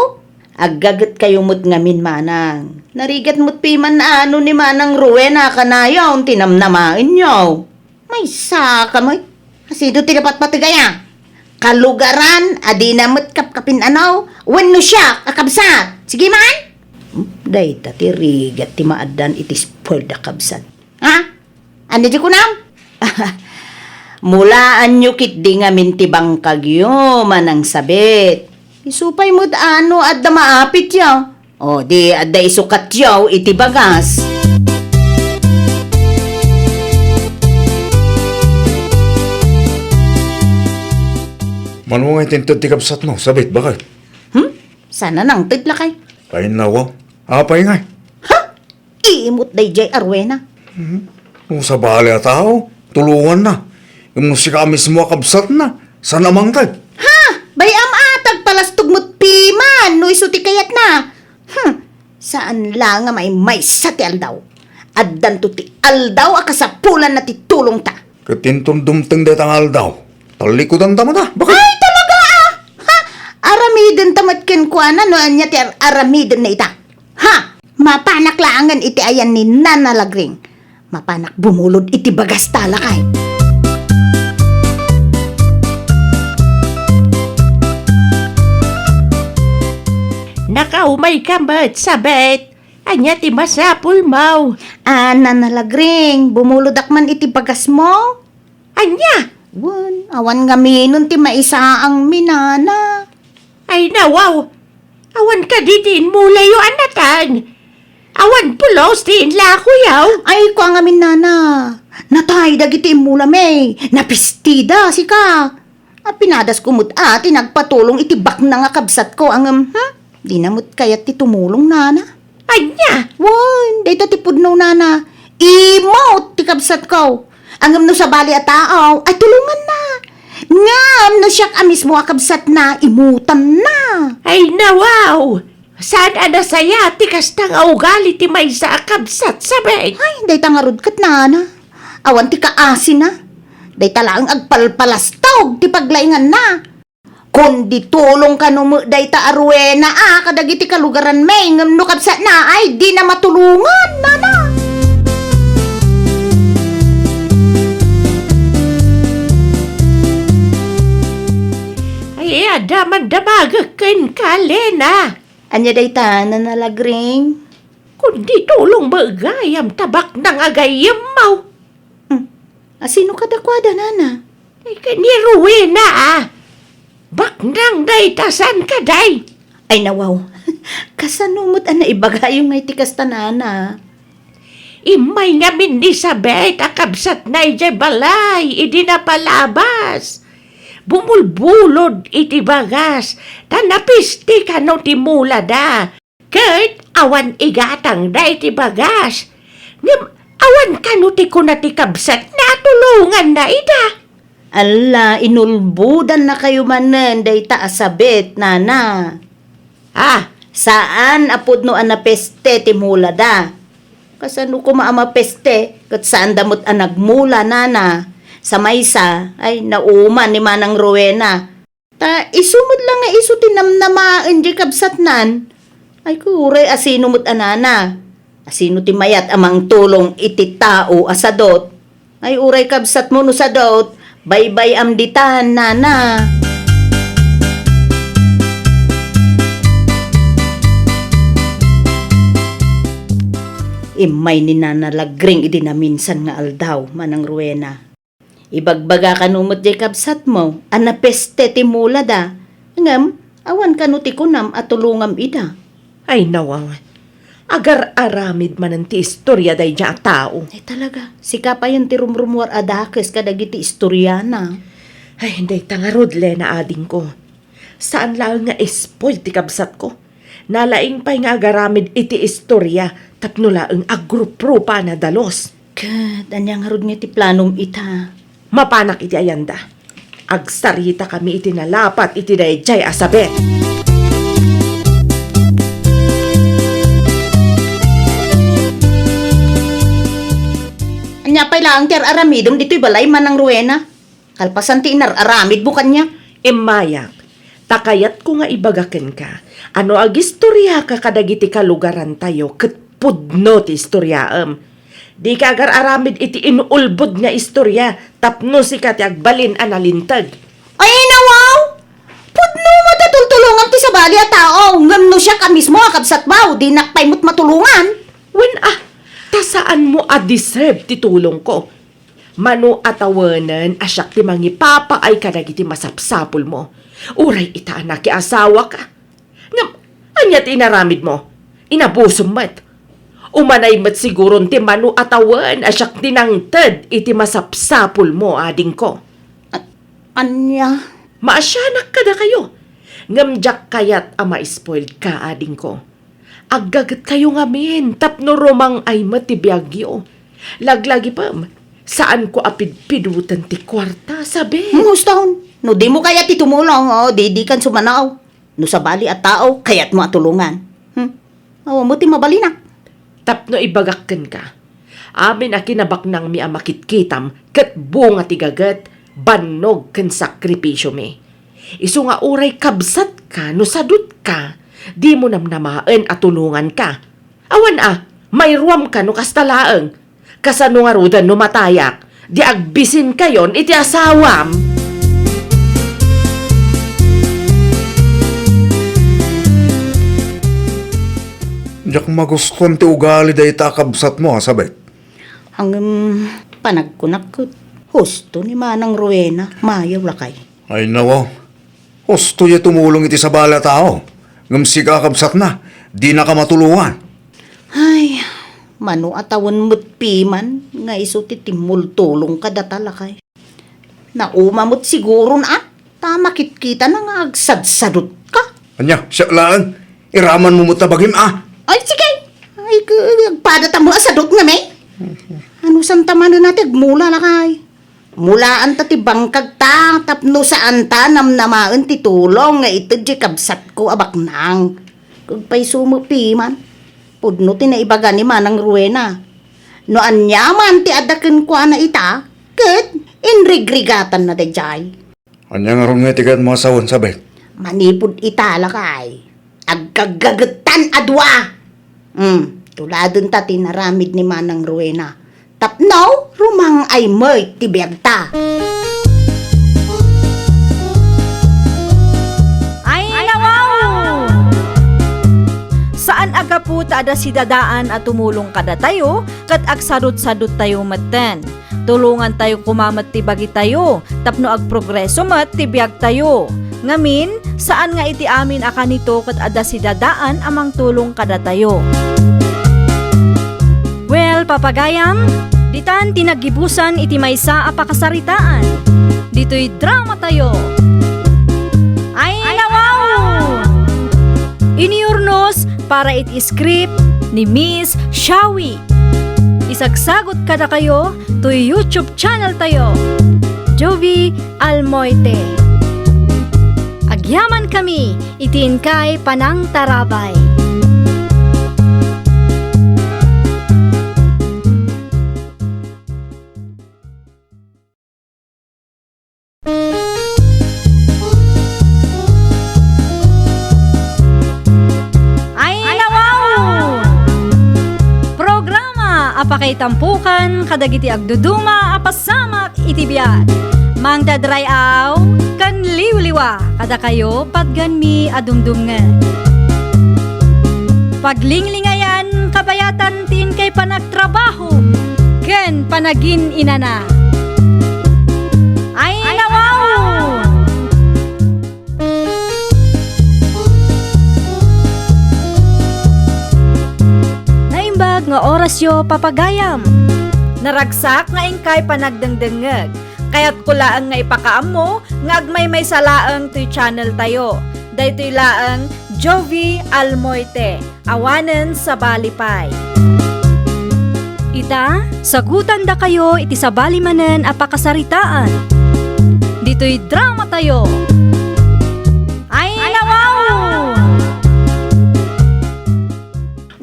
Aggagetkayo met ngamin, manang. Narigat met piman a ano ni Manang Rowena kanayon ti namnamaenyo. Maysaka met. Asino ti napatpateg aya? Kalugaran a dina met kapkapin-ano wenno siak a kabsat. Sige man? Hmm? Dayta ti rigat ti maaddaan iti spoiled a kabsat. Ha? Ania ti kunam? Mulaanyo ketdi ngamin ti bangkagyo, Manang Sabet. Isu pay met a no adda maapityo. O, di adda isukatyo iti bagas. Mano ngay ti inted ti kabsatmo, Sabet, bakay? Hmm? Saan a nangted, lakay? Ay, nawaw. Apay ngay? Ha? Imut daydiay a Rowena. Hmm? No sabali a tao, tulonganna. Ngem no sika a mismo a kabsatna, saan a mangted? Ha? Bay-am a ta agpalastog met piman no isu ti kayatna. Hmm. Saan la nga maymaysa ti aldaw. Addanto ti aldaw a kasapulanna ti tulongta. Ket inton dumteng dayta nga aldaw, tallikudanta met a. Bakit? Ay, talaga, a! Ha? Aramidenta met kenkuana no ania ti ar-, aramidenna ita. Ha? Mapanak laengen iti ayan ni Nana Lagring. Mapanak bumulod iti bagasta, lakay. Nakaumayka met, Sabet. Ania ti masapulmo? A, Nana Lagring, bumulodak man iti bagasmo? Ania? Wen, awan ngamin ti maisaangmi, nana. Ay, nawaw. Awan kadi ti immulayo a natay. Awan pulos ti inlakoyo. Ay, kua ngamin, nana. Natay dagiti immulami. Napistida, sika. A, pinadasko met a ti nagpatulong iti baknang a kabsatko, ngem, hmm? Dina met kayat ti tumulong, nana. Ania? Wen, dayta ti pudno, nana. Imot ti kabsatko. Ngem no sabali a tao, ay tulonganna. Ngem no siak a mismo a kabsatna, imutanna. Ay, nawaw! Saan a nasayaat ti kasta nga ugali ti maysa a kabsat, Sabet? Ay, dayta ngarud ket, nana. Awan ti kaasina. Dayta laeng agpalpalastog ti paglainganna. Kundi tulong kano met dayta a Rowena a kadagiti kalugaranmi, ngem no kabsatna ay dina matulongan, nana. Ay, adda mandamagek kenka, Lena. Ania dayta, Nana Lagring? Kundi tulong met gayam ta baknang a gayyemmo. Hmm. A, sino kadakuada, nana? Ay, ken ni Rowena, a. Baknang dayta, saan kadi? Ay, nawaw. Kasano met a naibagayo nga iti kasta, nana? Immay ngamin ni Sabet a kabsatna idiay balay idi napalabas. Bumulbulod iti bagas, ta napisti kano ti mulada. Ket awan igatangda iti bagas. Ngem awan kano ti kuna ti kabsatna a tulonganna ida. Alla, inulbodannakayo manen dayta a Sabet, nana. Ah, saan a pudno a napeste ti mulada. Kasano koma a mapeste ket saanda met a nagmula, nana? Sa maysa, ay, nauman ni Manang Rowena. Ta isu met la nga isu ti namnamaen diay kabsatnan. Ay, uray asino met a nana? Asino ti mayat a mangtulong iti tao a sadut? Ay, uray kabsatmo no sadut, baybay-am ditan, nana. Immay ni Nana Lagring idi naminsan nga aldaw, Manang Rowena. Ibagbaga kano met diay kabsatmo a napeste ti mulada, ngem awan kano ti kunam a tulongam ida. Ay, nawang. Agar-aramid manen ti istoria daydiay a tao. Ay, talaga, sika payen ti rumrumuar a dakes kadagiti istoriana. Ay, dayta ngarud, Lena, adingko. Saan laeng nga spoil ti kabsatko. Nalaing pay nga agaramid iti istoria tapno laeng agruprupa a nadalus. Ket ania ngarud nga ti planom ita? Mapanak iti ayanda. Agsaritakami iti nalapat iti daydiay a Sabet. Ania pay laeng ti ar-aramidem ditoy balay, Manang Rowena? Kalpasan ti inar-aramidmo kaniak. Immayak, ta kayatko nga ibaga kenka a no agistoriaka kadagiti kalugarantayo ket pudno ti istoriaem. Dika agar-aramid iti inulbod nga istoria tapno sika ti agbalin a nalinteg. Ay, nawaw! Pudno met a tultulongam ti sabali a tao, ngem no siak a mismo a kabsatmo, dinak pay met matulongan. Wen a, ta saanmo a deserve ti tulongko. Mano a tawenen a siak ti mangipapaay kadagiti masapsapulmo. Uray ita a nakiasawaka. Ngem, ania ti inaramidmo? Inabusom met. Umanay met siguron ti mano a tawen a siak ti nangted iti masapsapulmo, adingko. A-, ania? Maasianak kadakayo. Ngem diak kayat a ma-spoiled ka, adingko. Aggagetkayo ngamin tapno rumang-ay met ti biagyo. Laglagipem, saanko a pidpiduten ti kuarta, sabi. Muston, no dimo kayat ti tumulong, o, di dikan sumanaw. No sabali a tao, kayatmo a tulongan. Hmm? Awan mo ti mabalinak. Tapno ibagak kenka, amin a kinabaknangmi a makitkitam ket bunga ti gaget, bannog ken sakripisiomi. Isu nga uray kabsatka no sadutka, dimo namnamaen a tulonganka. Awan a, mairuamka no kasta laeng. Kasano ngaruden no matayak, di agbisinkayon iti asawam? Diak magustuan ti ugali dayta a kabsatmo, a, Sabet. Ngem, panagkunak ket, Husto ni Manang Rowena, mayaw lakay. Ay, nawaw. Husto ya tumulong iti sabali a tao. Ngem sika, kabsatna, dinaka matulongan. Ay, mano a tawen met piman nga isu ti timmultulong kadata, lakay. Nauma met siguron a, ta makitkitana nga agsadsadutka. Ania, siak laeng. Iramanmo met ta bagim, a. Ay, sige. Ay, k-, agpadata mo a sadut ngamin. Ano santa manen a ti agmula, lakay? Mulaanta ti bangkagta tapno saanta namnamaen ti tulong nga ited ti kabsatko a baknang. Agpayso met piman. Pudno ti naibaga ni Manang Rowena. No aniaman ti adda kenkuana ita, ket inrigrigatanna daydiay. Ania ngarud nga iti kayatmo a sawen, Sabet? Manipud ita, lakay, agkaggagettan a dua. Hmm, tuladenta ti inaramid ni Manang Rowena. Tapno rumang-ay met ti biagta. Ay, nawaw! Saan a gapu ta adda sidadaan a tumulong kadatayo ket agsadutsaduttayo metten. Tulongantayo koma met ti bagitayo tapno agprogreso met ti biagtayo. Ngamin, saan nga iti amin a kanito ket adda sidadaan a mangtulong kadatayo. Well, papagayam, ditan ti naggibusan iti maysa a pakasaritaan. Ditoy dramatayo. Ay, nawaw! Iniurnos para iti script ni Miss Shawi. Isagsagut kadakayo toy YouTube channel tayo, Jovie Almoite. Agyaman kami iti inkay panangtarabay. Ay, nawaw! Programa a pakaitampukan kadagiti agduduma a pasamak iti biag. Mangdadray-aw ken liwliwa kadakayo patganmi a dumdumngeg. Paglinglingayan kabayatan ti inkay panagtrabaho ken panagin-inana. Ay, nawaw! Naimbag nga orasyo, papagayam. Naragsak nga inkay panagdengdengngeg. Kayatko laeng nga ipakaammo nga agmaymaysa laeng toy channel tayo. Daytoy laeng Jovie Almoite. Awanen sabali pay. Ita, sagutandakayo iti sabali manen a pakasaritaan. Ditoy dramatayo. Ay, nawaw!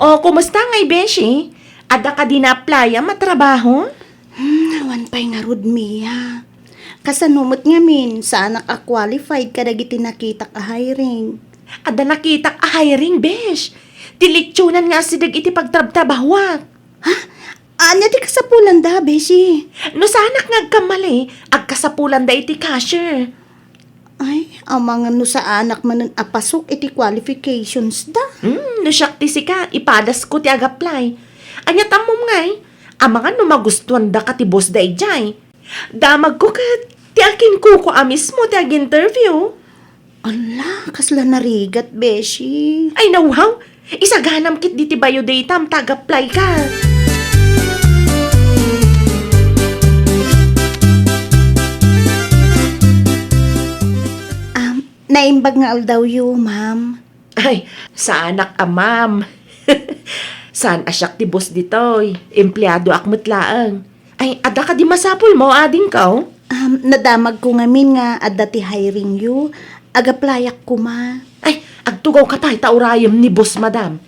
O, kumusta ngay, beshi? Adda kadi na-apply-am a trabaho? Hmm, awan pay ngarud, Mia. Kasano met ngamin, saanak a qualified kadagiti nakitak a hiring. Adda nakitak a hiring, besh. Ti leksionan nga asideg iti pagtrabtrabahuak. Ha? Ania ti kasapulanda, beshi? No saanak nga agkammali, agkasapulanda iti cashier. Ay, amangan no saanak manen a pasok iti qualifications da. Hmm, no siak ti sika, ipadasko ti ag-apply. Ania ti ammom ngay? Amangan no magustuandaka ti boss da idiay. Damagko ket ti akinkuko a mismo ti ag-interview. Ala, kasla narigat, beshi. Ay, nawaw! Isaganam ketdi ti bayo datam ta ag-apply ka. Um, naimbag nga aldawyo, ma'am. Ay, saanak a ma'am. Saan a siak ti boss ditoy. Empleadoak met laeng. Ay, adda kadi masapulmo, adingko? Um, nadamagko ngamin nga adda ti hiringyo. Ag-applyak koma. Ay, agtugawka pay ta urayem ni boss, madam.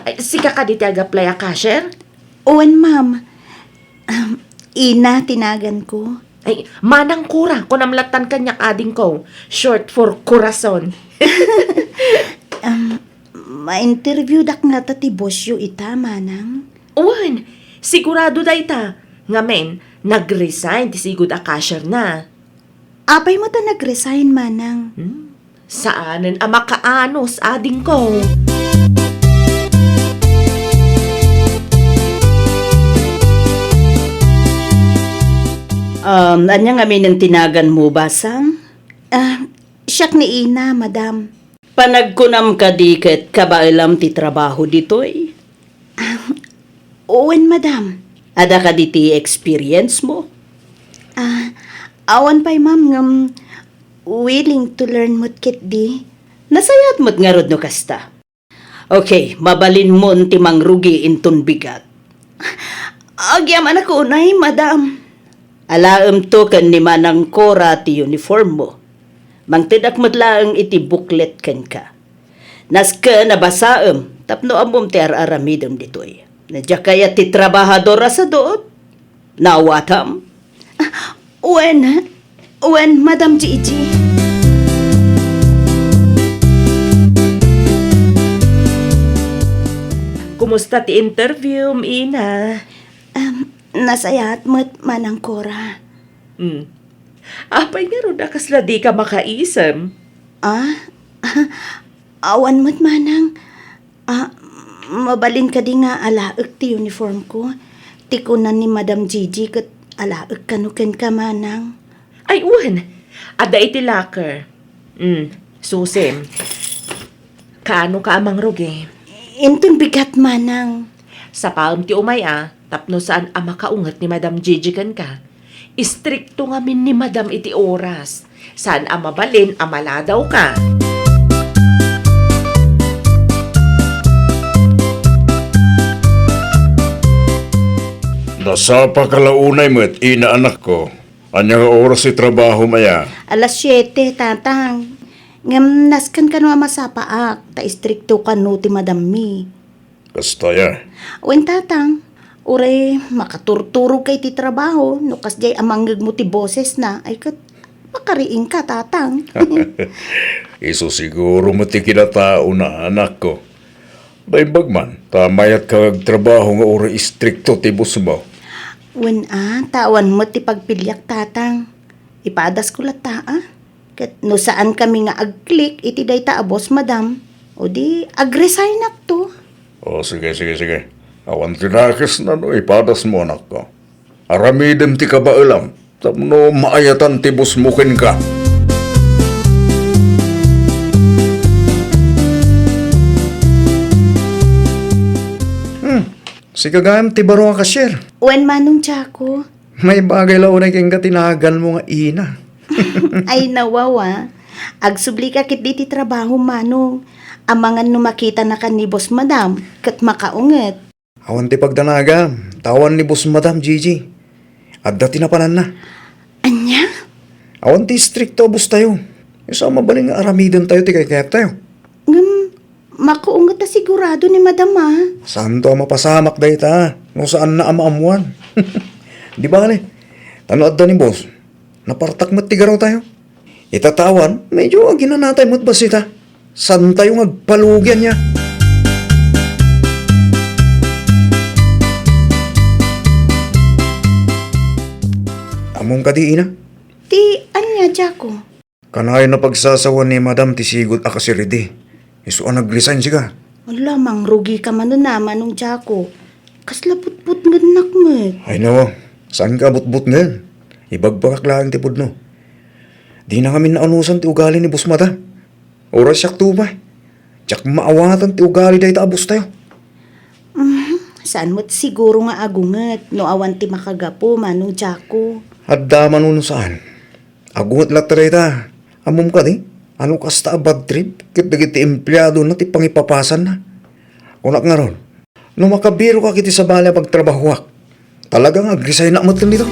Ay, sika kadi ti ag-apply a cashier? Wen, ma'am. Um, Ina ti naganko. Ay, Manang Kura, kunam lattan kaniak, adingko. Short for Corazon. Um, ma-interviewdak ngata ti bossyo ita, Manang? Wen, sigurado dayta. Ngamin, nag-resign ti sigud a cashierna. Apay met a nag-resign, Manang? Hmm? Saanen a makaanus, adingko. Um, ania ngamin ti naganmo, basang? Ah, siak ni Ina, madam. Panagkunam kadi ket kabaelam ti trabaho ditoy? Ah, wen, madam. Adda kadi ti experience mo? Ah, awan pay, ma'am, ngem willing to learn met ketdi. Nasayaat met ngarud no kasta. Okay, mabalinmon ti mangrugi inton bigat. Agyamanak unay, madam. Alaemto ken ni Manang Cora ti uniform mo. Mangtedak met laeng iti booklet kenka. Nasken a basaem tapno ammom ti ar-aramidem ditoy. Diak kayat ti trabahador a sadot. Naawatam? Ah, wen, wen, Madam Gigi. Kumusta ti interview, Ina? Um, nasayaat met, Manang Cora. Hmm. Apay ngarud a kasla dika makaisem? Ah? Awan met, Manang. Ah, mabalin kadi nga alaek ti uniform ko? Ti kunan ni Madam Gigi ket alaek kano kenka, Manang. Ay, wen. Adda iti locker. Mm, susim. Kaano ka a mangrugi? Inton bigat, Manang. Sapaem ti umay a, tapno saan a makaunget ni Madam Gigi kenka. Istrikto ngamin ni Madam iti oras. Saan a mabalin a maladaw ka. Nasapa ka la unay met, Ina, anakko. Ania nga oras ti trabahom aya? Alas siete, Tatang. Ngem nasken kano a masapaak, ta istrikto kano ti madammi. Kasta aya? Wen, Tatang. Uray makaturturogka iti trabaho no kasdiay a mangngegmo ti bosesna, ay ket makariingka, Tatang. Isu siguro met ti kinataona, anakko. Naimbag man, ta mayatka nga agtrabaho nga uray istrikto ti bosmo. Wen a, ta awan met ti pagpiliak, Tatang. Ipadasko latta a. Ket no saankami nga agklik iti dayta a bos, Madam, o di agresignak to. O, sige, sige, sige. Awan ti nakesna no ipadasmo, anakko. Aramidem ti kabaelam tapno maayatan ti bosmo kenka. Hmm, sika gayam ti baro a cashier. Wen, Manong Jaco. Maibagay la unay kenka ti naganmo nga Ina. Ay, nawawa. Agsublika ketdi ti trabaho, Manong. Amangan no makitanaka ni Boss Madam, ket makaunget. Awan ti pagdanagam, ta awan ni Boss Madam, Gigi. Adda ti napananna. Ania? Awan ti istrikto a boss tayo. Isu a mabalin nga aramiden tayo ti kaykayattayo. Ngem, makaunget a sigurado ni Madam, a. Saanto a mapasamak dayta, no saanna a maammuan. Di bale, ta no adda ni boss, napartak met ti garaw tayo. Ita ta awan, medyo aginanatay met bassit a. Saantayo nga agpalugi ania. Ammom kadi, Ina? Ti ania, Jaco? Kanayon a pagsasawan ni Madam ti sigud a kasiridi. Isu a nag-resign sika. Ala, mangrugika manen a, Manong Jaco. Kasla butbutngennak met. Ay, nawa, saanka a butbutngen? Ibagbagak laeng ti pudno. Dina ngamin naunusan ti ugali ni Boss Madam. Uray siak to pay. Diak maawatan ti ugali dayta a boss tayo. Mhm, saan met siguro nga agunget no awan ti makagapu, Manong Jaco. Adda man no saan. Agunget latta dayta. Ammom kadi, a no kasta a bad trip ket dagiti empleadona ti pangipapasanna. Kunak ngarud, no makabiroka iti sabali a pagtrabahoak, talaga nga agresignak metten dito.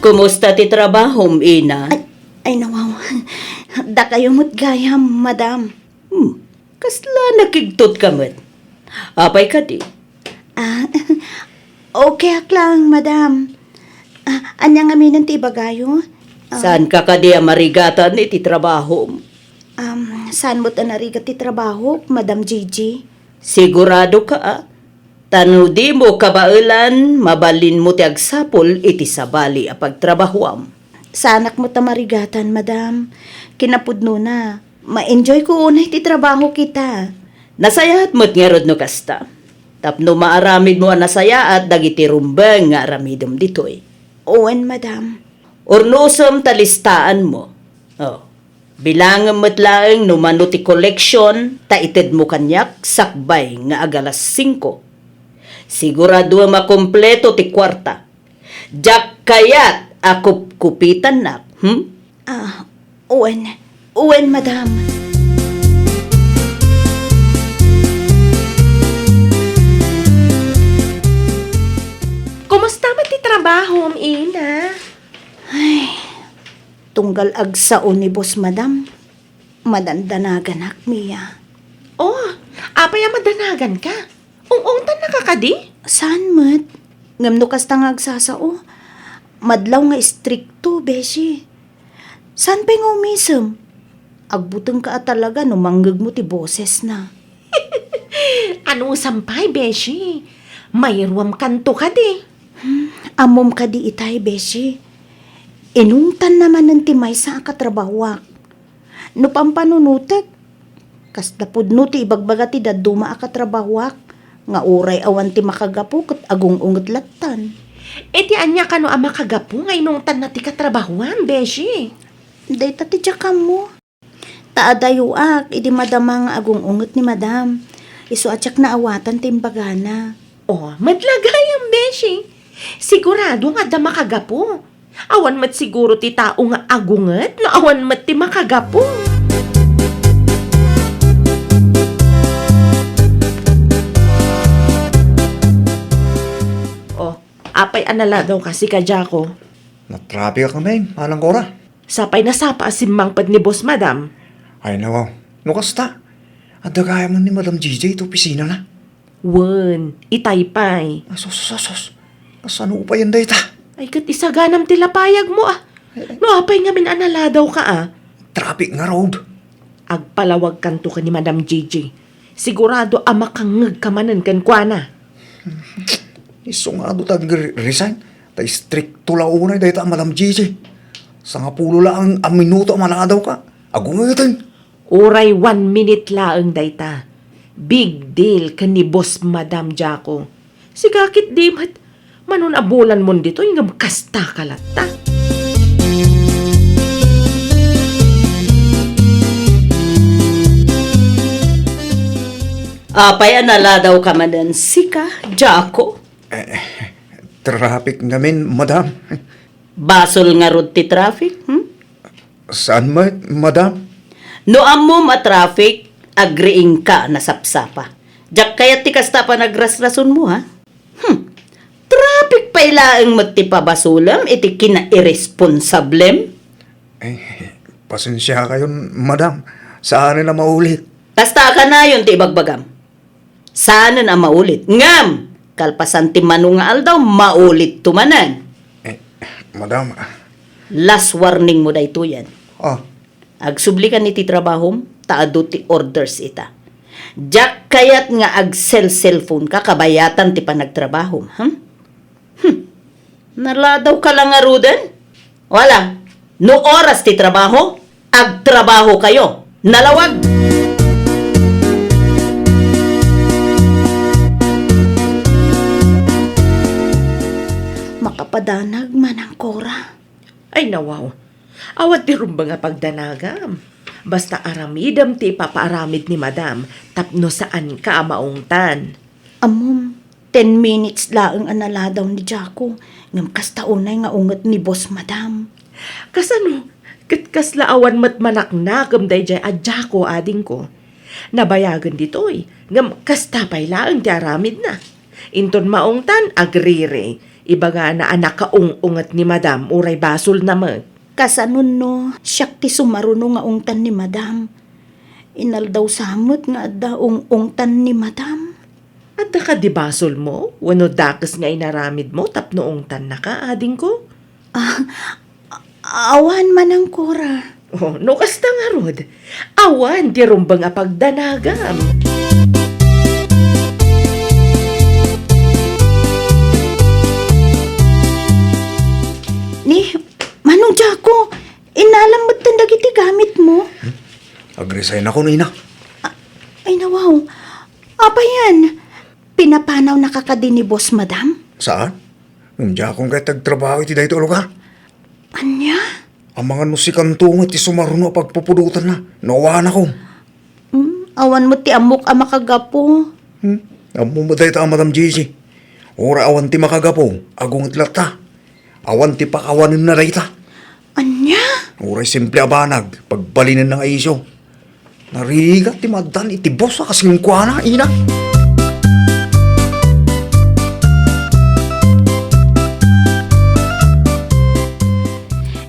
Kumusta ti trabahom, Ina? Ay, ay, nawaw. Dakayo met gayam, Madam. Hmm, kasla nakigtot ka met. Apay kadi? Ah, okay ak lang, Madam. Ah, ania ngamin ti ibagayo? Ah, saanka kadi a marigatan iti trabahom? Um, saan met a narigat ti trabahok, Madam Gigi? Sigurado ka, a? Ta no dimo kabaelan, mabalinmo ti agsapul iti sabali a pagtrabahoam. Saanak met a marigatan, Madam. Kinapudnona, ma-enjoy ko unay ti trabaho kita. Nasayaat met ngarud no kasta, tapno maaramidmo a nasayaat dagiti rumbeng nga aramidem ditoy. Wen, madam. Urnosem ta listaanmo. Oh. Bilangem met laeng no mano ti koleksion ta itedmo kaniak sakbay nga agalas singko. Siguraduem a kompleto ti kuarta. Diak kayat a kupkupitannak, hmm? Ah, wen, wen, madam. Kumusta met ti trabahom, Ina? Ay, tunggal agsao ni boss, madam, madandanaganak, Mia. Oh, apay a madanaganka? Ung-ungtannaka kadi? Saan met? Ngem no kasta nga agsasao, madlaw nga istrikto, beshi. Saan pay nga umisem? Agbutengka a talaga no mangngegmo ti bosesna. Anusam pay, beshi? Mairuamkanto kadi? Hmm, ammom kadi itay, beshi? Inungtanna manen ti maysa a katrabahoak. No pampanunotek, kasla pudno ti ibagbaga ti dadduma a katrabahoak, nga uray awan ti makagapu ket agung-unget lattan. Iti ania kano a makagapu nga inungtanna ti katrabahoam, beshi? Dayta ti diak ammo. Ta adayoak idi madama nga agung-unget ni madam. Isu a diak naawatan ti imbagana. Oh, met la gayam, beshi. Sigurado nga adda makagapu. Awan met siguro ti tao nga agunget no awan met ti makagapu. Oh, apay a naladawka, sika, Jaco? Natrapikak ngamin, Manang Cora. Sapay nasapa a simmangpet ni Boss Madam. Ay, nawaw. No kasta, adda gayam ni Madam J J iti opisinana. Wen, itay pay. Ah, sus, sus, sus. Kasano payen dayta? Ay, ket isaganam ti lapayagmo, ah. Ay, ay. No apay ngamin a naladawka, ah? Traffic ngarud. Agpalawagkanto ken ni Madam J J. Sigurado a makangngegka manen kenkuana. Isu nga adu ta agre-, resign. Ta istrikto la unay dayta a Madam J J. Sangapulo laeng a minuto a maladawka. Agungeten. Uray one minute laeng dayta. Big deal ken ni Boss Madam Jaco. Sika ketdi met, mano a bulanmon ditoy ngem kastaka latta. Apay a naladawka manen, sika, Jaco? Eh, traffic ngamin, madam. Basol ngarud ti traffic, hmm? Saan met, madam? No ammom a traffic, agriingka a nasapsapa. Diak kayat ti kasta a panagrasrasonmo, ha? Hmm. Traffic pay laeng met ti pabasolem iti kinairesponsablem? Eh, pasensiakayon, madam. Saanen a maulit. Kasta a kanayon ti ibagbagam. Saanen a maulit. Ngem, kalpasan ti mano nga aldaw, maulitto manen. Eh, madam, ah. Last warningmo daytoyen. Ah. Agsublikan iti trabahom, ta adu ti orders ita. Diak kayat nga agsel-cellphoneka kabayatan ti panagtrabahom, hmm? Hmm. Naladawka la ngaruden? Wala. No oras ti trabaho, agtrabahokayo. Nalawag! Makapadanag, Manang Cora. Ay, nawaw. Awan ti rumbeng a pagdanagam. Basta aramidem ti ipapaaramid ni Madam tapno saanka a maungtan. Ammom, ten minutes laeng a naladaw ni Jaco, ngem kasta unay nga unget ni Boss Madam. Kasano? Ket kasla awan met manaknakem daydiay a Jaco, adingko. Nabayagen ditoy, ngem kasta pay laeng ti aramidna. Inton maungtan, agriri. Ibagana a nakaung-unget ni Madam, uray basolna met. Kasanon no, siak ti sumaruno nga ungtan ni Madam? Inaldaw sa met nga adda ung-ungtan ni Madam. Adda kadi basolmo wenno dakes nga inaramidmo tapno ungtannaka, adingko? Ah, a-, awan, Manang Cora. Oh, no kasta ngarud, awan ti rumbeng a pagdanagam. Ni, Manong Jaco, innalam metten dagiti gamitmo. Hmm? Agresign ako, Nina. A-, ay, nawaw. kadi ni Boss Madam? Saan? Ngem diakon kayat ti agtrabaho iti daytoy a lugar. Ania? Amangan no sikanto met ti sumaruno a pagpupudotanna, no awanakon. Hmm, awan met ti ammok a makagapu. Hmm, ammo met dayta a Madam Gigi. Uray awan ti makagapu, agunget latta. Awan ti pakawanenna dayta. Ania? Uray simple a banag, pagbalinenna nga isyu. Narigat ti maaddan iti boss a kas kenkuana, Ina.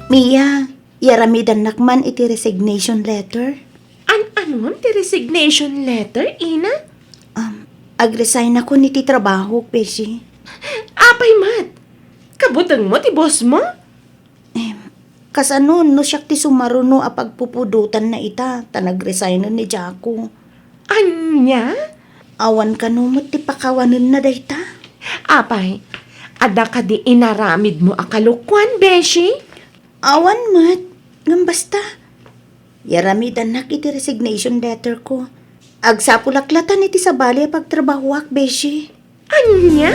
Mia, iaramidannak man iti resignation letter? An-anon ti resignation letter, Ina? Um, agresignakon iti trabahok, Beshi. Apay met? Kabutengmo ti boss mo? Em, kasano no siak ti sumaruno a pagpupudotanna ita, ta nagresignen ni Jaco? Ania? Awan kano met ti pakawanenna dayta? Apay, adda kadi inaramidmo a kalokuan, Beshi? Awan met, ngem basta. Iaramidannak iti resignation letter ko. Agsapulak latta iti sabali a pagtrabahoak, Beshi. Ania?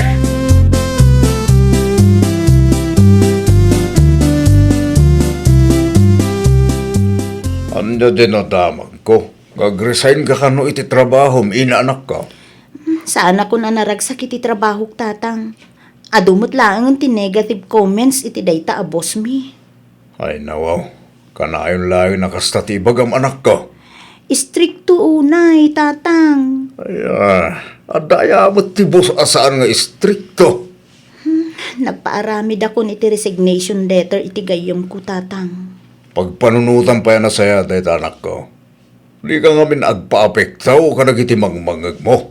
Ania ti nadamagko? Nga agresign ka kano iti trabahom, Ina, anakko? Saanakon a naragsak iti trabahok, Tatang. Adu met laengen ti negative comments iti dayta a boss mi. Ay, nawaw. Kanayon laeng a kasta ti ibagam, anakko. Istrikto unay, Tatang. Ay, ah, adda aya met ti boss a saan nga istrikto. Hmm, nagpaaramidak iti resignation letter iti gayyemko, Tatang. Pagpanunotam pay a nasayaat dayta, anakko. Dika ngamin agpaapekto kadagiti mangmangngegmo.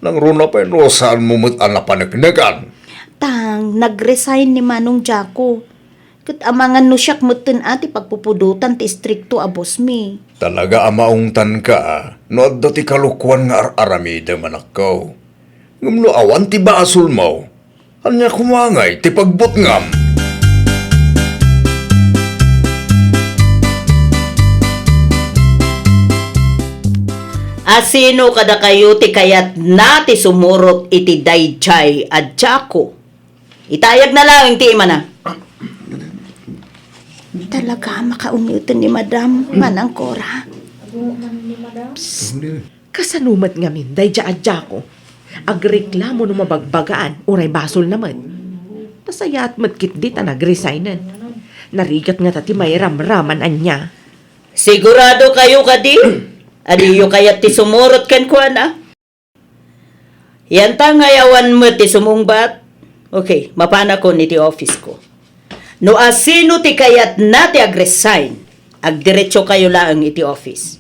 Nangruna pay no saanmo met a napaneknekan. Tang, nagresign ni Manong Jaco. Ket amangan no siak metten a ti pagpupudotan ti istrikto a boss mi. Talaga a maungtanka no adda ti kalokuan nga ar-aramidem, anakko. Ngem no awan ti basolmo, ania koma ngay ti pagbutngam? A sino kadakayo ti kayatna ti sumurot iti daydiay a Jaco? Itayagna laeng ti imana. Talaga, makauneten ni Madam, Manang Cora. Psst. Kasano met ngamin daydiay a Jaco? Agreklamo no mabagbagaan, uray basolna met. Nasayaat met ketdi ta nagresignen. Narigat ngata ti mairamraman ania. Sigurado kayo kadi? A diyo kayat ti sumurot kenkuana? Yantangay awan met ti sumungbat. Okay, mapanakon iti office ko. No asino ti kayatna ti agresign, agdiretso kayo laeng iti office.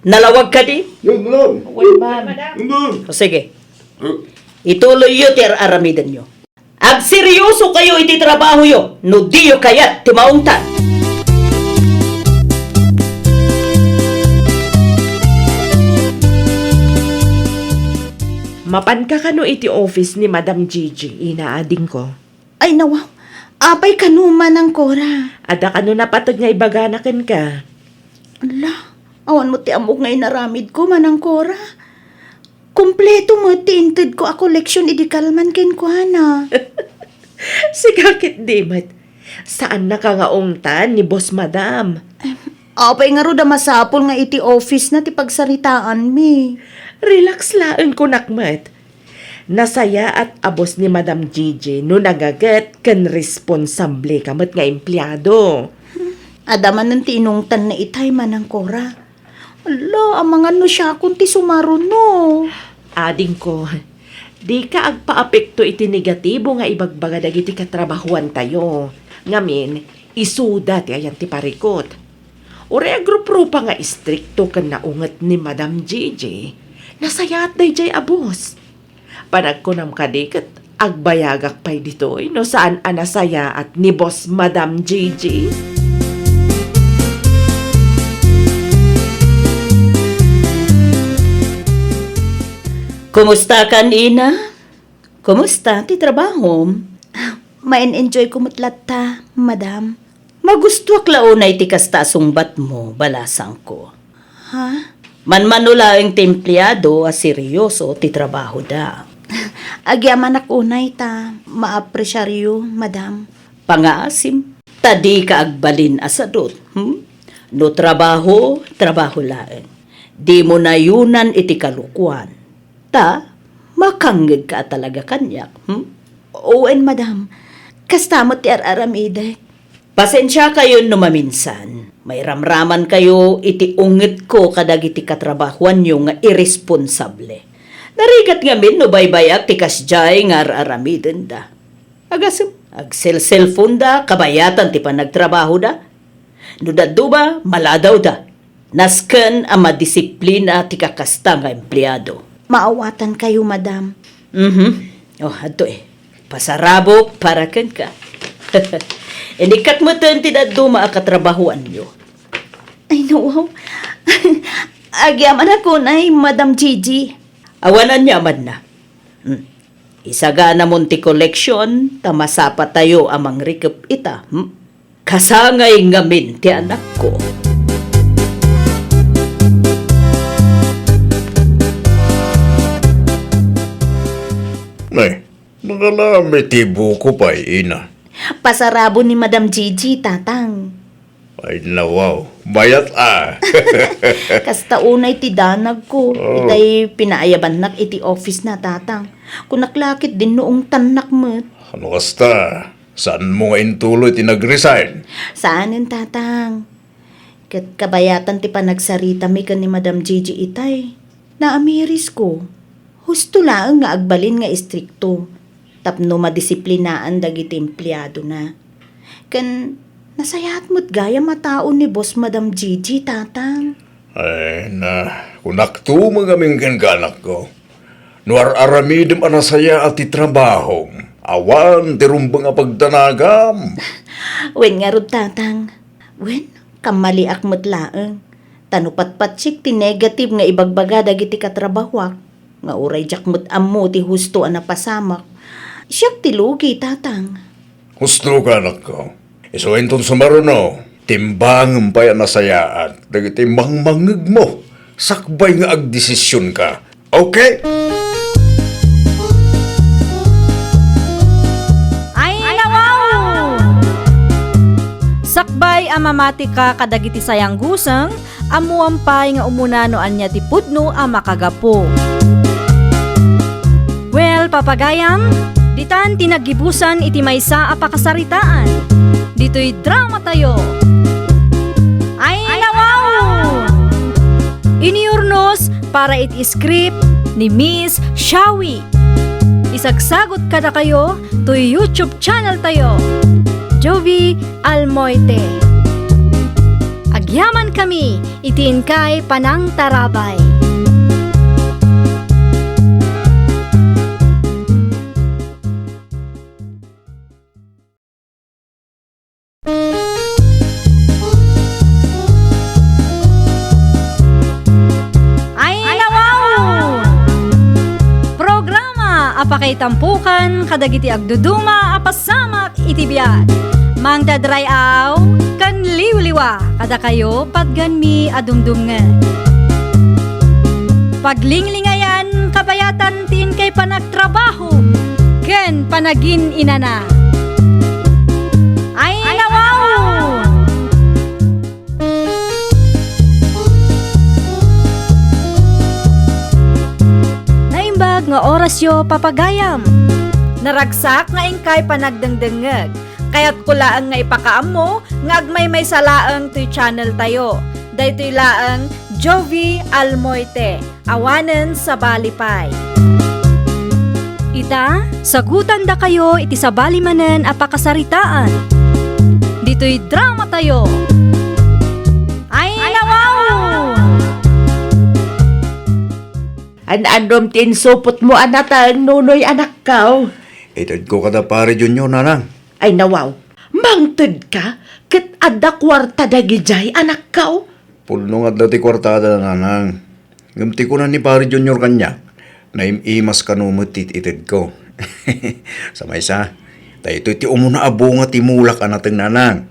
Nalawag kadi? Yes, madam. Yes, madam. O sige. Ituloyyo ti ar-aramidenyo. Agseryoso kayo iti trabahoyo no diyo kayat ti maungtan. Mapanka kano iti office ni Madam Gigi, ina, adingko? Ay, nawaw. Apay kano, Manang Cora? Adda kano napateg nga ibagana kenka? Ala, awan met ti ammok nga inaramidko, Manang Cora. Kompleto met ti intedko a koleksion idi kalman kenkuana. Sika ketdi met. Saannaka nga ungtan ni Boss Madam. Em, apay ngarud a masapul nga iti office na ti pagsaritaanmi? Relax laeng kunak met. Nasayaat a boss ni Madam Gigi no nagaget ken responsable ka met nga empleado. Adda manen ti inungtanna itay, Manang Cora. Ala, amangan no siakon ti sumaruno. Adingko, dika agpaapekto iti negatibo nga ibagbaga dagiti katrabahoantayo. Ngamin, isuda ti ayan ti parikut. Uray agruprupa nga istrikto ken naunget ni Madam Gigi, nasayaat daydiay a boss. Panagkunam kadi ket agbayagak pay ditoy no saan a nasayaat ni Boss Madam Gigi? Kumusta kan, ina? Kumusta ti trabahom? Main-enjoy ko met latta, madam. Magustuak la unay ti kasta a sungbatmo, balasangko. Ha? Manmano laeng ti empleado a seryoso ti trabahoda. Agyamanak unay ta maapresiaryo, madam. Pangaasim, ta dika agbalin a sadut, hmm? No trabaho, trabaho laeng. Dimo nayunan iti kalukuan. Ta, makangngegka a talaga kaniak, hmm? Wen, madam. Kasta met ti ar-aramidek. Pasensiakayon no maminsan, mairamramankayo iti ungetko kadagiti katrabahoanyo nga irresponsable. Narigat ngamin no baybay-ak ti kasdiay nga ar-aramidenda. Agasem, agselselfonda kabayatan ti panagtrabahoda. No dadduma, maladawda. Nasken a madisiplina ti kakasta nga empleado. Maawatankayo, madam. Mhm. Oh, adto eh. Pasarabok para kenka. Inikkat metten ti dadduma a katrabahoanyo. Ay, no, wow. Agyamanak unay, Madam Gigi. Awan ania a madna. Hmm. Isaganamon ti koleksion, ta masapatayo a mangrikep ita, hmm? Kasangay ngamin ti anakko. Nay, nangalami ti buko pay, ina. Pasarabo ni Madam Gigi, tatang. Ay, nawaw. Mayat a. Kasta unay ti danagko. Oh. Itay pinaayabannak iti office na, tatang. Kunak la ket dinno ungtannak met. Ano kasta? Saanmo nga intuloy ti nag-resign? Saanen, tatang. Ket kabayatan ti panagsaritami ken ni Madam Gigi itay. Naamirisko. Husto laeng nga agbalin nga istrikto tapno madisiplinaan dagiti empleadona. Ken nasayaat met gayam a tao ni Boss Madam Gigi, tatang. Ay, na, kunakto met ngamin kenka, anakko. No ar-aramidem a nasayaat ti trabahom, awan ti rumbeng a pagdanagam. Wen ngarud, tatang. Wen, kammaliak met laeng. Ta no patpatsik ti negative nga ibagbaga dagiti katrabahoak, nga uray diak met ammo ti husto a napasamak, siak ti lugi, tatang. Hustoka, anakko. Isu inton sumaruno, timbangem pay a nasayaat dagiti mangmangngegmo sakbay nga agdesisionka. Okay? Ay, nawaw! Sakbay a mamatika kadagiti sayangguseng, ammoam pay nga umuna no ania ti pudno a makagapu. Well, papagayam, ditan ti naggibusan iti maysa a pakasaritaan. Ditoy drama tayo. Ay, nawaw! Iniurnos para iti script ni Miss Shawi. Isagsagot kadakayo toy YouTube channel tayo, Jovi Almoite. Agyaman kami iti inkay panangtarabay. Ay, nawaw! Programa a pakaitampukan kadagiti agduduma a pasamak iti biag. Mangdadray-aw ken liwliwa kadakayo patganmi a dumdumngeg. Paglinglingayan kabayatan ti inkay panagtrabaho ken panagin-inana. Ay, nawaw! Naimbag nga orasyo, papagayam. Naragsak nga inkay panagdengdengngeg. Kayatko laeng nga ipakaammo nga agmaymaysa laeng toy channel tayo. Daytoy laeng Jovi Almoite. Awanen sabali pay. Ita, sagutandakayo iti sabali manen a pakasaritaan. Ditoy drama tayo. Ay, nawaw! An-annom ti insupotmo a nateng, Nonoy, anakko? Itedko kada Pari Junior, nanang. Ay, nawaw. Mangtedka ket adda kuarta dagidiay, anakko? Pudno nga adda ti kuartada, nanang. Ngem ti kuna ni Pari Junior kaniak, naim-imas kano met ti itedko. Sa maysa, daytoy ti umuna a bunga ti mulak a nateng, nanang.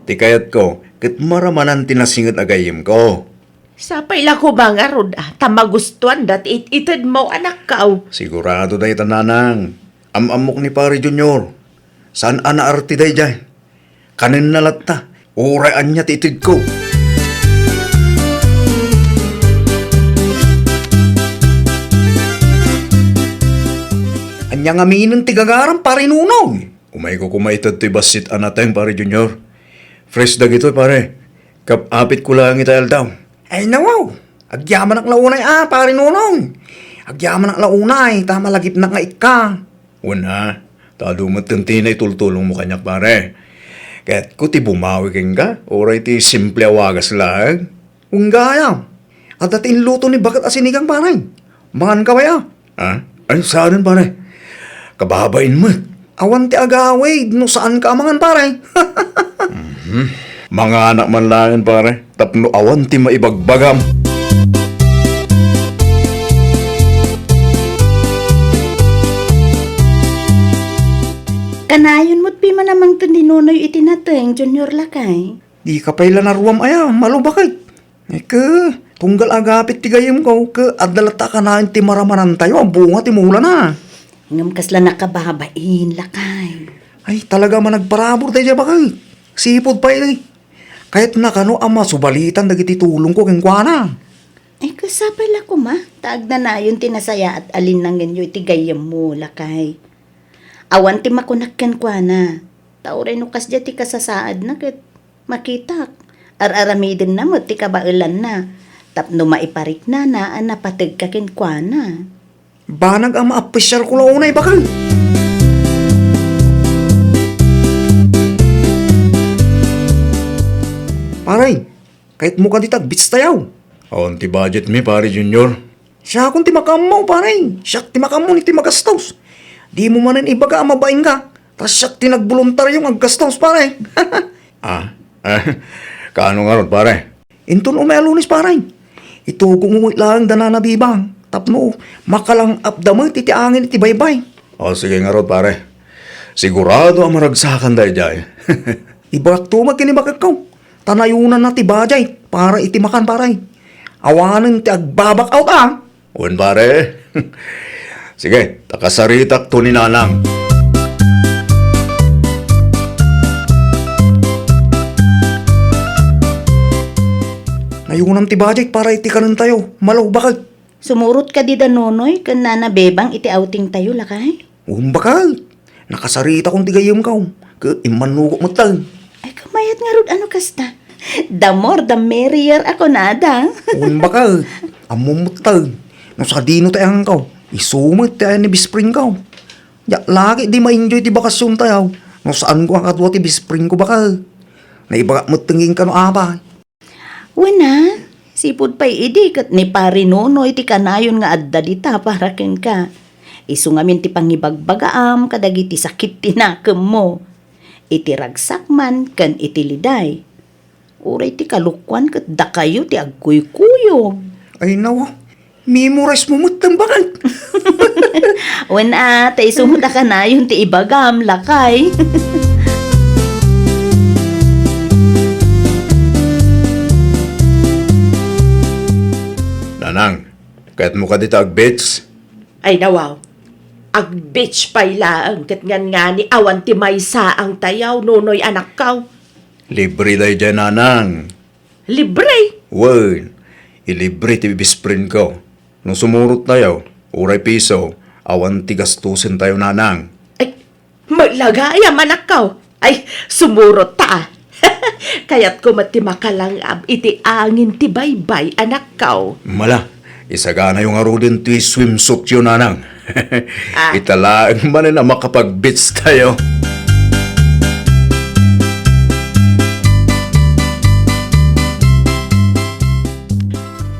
Ti kayatko, ket maramanan ti nasinget a gayyemko. Sapay la koma ngarud, a, ta magustuanda ti it-itedmo, anakko. Sigurado dayta, nanang. Am-ammok ni Pare Junior. Saan a naarte daydiay. Kanenna latta, uray ania ti itedko. Ania ngaminen ti gagaram, Pare Nonoy? Umayko koma ited toy bassit a nateng, Pare Junior. Fresh dagitoy, pare. Kap-apitko laeng itay aldaw. Ay, nawaw. Agyamanak la unay a, Pare Nonoy. Agyamanak la unay, ta malagipnak nga ikka. Wen a, ta adu met ti naitultulongmo kaniak, pare. Kayatko ti bumawi kenka, uray ti simple a wagas laeng. Wen gayam. Adda ti inluto ni baket a sinigang, pare. Manganka pay a. Ha? Ay, saanen, pare? Kababain met. Awan ti agawid no saanka a mangan, pare. Mhm. Manganak man laeng, pare, tapno awan ti maibagbagam. Kanayon met pay man a mangted ni Nonoy iti nateng, Junior, lakay. Dika pay la naruam aya, malubakek. Ket, tunggal agapit ti gayyemko, ket adda latta a kanayon ti maramanantayo a bunga ti mulana. Ngem kasla nakababain, lakay. Ay, talaga a managparabur daydiay, bakay. Sipud pay, eh. Kayatna kano a masubalitan dagiti tulongko kenkuana. Ay, kasapay la koma, ta agnanayon ti nasayaat a linnangenyo iti gayyemmo, lakay. Awan ti makunak kenkuana. Ta uray no kasdiay ti kasasaadna ket makitak, ar-aramidenna met ti kabaelanna tapno maipariknana a napategka kenkuana. Banag a maapresiarko la unay, bakay. Pare, kayatmo kadi ti agbeachtayo? Awan ti budgetmi, Pare Junior. Siakon ti makaammo, pare. Siak ti makaammo iti magastos. Dimo manen ibaga a mabainka. Ta siak ti nagboluntario nga aggastos, pare. Ah, eh, kaano ngarud, pare? Inton umay a Lunes, pare. Itugongmo met laeng da Nana Bebang tapno makalang-apda met iti angin iti baybay. O, sige ngarud, pare. Sigurado a maragsakan daydiay. Ibagakto met ken ni baketko. Ta nayonanna ti budget para iti makan, pare. Awanen ti agbabak out, a. Wen, pare. Sige, ta kasaritakto ni Nanang. Nayonam ti budget para iti kanentayo, malubakek. Sumurot kadi da Nonoy ken Nana Bebang iti outingtayo, lakay? Wen, bakay. Nakasaritakon ti gayyemko. Ket immannogok metten. Ay, kamayat ngarud a no kasta. The more, the merrier a kunada. Wen, bakay. Ammom metten. No sadino ti ayanko, isu met ti ayan ni best friendko. Diak lagi di ma-enjoy ti bakasiontayo no saanko a kadua ti best friendko, bakay. Naibagak metten kenka no apay. Wen a, sipud pay idi ket ni Pari Nonoy ti kanayon nga adda dita para kenka. Isu ngamin ti pangibagbagaam kadagiti sakit ti nakemmo. Iti ragsak man ken iti liday. Uray ti kalokuan ket dakayo ti agkuykuyog. Ay, nawa. Memorize mo met, tambakak. Wen a, ta isu met a kanayon ti ibagam, lakay. Nanang, kayatmo kadi ta ag-beach? Ay, nawaw. Ag-beach pay laeng, ket ngangani awan ti maysaangtayo, Nonoy, anakko. Libre daydiay, Nanang. Libre? Wen, ilibre ti best friendko. No sumurottayo, uray piso, awan ti gastusentayo, Nanang. Ay, met la gayam, anakko. Ay, sumurotta. Kayatko met ti makalang-ab iti angin ti baybay, anakko. Mala, isaganayo ngaruden ti swimsuityo, Nanang. Ah. Ita laeng manen a makapag-beach tayo.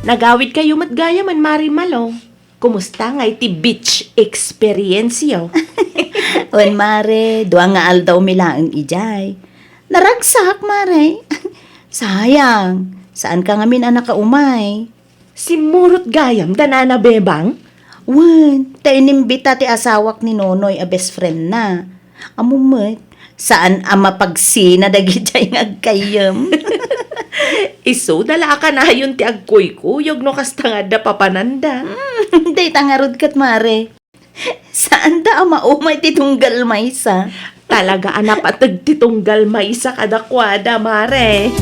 Nagawidkayo met gayam, Mare Malo. Kumusta nga iti beach experience yo? Wen, Mare, dua nga aldawmi laeng idiay. Naragsak, Mare. Sayang, saanka ngamin a nakaumay. Simmurot gayam da Nana Bebang? Wen, ta inimbita ti asawak ni Nonoy a best friend na. Ammom met, saan a mapagsina dagidiay nga agkayyem. Isu da la a kanayon ti agkuykuyog no kasta nga adda papananda. Hmm, dayta ngarud ket, Mare. Saanda a maumay ti tunggal maysa. Talaga a napateg ti tunggal maysa kadakuada, Mare.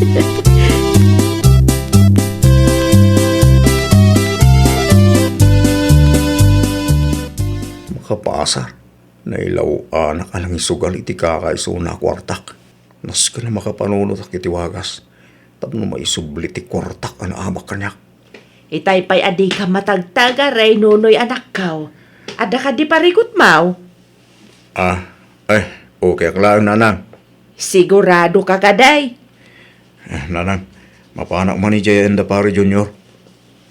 Makapasar, nailaw-anak a nangisugal iti kakaisuna a kuartak. Nasken a makapanunotak iti wagas tapno maisubli ti kuartak a naabak kaniak. Itay pay a dika matagtaga, Rey Nonoy, anakko. Adda kadi parikutmo? Ah, eh, okay ak laeng, Nanang. Sigurado ka kadi? Eh, Nanang, mapanak man idiay enda Pare Junior.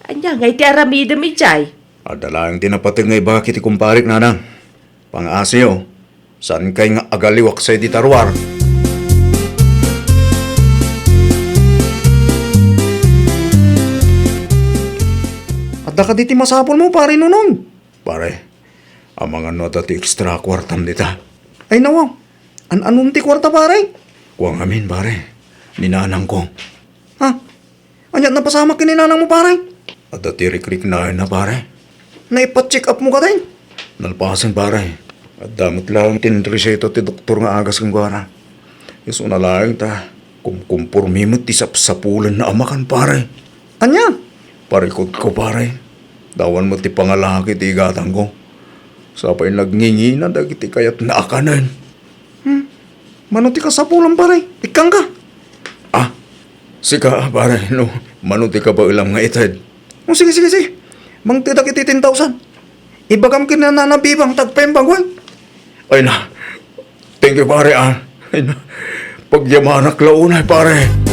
Ania ngay ti aramidem idiay? Adda laeng ti napateg nga ibagak iti kumparek, Nanang. Pang-asiyo, saankay nga agaliwak sa idi ta ruar. Adda kadi ti masapulmo, Pare Nonoy? Pare, amangan no adda ti extra a kuartam dita. Ay, nawa. An-anon ti kuarta, Pare? Kua ngamin, Pare. Ni nanangko. Ha? Ania ti napasamak ken ni nanangmo, Pare? Adda ti rikriknaenna, Pare. Naipa-check upmo kadi? Nalpasen, Pare. Adda met laeng ti inreseta ti doktor nga agas kenkuana. Isuna laeng ta kumkumpormi met ti sapsapulenna a makan, Pare. Ania? Parikutko, Pare. Awan met ti pangalaki ti igatangko. Sapay nagngingina dagiti kayatna a kanen. Hmm? Mano ti kasapulam, Pare? Ikkangka? Ah, sika, Pare, no mano ti kabaelam nga ited. O, sige, sige, sige. Mangtedak iti ten thousand. Ibagam ken ni Nana Bibang ta agpaimbag, wen? Ay na. Thank you, Pare, ah. Ay na. Pagyamanak la unay, Pare.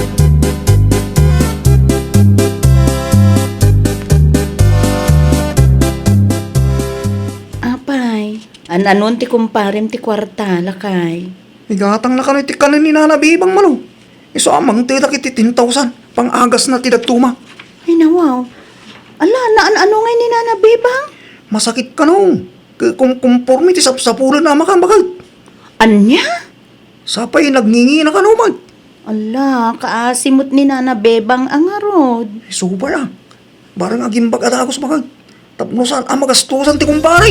Apay, an-anon ti kumparem ti kuarta, lakay? Igatangna kano iti kanen ni Nana Bibang, Malo. Isu a mangtedak iti ten thousand, pang-agasna ti dadduma. Ay, nawaw. Ala, naan-ano ngay ni Nana Bebang? Masakit kano. Ket kumkumpormi ti sapsapulenna a makan, baket. Ania? Sapay nagngingina kano met. Ala, kaasi met ni Nana Bebang a ngarud. Isu pay a. Bareng agimbag a dagus, baket. Tapno saan a magastusan ti kumpare.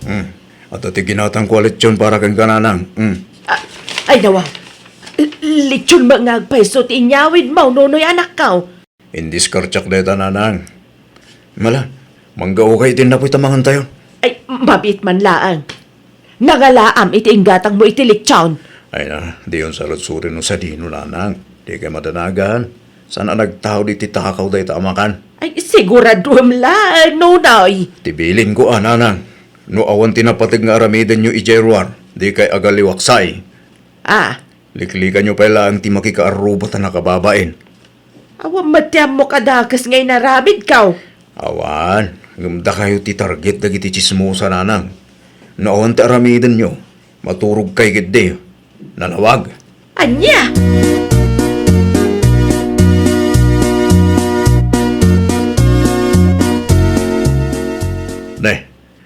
Hmm. Adda ti ginatangko a lechon para kenka, Nanang. Hmm. Ah, ay, nawa. L-, lechon met nga agpayso ti inyawidmo, Nonoy, anakko. Indiskartiak dayta, Nanang. Mala, manggaokay iti innapuy ta mangantayo. Ay, mabiit man laeng. Nangalaam iti inggatangmo iti lechon. Ay na, diyon saludsuri no sadino, Nanang. Dikay madanagan. Saan a nagtaud iti takaw dayta a makan? Ay, siguraduem laeng, Nonoy. Ti bilinko a, Nanang. No awan ti napateg nga aramidenyo idiay ruar, dikay agaliwaksay. Ah. Liklikanyo pay laeng ti makikaarruba ta nakababain. Awan met ti ammok a dakes nga inaramidko. Awan, ngem dakayo ti target dagiti tsismosa, Nanang. No awan ti aramidenyo, maturogkay ketdi. Nalawag. Ania? Ne,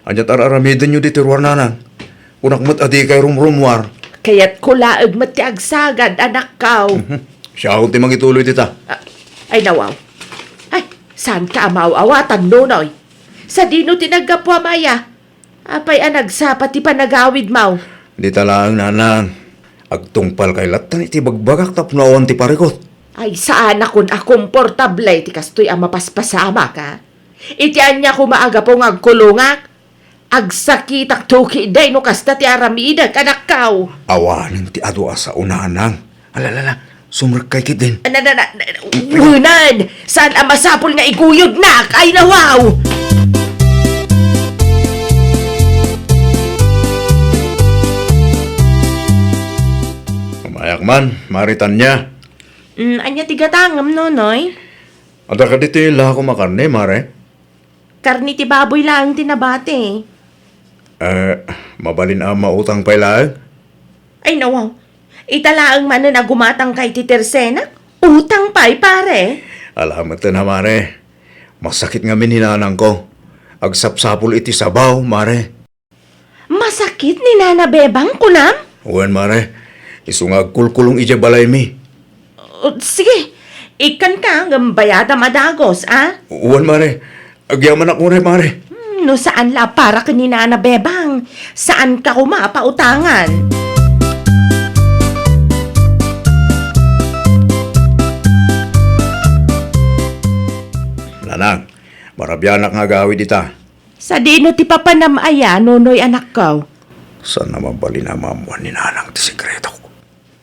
ania ti ar-aramidenyo ditoy ruar, Nanang? Kunak met a dikay rumrumuar. Kayatko laeng met ti agsagad, anakko. Mhm. Siak ti mangituloy dita. Ah, ay, nawaw. Ay, saanka a maaw-awatan, Nonoy? Sadino ti naggapuam aya? Apay a nagsapa ti panagawidmo? Dita laeng, Nanang. Agtungpalkay lattan iti bagbagak tapno awan ti parikut. Ay, saanakon a komportable ti kastoy a mapaspasamak, a? Iti ania koma a gapu nga agkulongak? Agsakitak tuki day no kasta ti aramidek, anakko. Awanen ti adu a sao, Nanang. Ala, ala, ala. Sumrekkay ketdin. Na, na, na, na, unan! Saan a masapul nga iguyodnak? Ay, nawaw! Mamayak man, Mare Tania. Mm, ania ti gatangem, Nonoy? Adda kadi ti lakom a karne, Mare? Karne ti baboy laeng ti nabati. Eh, mabalin a mautang pay laeng? Ay, nawaw. Ita laeng manen a gumatangka iti tersenak, utang pay, pare. Ala met a, Mare. Masakit ngamin ni nanangko. Agsapsapul iti sabaw, Mare. Mas Sakit ni Nana Bebang, kunam? Wen, mare. Isu nga agkulkulong idiay balaymi. O, sige, ikkanka ngem bayadam a dagus, a? Wen, mare. Agyamanak unay, mare. Hmm, no saan la a para ken ni Nana Bebang, saanka koma a pautangan. Nanang, marabianak nga agawid ita. Sadino ti papanam aya, Nonoy, anakko? Saan a mabalin a maammuan ni Nanang ti sekretok?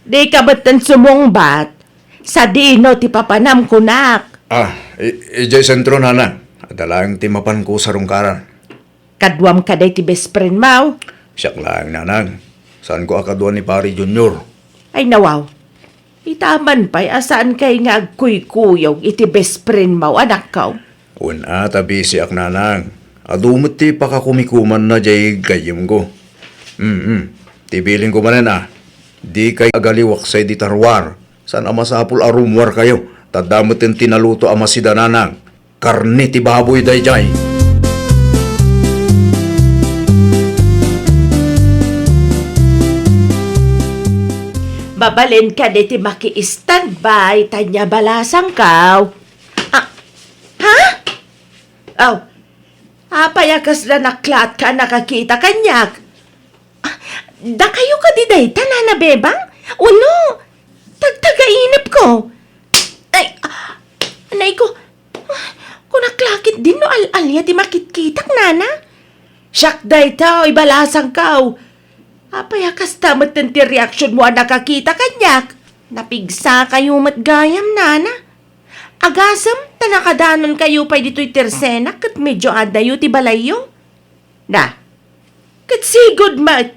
Dika metten sumungbat. Sadino ti papanam, kunak? Ah, i-, idiay sentro, Nanang. Adda laeng ti mapanko sarungkaran. Kaduam kadi ti best friend mo? Siak laeng, Nanang. Saanko a kadua ni Pari Junior. Ay, nawaw. Ita man pay a saankay nga agkuykuyog iti best friend mo, anakko? Wen a, ta bisiak, Nanang. Adu met ti pakakumikumanna diay gayyemko. Mm, ti bilingko manen a, dikay agaliwaksay dita ruar. Saan a masapul a rumuarkayo, ta adda metten ti naluto a masida, Nanang. Karne ti baboy daydiay. Mabalin kadi ti maki-standby, ta ania balasangko. Ah, ha? Aw, apay a kasla naklaatka a nakakita kaniak? Ah, dakayo kadi dayta, Nana Bebang? Wenno, tagtagainepko? Ay, ah, anayko, kunak la ketdin no al-alia ti makitkitak, Nana? Siak dayta, ibalasangko. Apay a kasta metten ti reaksionmo a nakakita kaniak? Napigsakayo met gayam, Nana. Agasem ta nakadanonkayo pay ditoy tersenak ket medio addayo ti balayyo. Na, ket sigud met.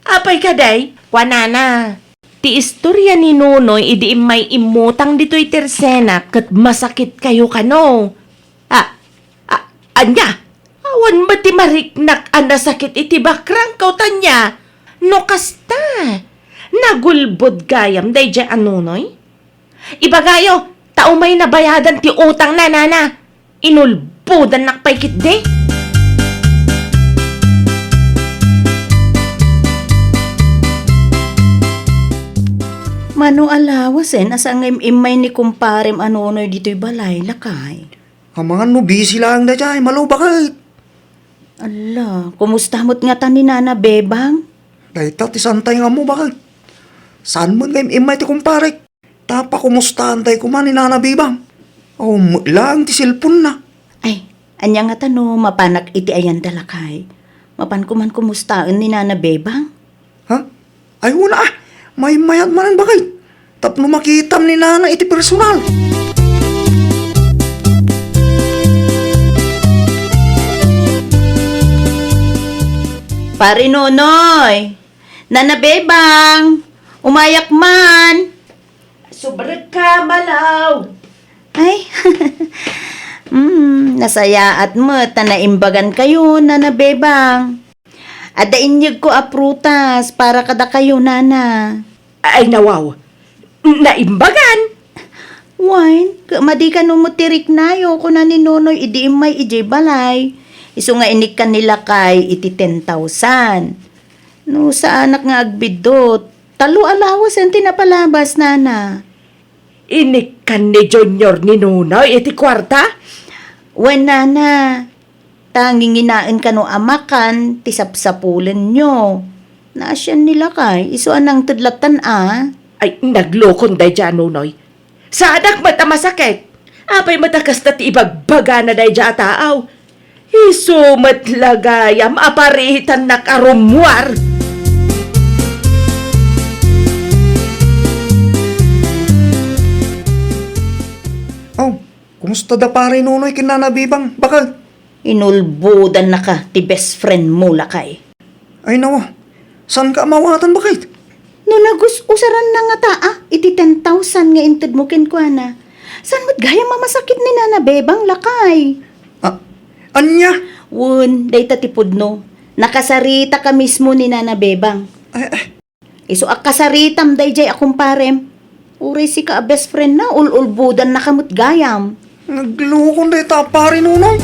Apay kadi? Kuanana, ti istoria ni Nonoy idi immay immutang ditoy tersenak ket masakitkayo kano. A, a, ania? Awan met ti mariknak a nasakit iti bakrangko, ta ania? No kasta, nagulbod gayam daydiay a Nonoy? Ibagayo, ta umay nabayadan ti utangna, Nana. Inulbodannak pay ketdi. Mano a lawasen a saan nga im-immay ni kumparem a Nonoy ditoy balay, lakay? Amangan no busy laeng daydiay, malo, baket. Ala, kumusta met ngata ni Nana Bebang? Dayta ti saantay nga ammo, baket. Saan met nga im-immay ti kumparek? Ta pakumustaantay koma ni Nana Bebang. Awan met laeng ti cellphone-na. Ay, ania ngata no mapanak iti ayanda, lakay? Mapanko man kumustaen ni Nana Bebang? Ha? Ay, wen a. Maymayat manen, baket. Tapno makitam ni Nana iti personal. Pare Nonoy, Nana Bebang, umayak man. Subrekka, malaw. Ay, mm, nasayaat met ta naimbagankayo, Nana Bebang. Adda inyegko a prutas para kadakayo, Nana. Ay, nawaw. Naimbagan? Wen, ket madi kano met ti riknayo, kuna ni Nonoy idi immay idiay balay. Isu nga inikkan ni lakay iti ten thousand. No saanak nga agbiddut, tallo a lawasen ti napalabas, Nana. Inikkan ni Junior ni Nonoy iti kuarta? Wen, Nana. Ta nginginaen kano a makan ti sapsapulenyo. Naasian ni lakay, isu a nangted lattan a. Ay, naglokon daydiay a Nonoy. Saanak met a masakit. Apay met a kasta ti ibagbagana daydiay a taaw? Isu met la gayam a paritannak a rummuar. Oh, kumusta da Pare Nonoy ken Nana Bebang, baket? Inulbodannaka ti best friend mo, lakay. Ay, nawa. Saanka a mawatan, baket? No nagus-usaranna ngata a iti ten thousand nga intedmo kenkuana, saan met gayam a masakit ni Nana Bebang, lakay? Ah, ania? Wen, dayta ti pudno. Nakasaritaka mismo ni Nana Bebang. Ay, ay. Isu a kasaritam daydiay a kumparem. Uray sika a best friend na, ul-ulbodannaka met gayam. Naglokon dayta a Pare Nonoy.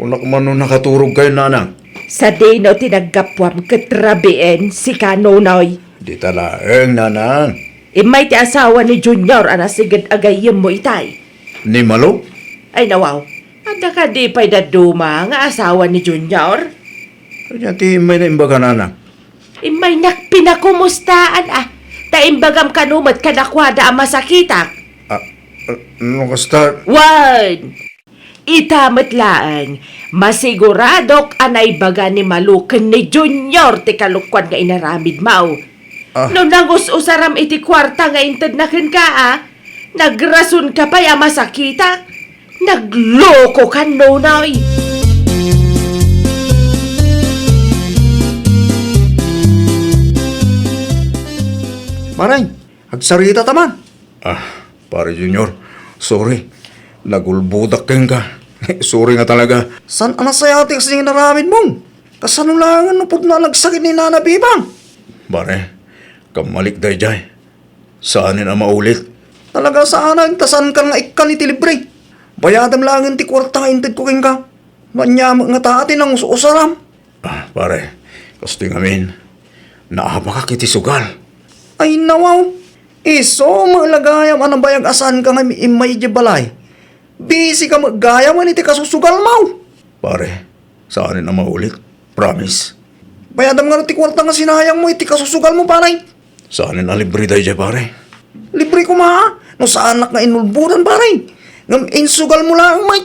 Anak man no nakaturogkayon, nanang. Sadino ti naggapuam ket rabien, sika, Nonoy? Dita laeng, nanang. Immay ti asawa ni Junior a nasiged a gayyemmo itay. Ni Malo? Ay, nawaw. Adda kadi pay dadduma nga asawa ni Junior? Ania ti immay na imbaga, nanang? Immaynak pinakumustaen, a. Ta imbagam kano met kadakuada a masakitak. Ah, ah, no kasta. Wen! Ita met laeng, masiguradok a naibaga ni Malo ken ni Junior ti kalokuan nga inaramidmo. Ah. No nangus-usaram iti kuarta nga intedna kenka, a, nagrasonka pay a masakitak. Naglokokan, Nonoy. Pare, agsaritata man. Ah, Pare Junior, sorry. Nagulbodak kenka. Sorry nga talaga. Saan a nasayaat ti kasdi nga inaramidmo? Kasano laengen no pudno a nagsakit ni Nana Bibang? Pare, kammalik daydiay. Saanen a maulit. Talaga saanen, ta saankan nga ikkan iti libre. Bayadam laengen ti kuarta nga intedko kenka. No ania met ngata ti nangus-usaram? Ah, pare, kastoy ngamin, naabakak iti sugal. Ay, nawaw. Isu met la gayam a nabayag a saanka nga immay idiay balay. Busy ka met gayam iti kasusugalmo. Pare, saanen a maulit. Promise. Bayadam ngarud ti kuarta nga sinayangmo iti kasusugalmo, pare. Saanen a libre daydiay, pare. Libre koma, a? No saanak nga inulbodan, pare. Ngem insugalmo laeng met.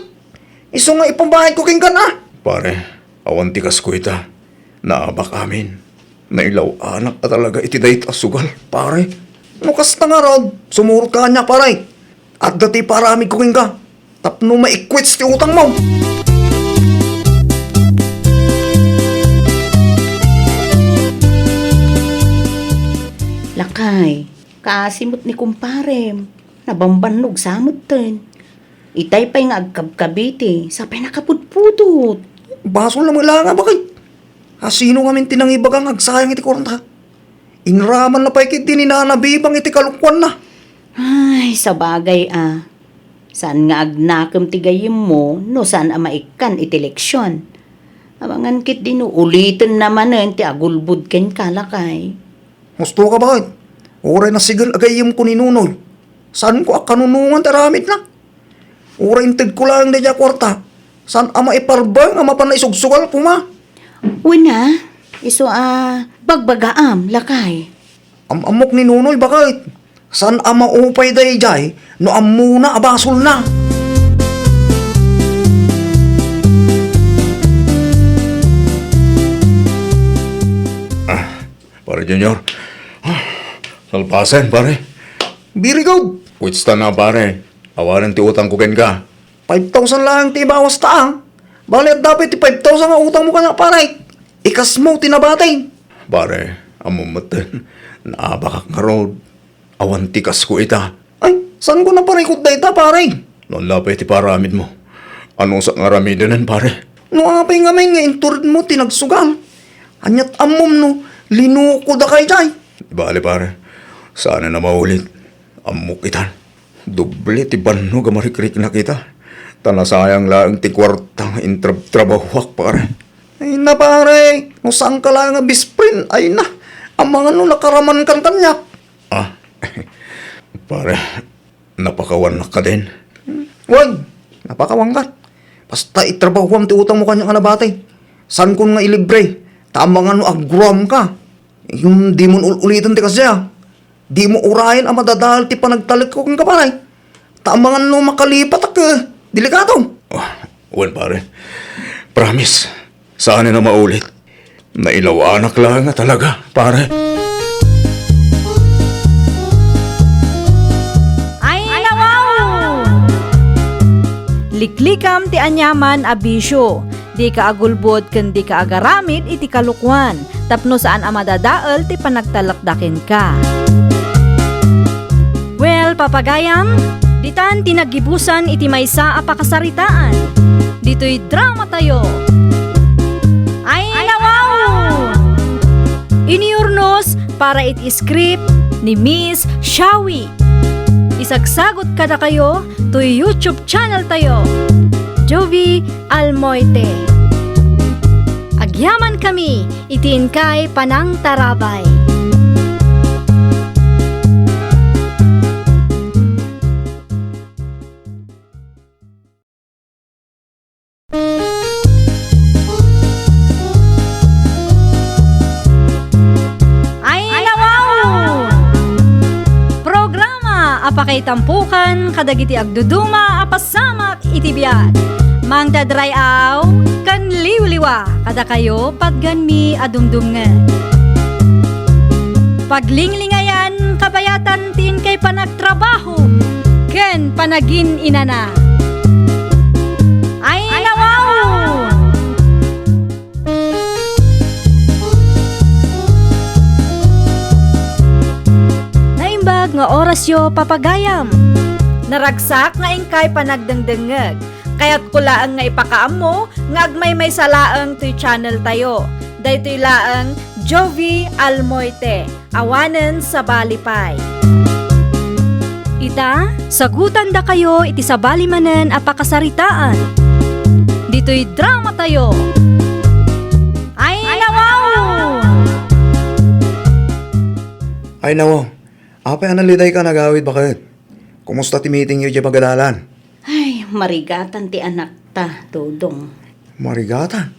Isu nga ipabayadko kenka, a. Pare, awan ti kas ko ita. Naabak amin. Nailaw-anak a talaga iti dayta a sugal, pare. No kasta ngarud, sumurot ka kaniak, pare. Adda ti iparamidko kenka tapno maikwits ti utangmo. Lakay, kaasi met ni kumparem. Nabambannog sa metten. Itay pay nga agkabkabiti, sa pay nakapudpudot. Basol na met laeng a, bakit? Asino ngamin ti nangibaga nga agsayang iti kuarta? Inraman na pay ketdi ni Nana Bibang iti kalokuanna. Ay, sabagay a. Saan nga agnakem ti gayyemmo no saan a maikkan iti leksion. Amangan ketdi no ulitenna manen ti agulbod kenka, lakay. Husto ka, bakit? Uray nasigel a gayyemko ni Nonoy. Saanko a kanunongan ti aramidna. Uray intedko laeng daydiay a kuarta, saan a maiparbeng a mapan naisugsugal koma. Wen a, isu a bagbagaam, lakay. Am-ammok ni Nonoy, bakit? Saan a maupay daydiay no ammona a basolna. Ah, Pare Junior. Ah, nalpasen, pare. Very good. Kwitsta na, pare. Awanen ti utangko kenka. Five thousand laeng ti ibawasta, a. Bale, adda pay ti five thousand nga utangmo kaniak, pare. Ikasmo ti nabati. Pare, ammom metten, naabakak ngarud. Awan ti kasko ita. Ay, saanko naparikut dayta, pare? No ania pay ti paramidmo? Anusak nga aramidenen, pare? No apay ngamin nga inturedmo ti nagsugal? Ania't ammom no linukodaka idiay? Di bale, pare. Saanen a maulit. Ammok itan. Doble ti bannog a marikriknak ita. Ta nasayang laeng ti kuarta nga intrab-, trabahuak, pare. Ay na, pare. No saanka laeng nga best friend, ay na. Amangan no nakaramankan kaniak. Ah, pare, napakawannak kadin? Wen, napakawanka. Basta itrabahuam ti utangmo kaniak a nabati. Saankon nga ilibre, ta amangan no agguruamka. Ngem dimon ul-uliten ti kasdiay. Dimo urayen a madadael ti panagtalekko kenka, pare. Ta amangan no makalipatak, eh, delikado. Oh, wen, pare. Promise. Saanen a maulit. Nailaw-anak laeng a talaga, pare. Ay, nawaw! Liklikam ti aniaman a bisio. Dika agulbod ken dika agaramid iti kalokuan, tapno saan a madadael ti panagtalekda kenka. Well, papagayam, ditan ti naggibusan iti maysa a pakasaritaan. Ditoy dramatayo. Ay, nawaw! Iniurnos para iti script ni Miss Shawi. Isagsagut kadakayo toy YouTube channel tayo. Jovi Almoite. Agyamankami iti inkay panangtarabay. Ay, nawaw! Programa a pakaitampukan kadagiti agduduma a pasamak iti biag. Mangdadray-aw ken liwliwa kadakayo patgenmi a dumdumngeg. Paglinglingayan kabayatan ti inkay panagtrabaho ken panagin-inana. Ay, nawaw! Naimbag nga orasyo, papagayam. Naragsak nga inkay panagdengdengngeg. Kayatko laeng nga ipakaammo nga agmaymaysa laeng toy channel tayo. Daytoy laeng Jovi Almoite. Awanen sabali pay. Ita, sagutandakayo iti sabali manen a pakasaritaan. Ditoy drama tayo. Ay, nawaw! Ay, nawaw. Apay a nalidayka nagawid, baket? Kumusta ti meetingyo idiay pagadalan? Ay, marigatan ti anakta, Dodong. Marigatan?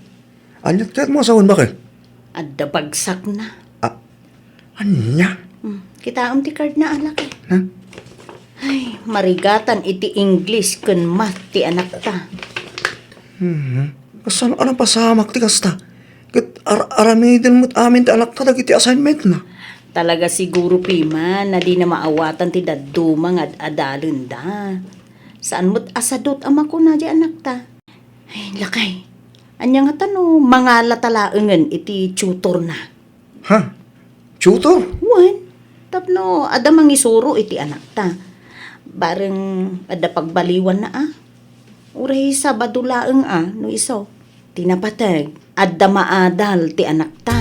Aniat kayatmo a sawen, baket? Adda bagsakna. Ah, ania? Hmm, kitaem ti cardna, alak. Ha? Ay, marigatan iti English ken math ti anakta. Hmm. Kasano a napasamak ti kasta? Ket ar-, aramiden met amin ti anakta dagiti assignmentna. Talaga siguro, piman, a dina maawatan ti dadduma nga ad-adalenda. Saan met a sadut a makuna diay anakta. Ay, lakay, ania ngata no mangalata laengen iti tutorna? Ha? Tutor? Wen, tapno adda mangisuro iti anakta. Bareng adda pagbaliwanna a. Uray Sabado laeng a, no isu. Ti napateg, adda maadal ti anakta.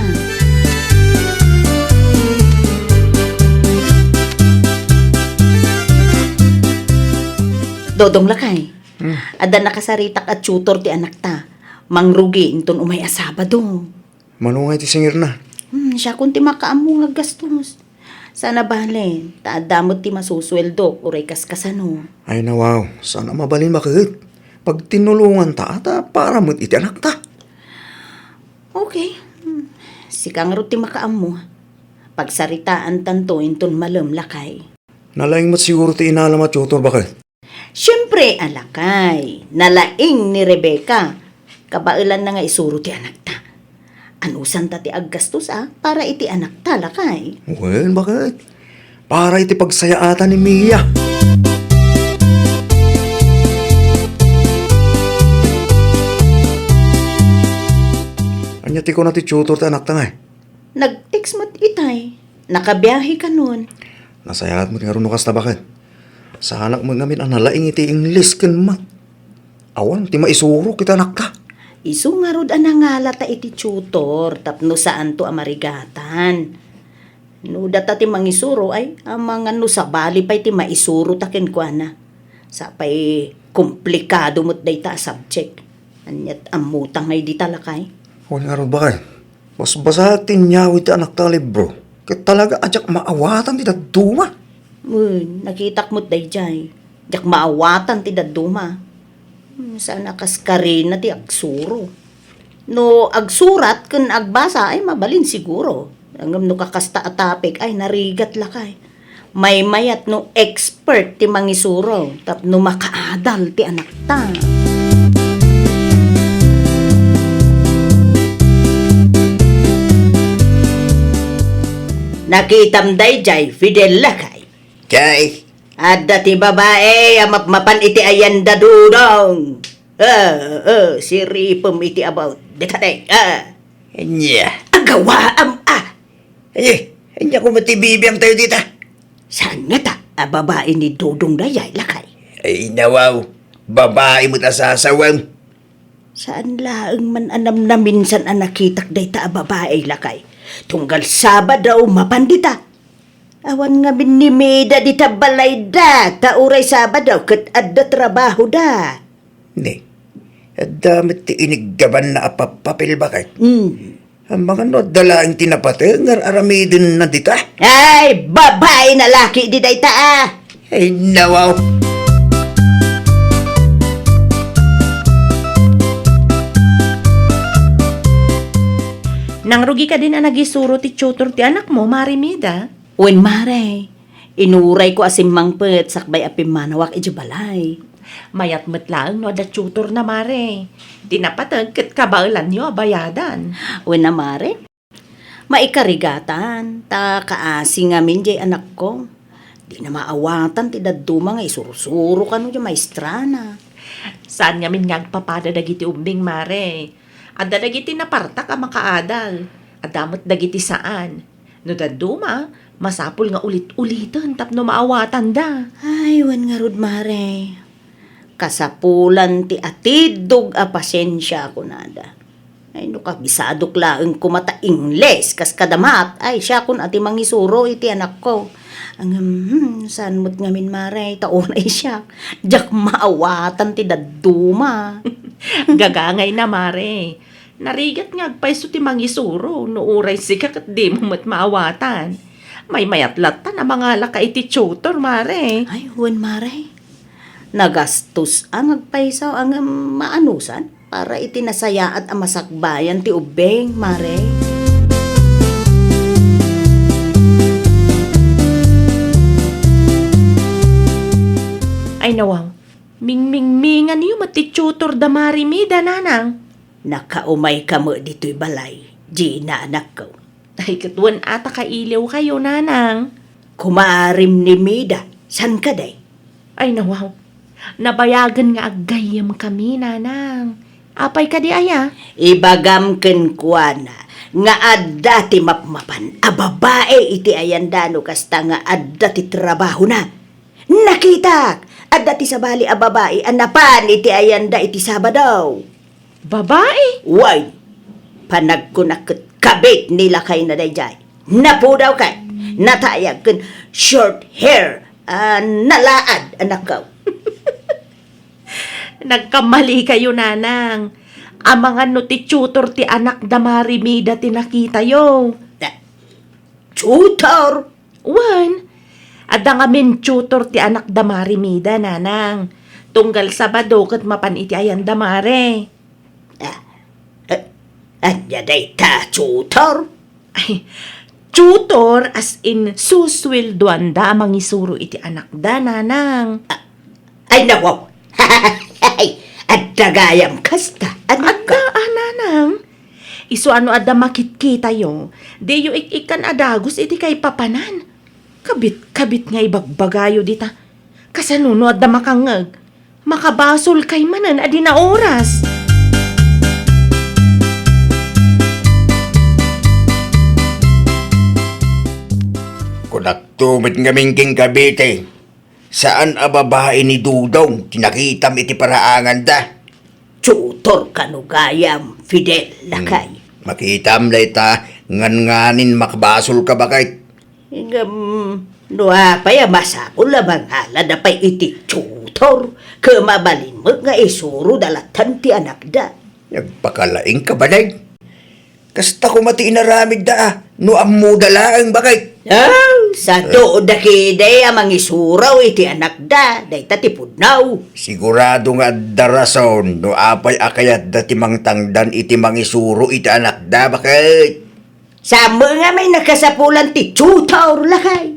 Dodong, lakay. Hmm. Adda nakasaritak a tutor ti anakta. Mangrugi inton umay a Sabado. Mano ngay ti singirna? Hmm, siakon ti makaammo nga aggastos. Saan a bale, ta adda met ti masusueldok uray kaskasano. Ay, nawaw, saan a mabalin, baket? Pagtinnulonganta, ta para met iti anakta. Okay. Hmm. Sika ngarud ti makaammo. Pagsaritaantanto inton malem, lakay. Nalaing met siguro ti inalam a tutor, baket? Siempre a, lakay, nalaing ni Rebecca. Kabaelanna nga isuro ti anakta. Anusanta ti aggastos a para iti anakta, lakay. Wen, baket? Para iti pagsayaatan ni Mia. Ania ti kuna ti tutor ti anakta, ngay? Nag-text met itay. Nakabiahe kanon. Nasayaat met ngarud no kasta, baket. Saanak met ngamin a nalaing iti English ken math. Awan ti maisuro iti anakta. Isu ngarud a nangalata iti tutor tapno saanto a marigatan. No data ti mangisuro, ay, amangan no sabali pay ti maisurota kenkuana. Sapay komplikado met dayta a subject. Aniat ammota ngay dita, lakay? Wen ngarud, baket. Basbasaek ti inyawid ti anakta a libro, ket talaga a diak maawatan ti dadduma. Wen, nakitak met daydiay. Diak maawatan ti dadduma. Hmm, saan a kas karina ti agsuro. No agsurat ken agbasa ay mabalin siguro. Ngem no kakasta a topic ay narigat, lakay. Maymayat no expert ti mangisuro tapno makaadal ti anakta. Nakitam daydiay, Fidel, lakay? Kay? Adda ti babai a mapmapan iti ayan da Dodong. Ah, ah, siripem iti about. Dita, dek. Ah. Ania? Agawaam a! Ay, ania koma ti bibiangtayo dita? Saan ngata a babai ni Dodong dayay, lakay? Ay, nawaw. Babai met a sasawem. Saan laeng man a namnaminsan a nakitak dayta a babai, lakay. Tunggal Sabado, mapan dita. Awan ngamin ni Mida dita balayda, ta uray Sabado ket adda trabahoda. Ne, Adda met ti iniggabanna a pappapil, baket. Mm. Amangan no adda laeng ti napateg nga ar-aramidenna dita. Ay, babaen a laki di dayta, a. Ay, nawaw. Nangrugi kadin a nagisuro ti tutor ti anakmo, Mare Mida? Wen, Mare. Inurayko a simmangpet sakbay a pimmanawak idiay balay. Mayat met laeng no adda tutorna, Mare. Ti napateg ket kabaelanyo a bayadan. Wen a, Mare. Maikarigatan, ta kaasi ngamin diay anakko. Dina maawatan ti dadduma nga isursuro kano diay maestrana. Saan ngamin nga agpapada dagiti ubbing, Mare. Adda dagiti napartak a makaadal. Adda met dagiti saan. No dadduma, masapul nga ulit-uliten tapno maawatanda. Ay, wen ngarud, Mare. Kasapulan ti atiddog a pasiensia, kunada. Ay, no kabisadok laeng koma ta Ingles, kas kadamat, ay, siakon a ti mangisuro iti anakko. Ngem, hmm, saan met ngamin, Mare, ta unay siak. Diak maawatan ti dadduma. Gagangayna, Mare. Narigat nga agpayso ti mangisuro no uray sika ket dimo met maawatan. Maymayat latta a mangalaka iti tutor, Mare. Ay, wen, Mare. Nagastos a nga agpayso a ngem maanusan para iti nasayaat a masakbayan ti ubbing, Mare. Ay, nawaw. Mingmingminganyo met ti tutor da Mare Mida, nanang. Nakaumayka met ditoy balay, Gina, anakko. Ay, ket wen a ta kailiwkayo, nanang. Kumaarim ni Mida, saan kadi? Ay, nawaw. Nabayagen nga aggayyemkami, nanang. Apay kadi aya? Ibagam kenkuana nga adda ti mapmapan a babai iti ayanda no kasta nga adda ti trabahona. Nakitak! Adda ti sabali a babai a napan iti ayanda iti Sabado. Babai? Wen, panagkunak ket kabit ni lakayna daydiay. Napudaw ket natayag ken short hair a nalaad, anakko. Nagkamalikayo, nanang. Amangan no ti tutor ti anak da Mare Mida ti nakitayo. Ah, tutor? Wen, adda ngamin tutor ti anak da Mare Mida, nanang. Tunggal Sabado ket mapan iti ayan da Mare. Ah, eh, ania dayta tutor? Ay, tutor as in susueldoanda a mangisuro iti anakda, nanang. Ah, ay, nawaw. Adda gayam kasta, anakko. Adda, a, nanang. Isu a no adda makitkitayo, diyo ik-ikkan a dagus iti kaipapanan. Kabit-kabit nga ibagbagayo dita. Kasano no adda makangngeg? Makabasolkay manen a di naoras. Kunakto met ngamin ken Cavite, saan a babai ni Dudong ti nakitam iti paraanganda? Tutor kano gayam, Fidel, lakay. Hmm. Makitam dayta, ngan-nganin makabasolka, baket. Ngem, no apay a masapul a mangalada pay iti tutor, ket mabalin met nga isuroda latta ti anakda. Nagpakalaingka, baket. Kasta koma ti inaramidda, a, no ammoda laeng, baket. Ah, sadu da kadi a mangisuro iti anakda, dayta ti pudno. Sigurado nga adda rason no apay a kayatda ti mangtangdan iti mangisuro iti anakda, baket. Saan met ngamin a kasapulan ti tutor, lakay.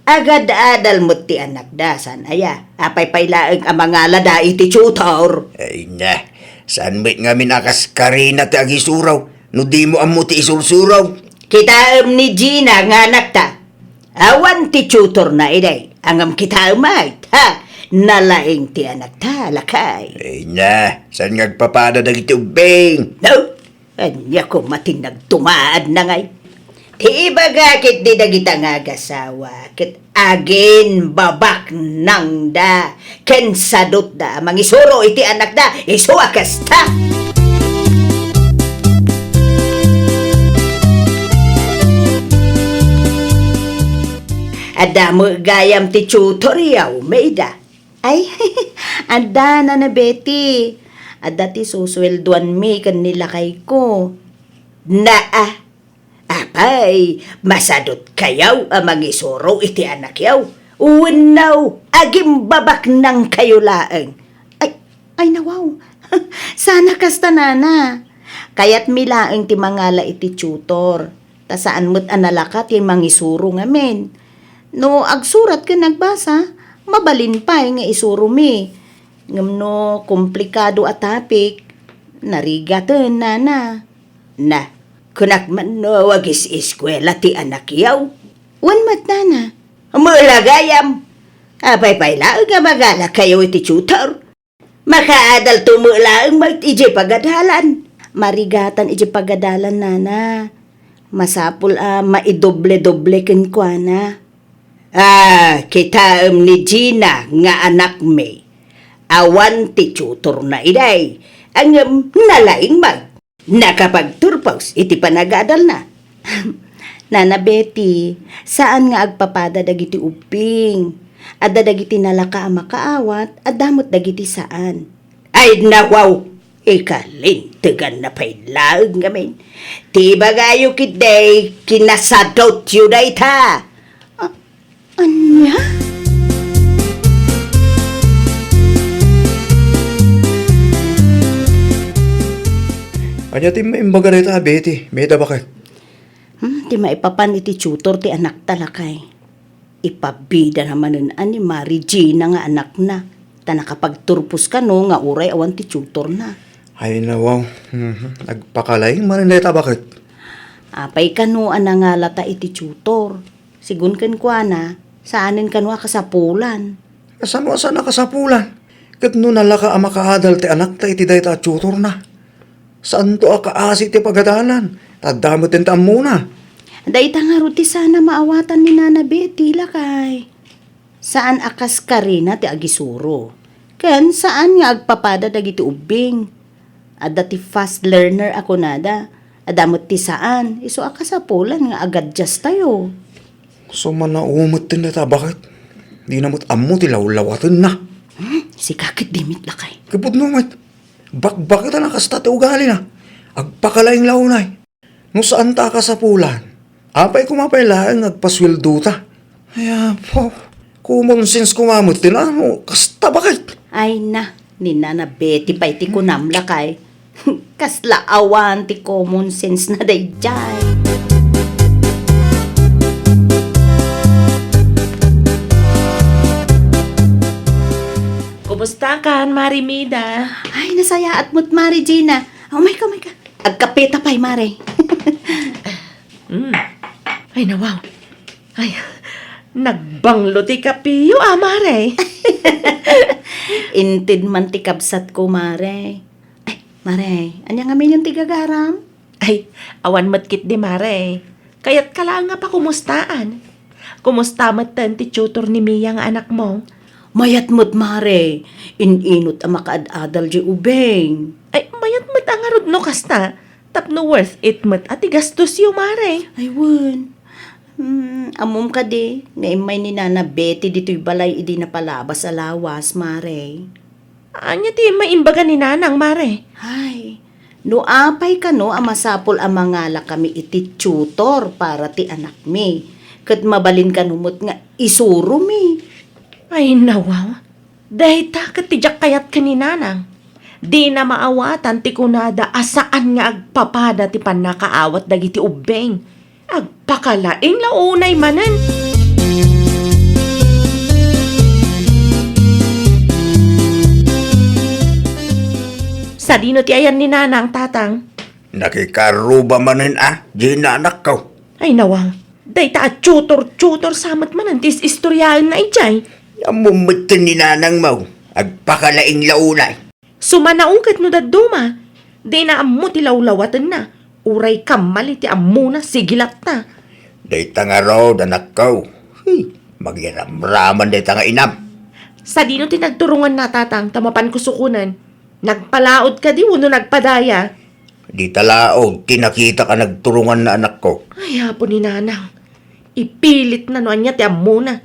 Agad-adal met ti anakda, saan aya? Apay pay laeng a mangalada iti tutor? Ay na, saan met ngamin a kas karina ti agisuro, no dimo ammo ti isursuro? Kitaem ni Gina nga anakta. Awan ti tutorna idi. Ngem kitaem met, ha? Nalaing ti anakta, lakay. Ay na, saan nga agpapada dagiti ubbing? No? Ania koma ti nagtumaadna ngay? Ti ibaga ketdi dagita nga agasawa, ket aginbabaknangda ken sadutda a mangisuro iti anakda, isu a kasta. Adda met gayam ti tutor, Meda. Ay, adda, Nana Betty. Adda ti susueldoanmi ken ni lakayko. Naa, apay, masadutkayo a mangisuro iti anakyo? Wenno, agimbabaknangkayo laeng? Ay, ay, nawaw. Sana kasta, nana. Kayatmi laeng ti mangala iti tutor. Ta saan met a nalaka ti mangisuro ngamin. No agsurat ken agbasa, mabalin pay nga isuromi. Ngem no komplikado a topic, narigaten, nana. Na, kunak man no agis-eskuela ti anakyo? Wen met, nana. Mela gayam. Apay pay laeng a mangalakayo iti tutor? Makaadalto met laeng met idiay pagadalan. Marigatan idiay pagadalan, nana. Masapul a maidoble-doble kenkuana. Ah, kitaem ni Gina nga anakmi. Awan ti tutorna idiay. Ngem nalaing met. Nakapagturpos iti panagadalna. Nana Betty, saan nga agpapada dagiti ubbing. Adda dagiti nalaka a makaawat, adda met dagiti saan. Ay, nawaw! Ikalinteganna pay laeng ngamin. Ti ibagayo ketdi, kinasadutyo dayta. Ah, ania? Ania ti maimbaga dayta, Betty? Mayat a baket? Hmm, ti maipapan iti tutor ti anakta, lakay. Ipabidana manen a ni Mari Gina nga anakna, ta nakapagturpos kano nga uray awan ti tutorna. Ay, nawaw. Mhm. Agpakalaing manen dayta, baket? Apay kano a nangalata iti tutor? Sigun kenkuana, saanen kano a kasapulan. Kasano a saan a kasapulan? Ket no nalaka a makaadal ti anakta iti dayta a tutorna, saanto a kaasi ti pagadalan, ta adda met ti ammona. Dayta ngarud ti saan a maawatan ni Nana Betty, lakay. Saan a kas karina ti agisuro. Ken saan nga agpapada dagiti ubbing. Adda ti fast learner a kunada. Adda met ti saan, isu a kasapulan nga agadjastayo. Sumanaw met ti natabaket. Dina met ammo ti lawlawatenna. Hmm, sika ketdi met, lakay. Kapudno met. Bakbaket a nakasta ti ugalina. Agpakalaing la unay. No saanta a kasapulan, apay koma pay laeng nga agpasueldota? Ay, apo, common sense koma met ti nano, kasta baket. Ay na, ni Nana Betty pay ti kunam, lakay. Kasla awan ti common sense na daydiay. Kumusta kan, Mari Mida? Ay, nasayaat met, Mari Gina. Umayka, umayka. Agkapeta pay, Mare. Mm. Ay, nawaw. Ay, nagbanglo ti kapeyo, a, Mare. Inted man ti kabsatko, Mare. Ay, Mare, ania ngamin ti gagaram? Ay, awan met ketdi, Mare. Kayatka laeng nga pakumustaan. Kumusta metten ti tutor ni Mia nga anakmo? Mayat met, Mare. In-inut a makaad-adal diay ubing. Ay, mayat met a ngarud no kasta. Tapno worth it met a ti gastosyo, Mare. Ay, wen. Hmm, ammom kadi nga immay ni Nana Betty ditoy balay idi napalabas a lawas, Mare? Ania ti maimbaga ni Nanang, Mare? Ay, no apay kano a masapul a mangalakami iti tutor para ti anakmi, ket mabalin kano met nga isuromi. Ay, nawaw. Dayta ket ti diak kayat ken ni Nanang. Dina maawatan ti kunada a saan nga agpapada ti pannakaawat dagiti ubbing. Agpakalaing la unay manen. Sadino ti ayan ni Nanang, Tatang? Nakikaruba manen a, Gina, anakko. Ay, nawaw. Dayta a tutor-tutor sa met manen ti is-istoryaenna idiay. Ammom met ken ni Nanangmo. Agpakalaing la unay. Sumanaw ket no dadduma, dina ammo ti lawlawatenna. Uray kammal iti ammona, sige latta. Dayta ngarud, anakko. Hey, magiramraman dayta nga inam. Sadino ti nagturonganna, Tatang, ta mapan kusukunen? Nagpalaod kadi wenno nagpadaya? Dita laod ti nakitak a nagturonganna, anakko. Ay, apo ni Nanang. Ipilitna no ania ti ammona.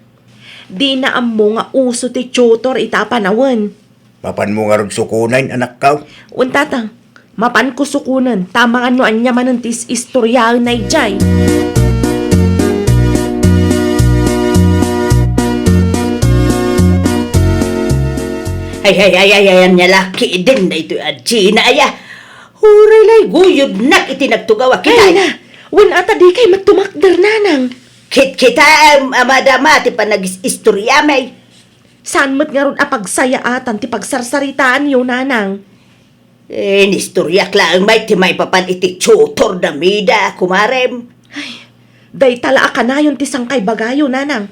Dina ammo nga uso ti tutor ita a panawen. Mapanmo ngarud sukonen, anakko? Wen, Tatang. Mapanko sukonen, ta amangan no ania manen ti is-istoriaenna idiay. Ay, ay, ay, ay, ay, ania la ketdin daytoy a Gina, aya. Uray la iguyodnak iti nagtugaw a Ay, kita. Na. Wen, ata dikay met tumakder, Nanang. Kitkitaem a madama ti panagis-istoriami. Saan met ngarud a pagsayaatan ti pagsarsaritaanyo, Nanang. Inistoriak laeng met ti maipapan iti tutor da Mida, kumarem. Ay, dayta la a kanayon ti sangkaibagayo, Nanang.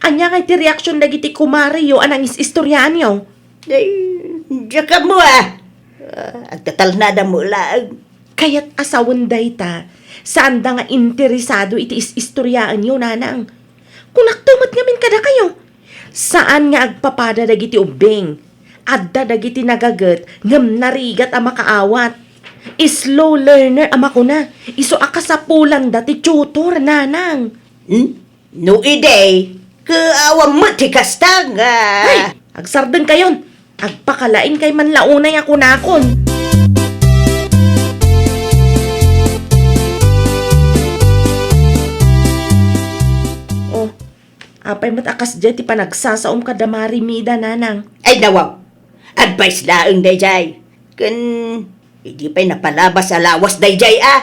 Ania ngay ti reaksion dagiti kumareyo a nangis-istoriaanyo? Ay, diak ammo, a. Ah, agtatalnada met laeng. Kayat a sawen dayta, saanda nga interesado iti is-istoriaenyo, Nanang. Kunakto met ngamin kadakayo, saan nga agpapada dagiti ubbing. Adda dagiti nagaget ngem narigat a makaawat. Slow learner a makuna, isu a kasapulanda ti tutor, Nanang. Hmm? No idi, ket awan met ti kasta nga. Ay, agsardengkayon. Agpakalaingkay man la unay a kunakon. Oh, apay met a kasdiay ti panagsasaom kada Mari Mida, Nanang? Ay, nawaw. Advice laeng daydiay. Ken idi pay napalabas a lawas daydiay a.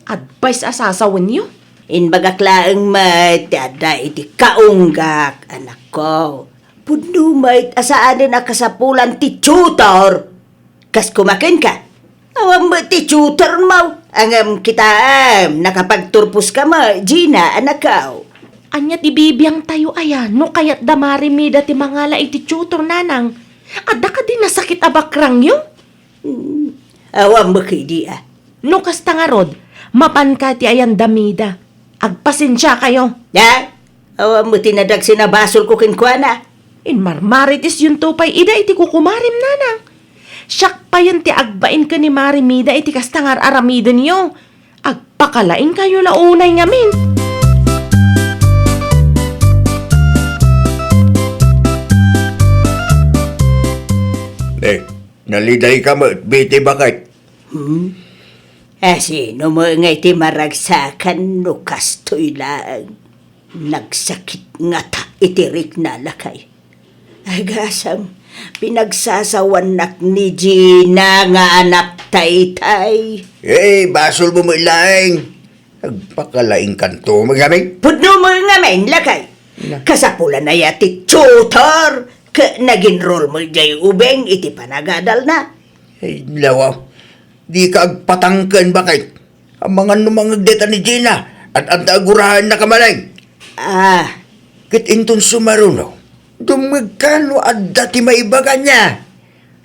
Advice a sasawenyo? Imbagak laeng met ti adda iti kaunggak, anakko. Pudno met a saanen a kasapulan ti tutor. Kas kumakenka, awan met ti tutormo. Ngem kitaem, nakapagturposka met, Gina, anakko. Ania ti bibiangtayo aya no kayat da Mari Mida ti mangala iti tutor, Nanang? Adda kadi nasakit a bakrangyo? Hmm, awan met idi a. No kasta ngarud, mapanka ti ayan da Mida. Agpasensiakayo. Ha? Awan met ti nadagsen a basolko kenkuana. Inmarmaritesyonto pay ida iti kukumarem, Nanang. Siak payen ti agbain ken ni Mari Mida iti kasta nga ar-aramidenyo. Agpakalaingkayo la unay ngamin. Eh, nalidayka met, Betty, baket? Hmm? A, sino met ngay ti maragsakan no kastoy laeng? Nagsakit ngata iti rikna, lakay. Agasam, pinagsasawannak ni Gina nga anak taytay. Eh, basolmo met laeng. Agpakalaingkanto met ngamin. Pudno met ngamin, lakay. Na. Kasapulan aya ti tutor ket nag-enroll met diay ubing iti panagadalna. Ay, lawa. Dika agpatangken, baket. Amangan no mangngeg dayta ni Gina, ad-adda aguraennaka manen. Ah. Ket inton sumaruno, dumngegka no adda ti maibaga niya.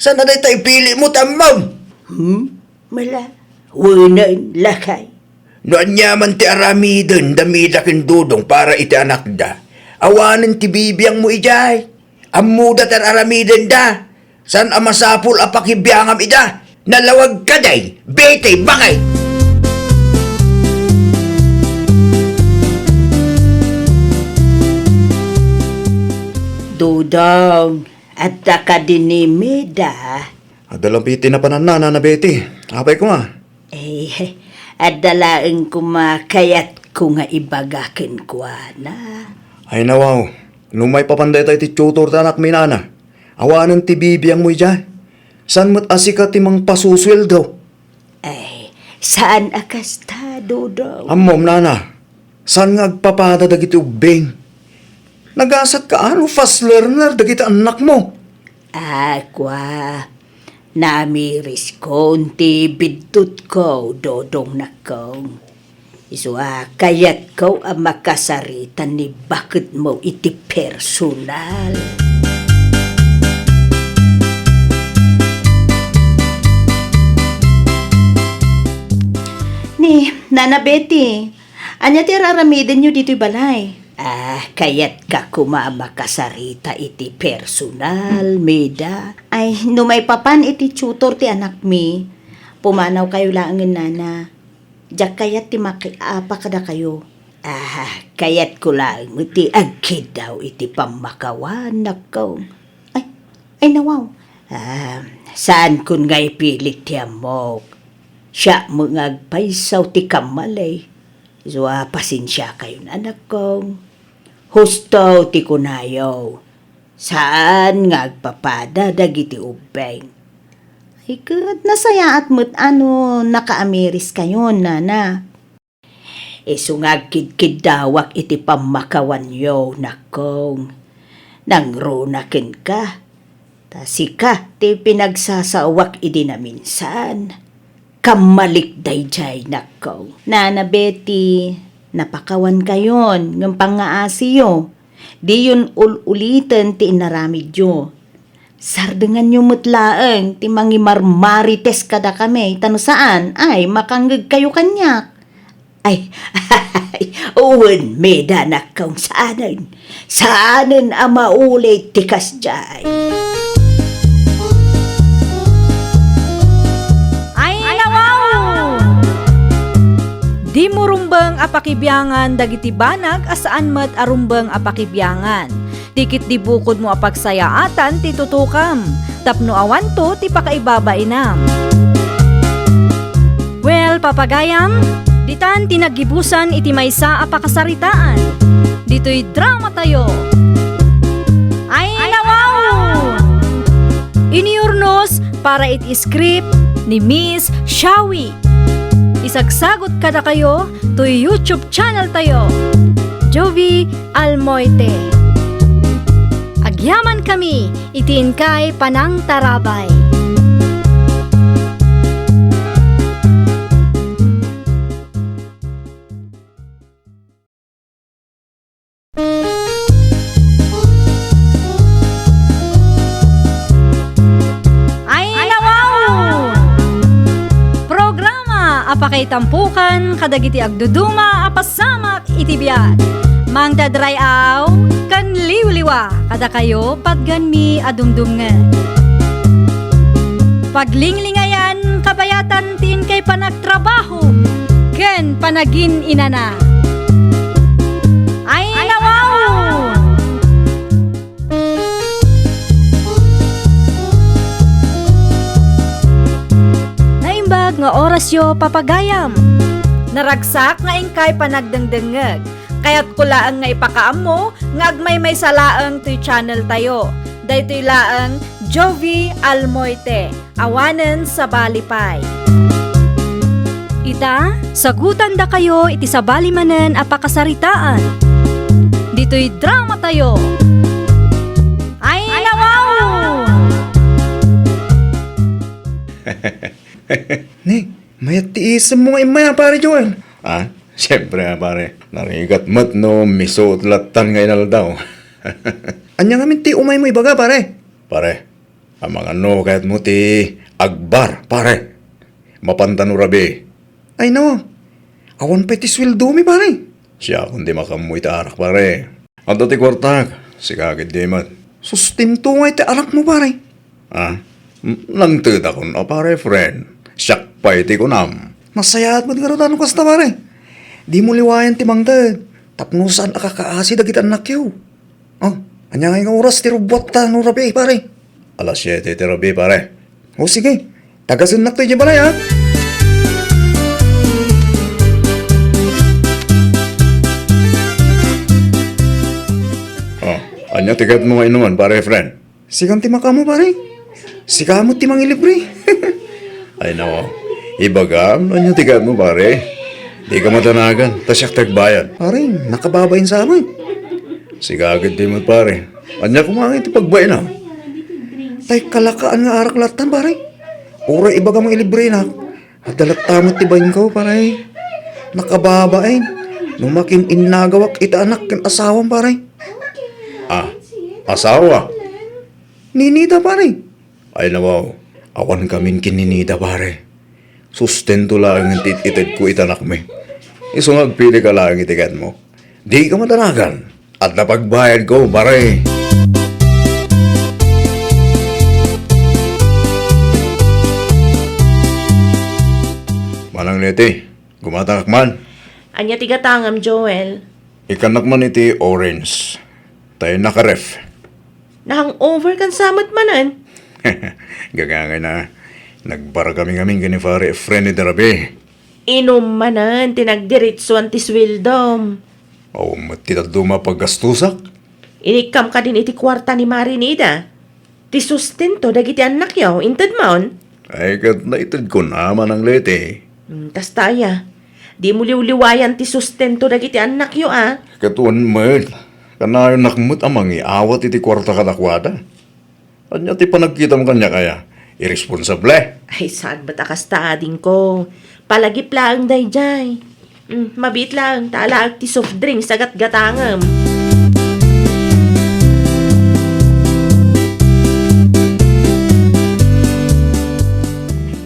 Saan a dayta ipilimo ti ammom? Hmm? Mala, wenen, lakay. No ania man ti aramiden da Mida ken Dodong para iti anakda, awanen ti bibiangmo idiay. Ammoda ti ar-aramidenda. Saan a masapul a pakibiangam ida. Nalawag kadi, Betty, baket? Dodong, adda kadi ni Mida? Adda la pay ti napanan, Nana Betty. Apay koma? Eh, adda laeng koma kayatko nga ibaga kenkuana. Ay, nawaw. No maipapan dayta iti tutor ti anakmi, Nana, awanen ti bibiangmo idiay. Saan met a sika ti mangpasusueldo? Ay, saan a kasta, Dodong. Ammom, Nana, saan nga agpapada dagiti ubbing? Nagasatka a no fast learner dagiti annakmo. Ah, kua, namiriskon ti biddutko, Dodongnakko. Isu a kayatko a makasarita ni baketmo iti personal. Ni Nana Betty, ania ti ar-aramidenyo ditoy balay? Ah, kayatka koma a makasarita iti personal, Mida. Ay, no maipapan iti tutor ti anakmi, pumanawkayo laengen, Nana. Diak kayat ti makiapa kadakayo. Ah, kayatko laeng ti agkiddaw iti pammakawan, nakkong. Ay, Ay, nawaw. Ah, saankon nga ipilit ti ammok. Siak met nga agpayso ti kammali. Isu a, pasensiakayon, anakkong. Husto ti kunayo. Saan nga agpapada dagiti ubbing. Ay, ket nasayaat met a no nakaamiriskayon, nana. Isu nga agkidkiddawak iti pammakawanyo, nakkong. Nangruna kenka. Ta sika ti pinagsasaoak idi naminsan. Kammalik daydiay, nakkong. Nana Betty, napakawankayon ngem pangngaasiyo. Diyon ul-uliten ti inaramidyo. Sardenganyo met laeng ti mangimarmarites kadakami, ta no saan, ay, makangngegkayo kaniak. Ay, wen, Meda, nakkong, saanen. Saanen a maulit ti kasdiay. Ay, nawaw! Dimo rumbeng a pakibiangan dagiti banag a saan met a rumbeng a pakibiangan. Ti ketdi bukodmo a pagsayaatan ti tutokam, tapno awanto ti pakaibabainam. Well, papagayam, ditan ti naggibusan iti maysa a pakasaritaan. Ditoy dramatayo. Ay, nawaw! Iniurnos para iti script ni Miss Shawi. Isagsagot kadakayo toy YouTube channel tayo, Jovi Almoite. Agyaman kami iti inkay panangtarabay. Ay, nawaw! Programa a pakaitampokan kadagiti agduduma a pasamak iti biag. Mangted ray-aw ken liwliwa kadakayo patgenmi a dumdumngeg. Paglinglingayan kabayatan ti inkay panagtrabaho ken panagin-inana. Ay, nawaw! Naimbag nga orasyo, papagayam. Naragsak nga inkay panagdengdengngeg. Kayatko laeng nga ipakaammo nga agmaymaysa laeng toy channel tayo. Daytoy laeng Jovi Almoite, awanen sabali pay. Ita, sagutandakayo iti sabali manen a pakasaritaan. Ditoy dramatayo. Ay, nawaw! Ni, mayat ti isemmo nga immay a, Pare Joel. Ah, siyempre, ah, pare. Narigat met no misuot lattan nga inaldaw. Ania ngamin ti umaymo ibaga, pare? Pare, amangan no kayatmo ti agbar, pare. Mapanta no rabii. Ay, no. Awan pay ti sueldomi, pare. Siakon ti makaammo iti arak, pare. Adda ti kuartak, sika ketdi met. Sustento nga iti anakmo, pare. Ah, m-, nangtedakon a, pare, friend. Siak pay ti kunam. Nasayaat met garud a no kasta, pare. Dimo liwayan ti mangted. Tapno saan a kakaasi dagiti annakyo. Oh, ania ngay nga oras ti rubbuatta no rabii, pare? Alas siete ti rabii, pare. O, sige. Tagasennak toy idiay balay, ha? Oh, ania ti kayatmo nga inuman, pare Efren? Sikan ti makaammo, pare. Sika met ti mangilibre. Ay, nako. Ibagam no ania ti kayatmo, pare. Dika madanagan, ta siak ti agbayad. Pare, nakababain sa amin. Sika ketdi met, pare. Ania koma ngay ti pagbainam? Tay kalakaan nga arak lattan, pare. Uray ibagam nga ilibrenak, adda latta met ti bainko, pare. Nakababain no makin-innagawak iti anak ken asawam, pare. Ah, asawa? Ninita, pare. Ay, nawaw. Awan kamin ken Ninita, pare. Sustento laeng ti it-itedko iti anakmi. Isu nga agpilika laeng iti kayatmo. Dika madanagan. Adda pagbayadko, pare. Manang Leti, gumatangak man. Ania ti gatangam, Joel? Ikkannak man iti orange. Tay naka-ref. Nahangover kan sa met manen. Gagangay na, nagbar kami ngamin ken ni Pare Efren iti rabii. Inum manen ti nagdiritsuan ti sueldom. Awan met ti dadduma a paggastusak. Inikkam kadin iti kuarta ni Mare Nida. Ti sustento dagiti annakyo, inted mon? Ay, ket naitedkon a, Manang Leti. Hmm, kasta aya. Dimo liwliwayan ti sustento dagiti annakyo, a? Ket wen met, kanayonak met a mangiawat iti kuarta kadakuada. Ania ti panagkitam kaniak aya? Irresponsable? Ay, saan met a kasta, adingko. Palagip laeng daydiay. Mm, mabiit laeng, ta alaek ti soft drinks a gatgatangem.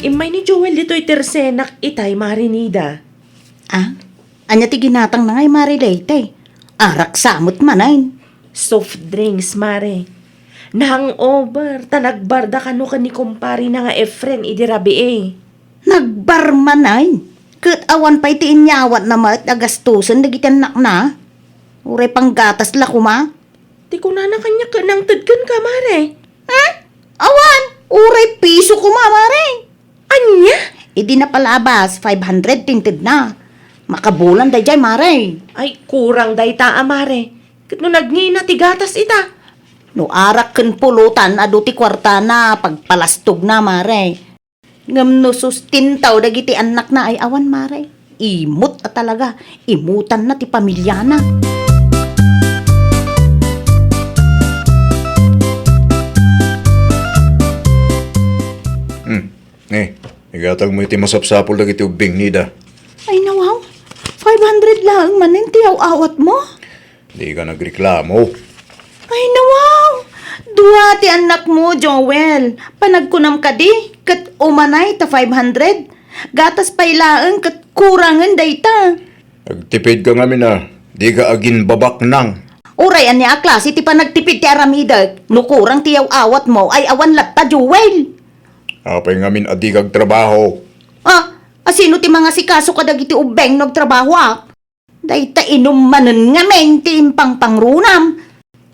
Immay ni Joel ditoy tersenak itay, Mare Nida. Ah? Ania ti ginatangna ngay, Mare Leti? Arak sa met manen. Soft drinks, Mare. Nahangover, ta nagbarda kano ken ni kumparena nga Efren idi rabii. Nagbar manen? Ket awan pay ti inyawatna met a gastusen dagiti annakna? Uray panggatas la koma? Ti kunana kaniak ket nangted kenka, Mare. Hmm? Awan, uray piso koma, Mare. Ania? Idi napalabas, five hundred ti intedna. Makabulan daydiay, Mare. Ay, kurang dayta a, Mare. Ket no nagngina ti gatas ita? No arak ken pulutan, adu ti kuartana, pagpalastogna, Mare. Ngem no sustentaw dagiti annakna ay awan, Mare. Imot a talaga, imutanna ti pamiliana. Hmm. Eh, igatagmo iti masapsapul dagiti ubbing, Nida. Ay, nawaw. Five hundred laeng manen ti aw-awatmo? Dika nagreklamo. Ay, nawaw! Dua ti annakmo, Joel. Panagkunam kadi, ket umanay ta five hundred. Gatas pay laeng ket kurangen dayta. Agtipid ka ngamin a, dika aginbabaknang. Uray ania a klase ti panagtipid ti aramidek, no kurang ti yaw-awatmo ay awan latta, Joel. Apay ngamin a dika agtrabaho? Ah, a sino ti mangasikaso kadagiti ubbing no agtrabahoak? Dayta inum manen ngamin ti impangpangrunam.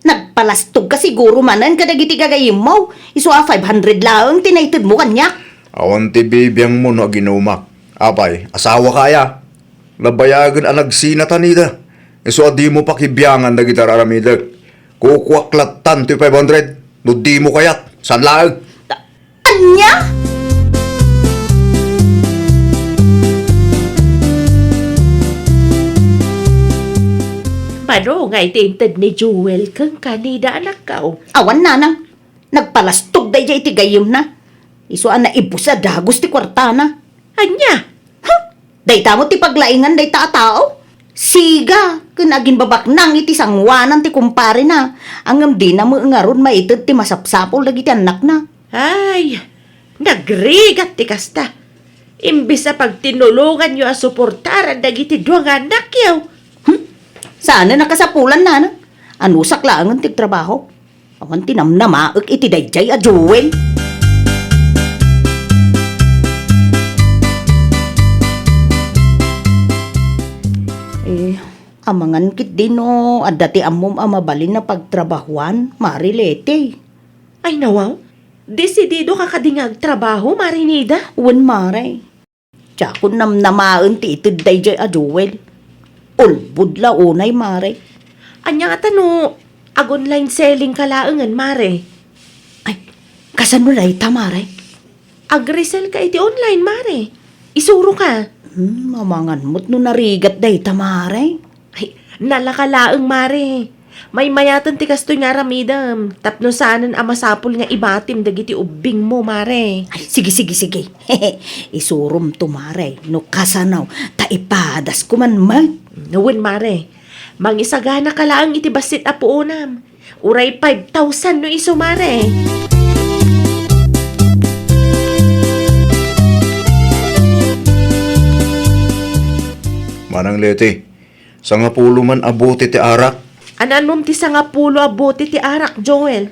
Nagpalastogka siguro manen kadagiti gagayyemmo, isu a five hundred laeng ti naitedmo kaniak. Awan ti bibiangmo no aginumak. Apay, asawaka aya? Nabayagen a nagsinatan ida. Isu a dimo pakibiangan dagiti ar-aramidek. Kukuak lattan ti five hundred no dimo kayat. Saan laeng? Ania? Mano nga iti inted ni Joel kenka, Nida, anakko? Awan, nanang. Nagpalastog daydiay iti gayyemna. Isu a naibus a dagus ti kuartana. Ania? Huh! Dayta met ti paglaingan dayta a tao. Siga ken aginbabaknang iti sangoanan ti kumparena, ngem dina met ngarud maited ti masapsapul dagiti annakna. Ay, nagrigat ti kasta. Imbes a pagtinulonganyo a suportaran dagiti dua nga annakyo. Hmm? Saanen a kasapulan, nanang. Anusak laengen ti agtrabaho. Awan ti namnamaek iti daydiay a Joel. Eh, amangan ketdi no adda ti ammom a mabalin a pagtrabahoan, Mare Leti. Ay, nawaw. Desidido ka kadi nga agtrabaho, Mare Nida? Wen, Mare. Diakon namnamaen ti ited daydiay a Joel. Ulbod la unay, Mare. Ania ngata no ag-online selling ka laengen, Mare? Ay, kasano dayta, Mare? Ag-resell ka iti online, Mare. Isuro ka. Hmm, amangan met no narigat dayta, Mare. Ay, nalaka laeng, Mare. Maymayaten ti kastoy nga aramidem, tapno saanen a masapul nga ibatim dagiti ubbingmo, Mare. Ay, sige, sige, sige. Isuromto, Mare, no kasano, ta ipadasko man met. Wen, Mare. Mangisagana ka laeng iti bassit a puonam. Uray five thousand no isu, Mare. Manang Leti, sangapulo man a bote ti arak. An-annom ti sangapulo a bote ti arak, Joel?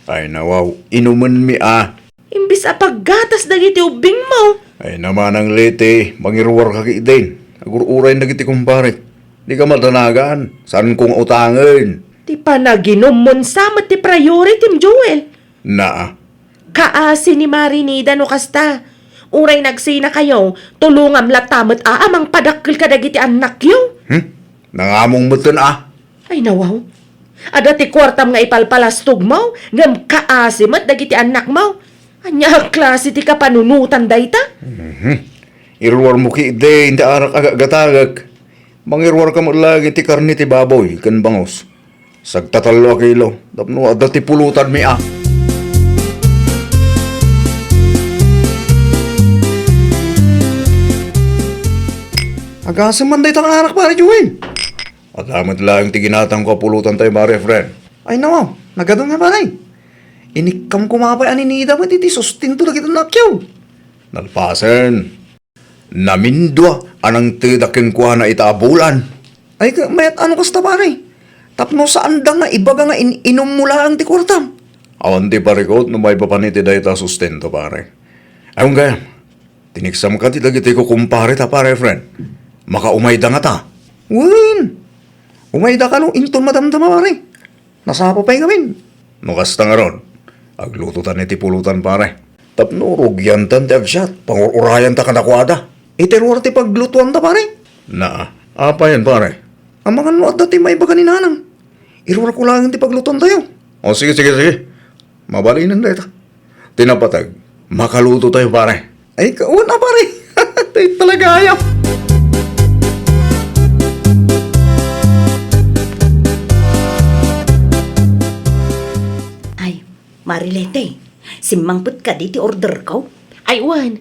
Ay, nawaw, inumenmi a. Imbes a paggatas dagiti ubbingmo. Ay, Manang Leti, mangiruarka ketdin. Agur-uray dagiti kumparek. Dika madanagan. Saanko nga utangen. Ti panaginumon sa met ti priority, Joel. Naa. Kaasi ni Marinida no kasta. Uray nagsinakayo, tulongam latta met a mangpadakkel kadagiti annakyo. Hmm? Nangamong metten a? Ay, nawaw. Adda ti kuartam nga ipalpalastogmo, ngem kaasi met dagiti annakmo. Ania a klase ti kapanunotan dayta? Mhm. Iruarmo ketdin ti arak a gagatagek. Mangiruarka met laeng iti karne ti baboy ken bangus. Sagtatallo a kilo, tapno adda ti pulotanmi a. Agasem man dayta nga arak, Pare Joel. Adda met laeng ti ginatangko a pulotan tayo, Pare Efren. Ay, nawaw, nagadu nga, pare. Inikkam koma pay a ninida met iti sustento dagiti annakyo. Nalpasen. Namindua a nangtedak kenkuana ita a bulan. Ay, ka-, mayat ano kasta, pare? Tapno saanda nga ibaga nga in-, inummo laeng ti kuartam. Awan ti parikot no maipapan iti dayta a sustento, pare. Awan gayam, tiniksam ka ti dagiti kukumpare ta, pare Efren. Makaumayda ngata. Wen, umayda kano inton madamdama, pare. Nasapa pay ngamin. No kasta ngarud, aglutotan iti pulotan, pare. Tapno rugiantan ti agsiat, pangur-urayanta kadakuada. Iti ruar ti paglutoanta, pare. Naa, apayen, pare? Amangan no adda ti maibaga ni Nanang. Iruarko laeng ti paglutoantayo. O, sige, sige, sige. Mabalinen dayta. Ti napateg, makaluto tayo, pare. Ay, kauna, pare. Tayo talaga, ayaw. Ay, Marilete, simmangpet kadi ti order ko? Ay, wen.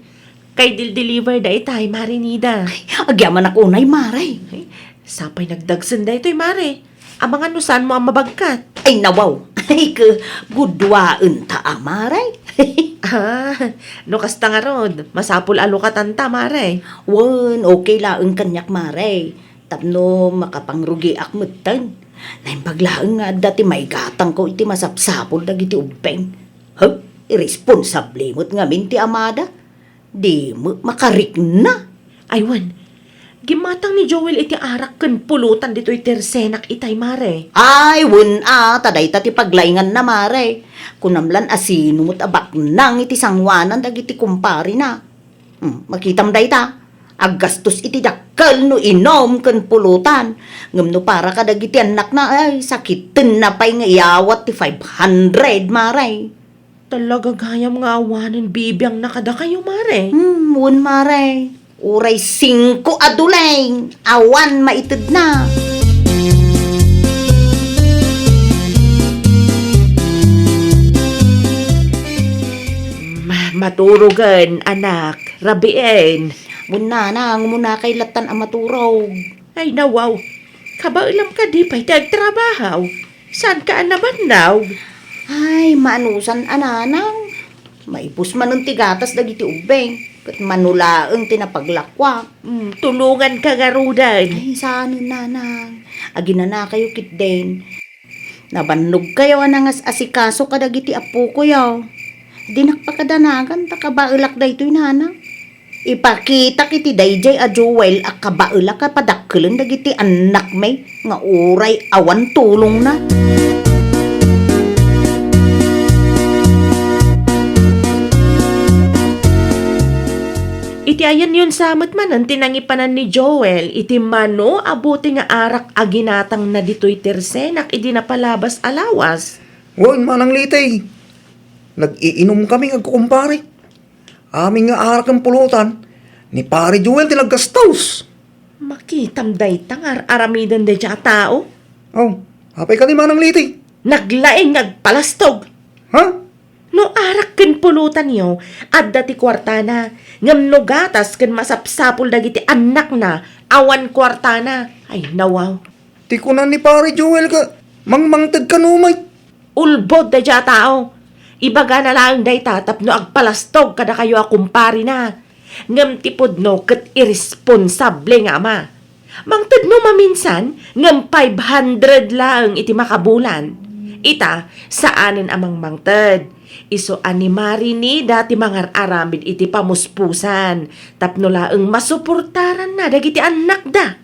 Kay dil-deliver da itay, Mare Nida. Ay, agyamanak unay, Mare. Ay, sapay nagdagsen daytoy, Mare. Amangan no saanmo a mabagkat. Ay, nawaw. Ay, ke, guduaen ta, a, Mare. Ah, no kasta ngarud, masapul a lukatan ta, Mare. Wen, okay laeng kaniak, Mare. Tapno makapangrugiak metten. Naimbag laeng nga adda ti maigatangko iti masapsapul dagiti ubbing. Huh? Irresponsable met ngamin ti amada. Di met makarikna. Ay, wen. Gimmatang ni Joel iti arak ken pulotan ditoy tersenak itay, Mare. Ay, wen a, ta dayta ti paglainganna, Mare. Kunam lan a sino met a baknang iti sangoanan dagiti kumparina. Hmm, makitam dayta. Aggastos iti dakkel no inum ken pulotan. Ngem no para kadagiti annakna, ay, sakitenna pay nga iyawat ti five hundred, Mare. Talaga gayam nga awanen bibiangna kadakayo, Mare. Hmm, wen, Mare. Uray singko a duleng, awan maitedna. Ma-, maturogen, anak. Rabien. Wen, Nanang, umuna kay lattan a maturog. Ay, nawaw. Kabaelam kadi pay ti agtrabaho. Saanka a nabannog? Ay, maanusan a, Nanang. Maipus manen ti gatas dagiti ubbing. Ket mano laeng ti napaglakkuak. Mm, tulonganka ngaruden. Ay, saanen, Nanang. Aginanakayo ketdin. Nabannogkayo a nangas-asikaso kadagiti appokoyo. Dinak pakadanagan ta kabaelak daytoy, Nanang. Ipakitak iti daydiay a Joel a kabaelak a padakkelen dagiti annakmi nga uray awan tulongna. Iti ayanyon sa met manen ti nangipanan ni Joel iti mano a bote nga arak a ginatangna ditoy tersenak idi napalabas a lawas. Wen, Manang Litey, nag-iinumkami nga agkukumpare. Amin nga arak ken pulotan, ni Pare Joel ti naggastos. Makitam dayta nga ar-aramiden daydiay a tao. Oh, apay kadi, Manang Litey? Naglaing nga agpalastog. Ha? No arak ken pulotanyo, adda ti kuartana, ngem no gatas ken masapsapul dagiti annakna, awan kuartana. Ay, nawaw. Ti kuna ni Pare Joel ket mangmangted kano met. Ulbod daydiay a tao. Ibagana laeng dayta tapno agpalastog kadakayo a kumparina. Ngem ti pudno ket irresponsable nga ama. Mangted no maminsan, ngem five hundred laeng iti makabulan. Ita, saanen a mangmangted. Isu a ni Mare Nida ti mangar-aramid iti pamuspusan, tapno laeng masuportaranna dagiti annakda.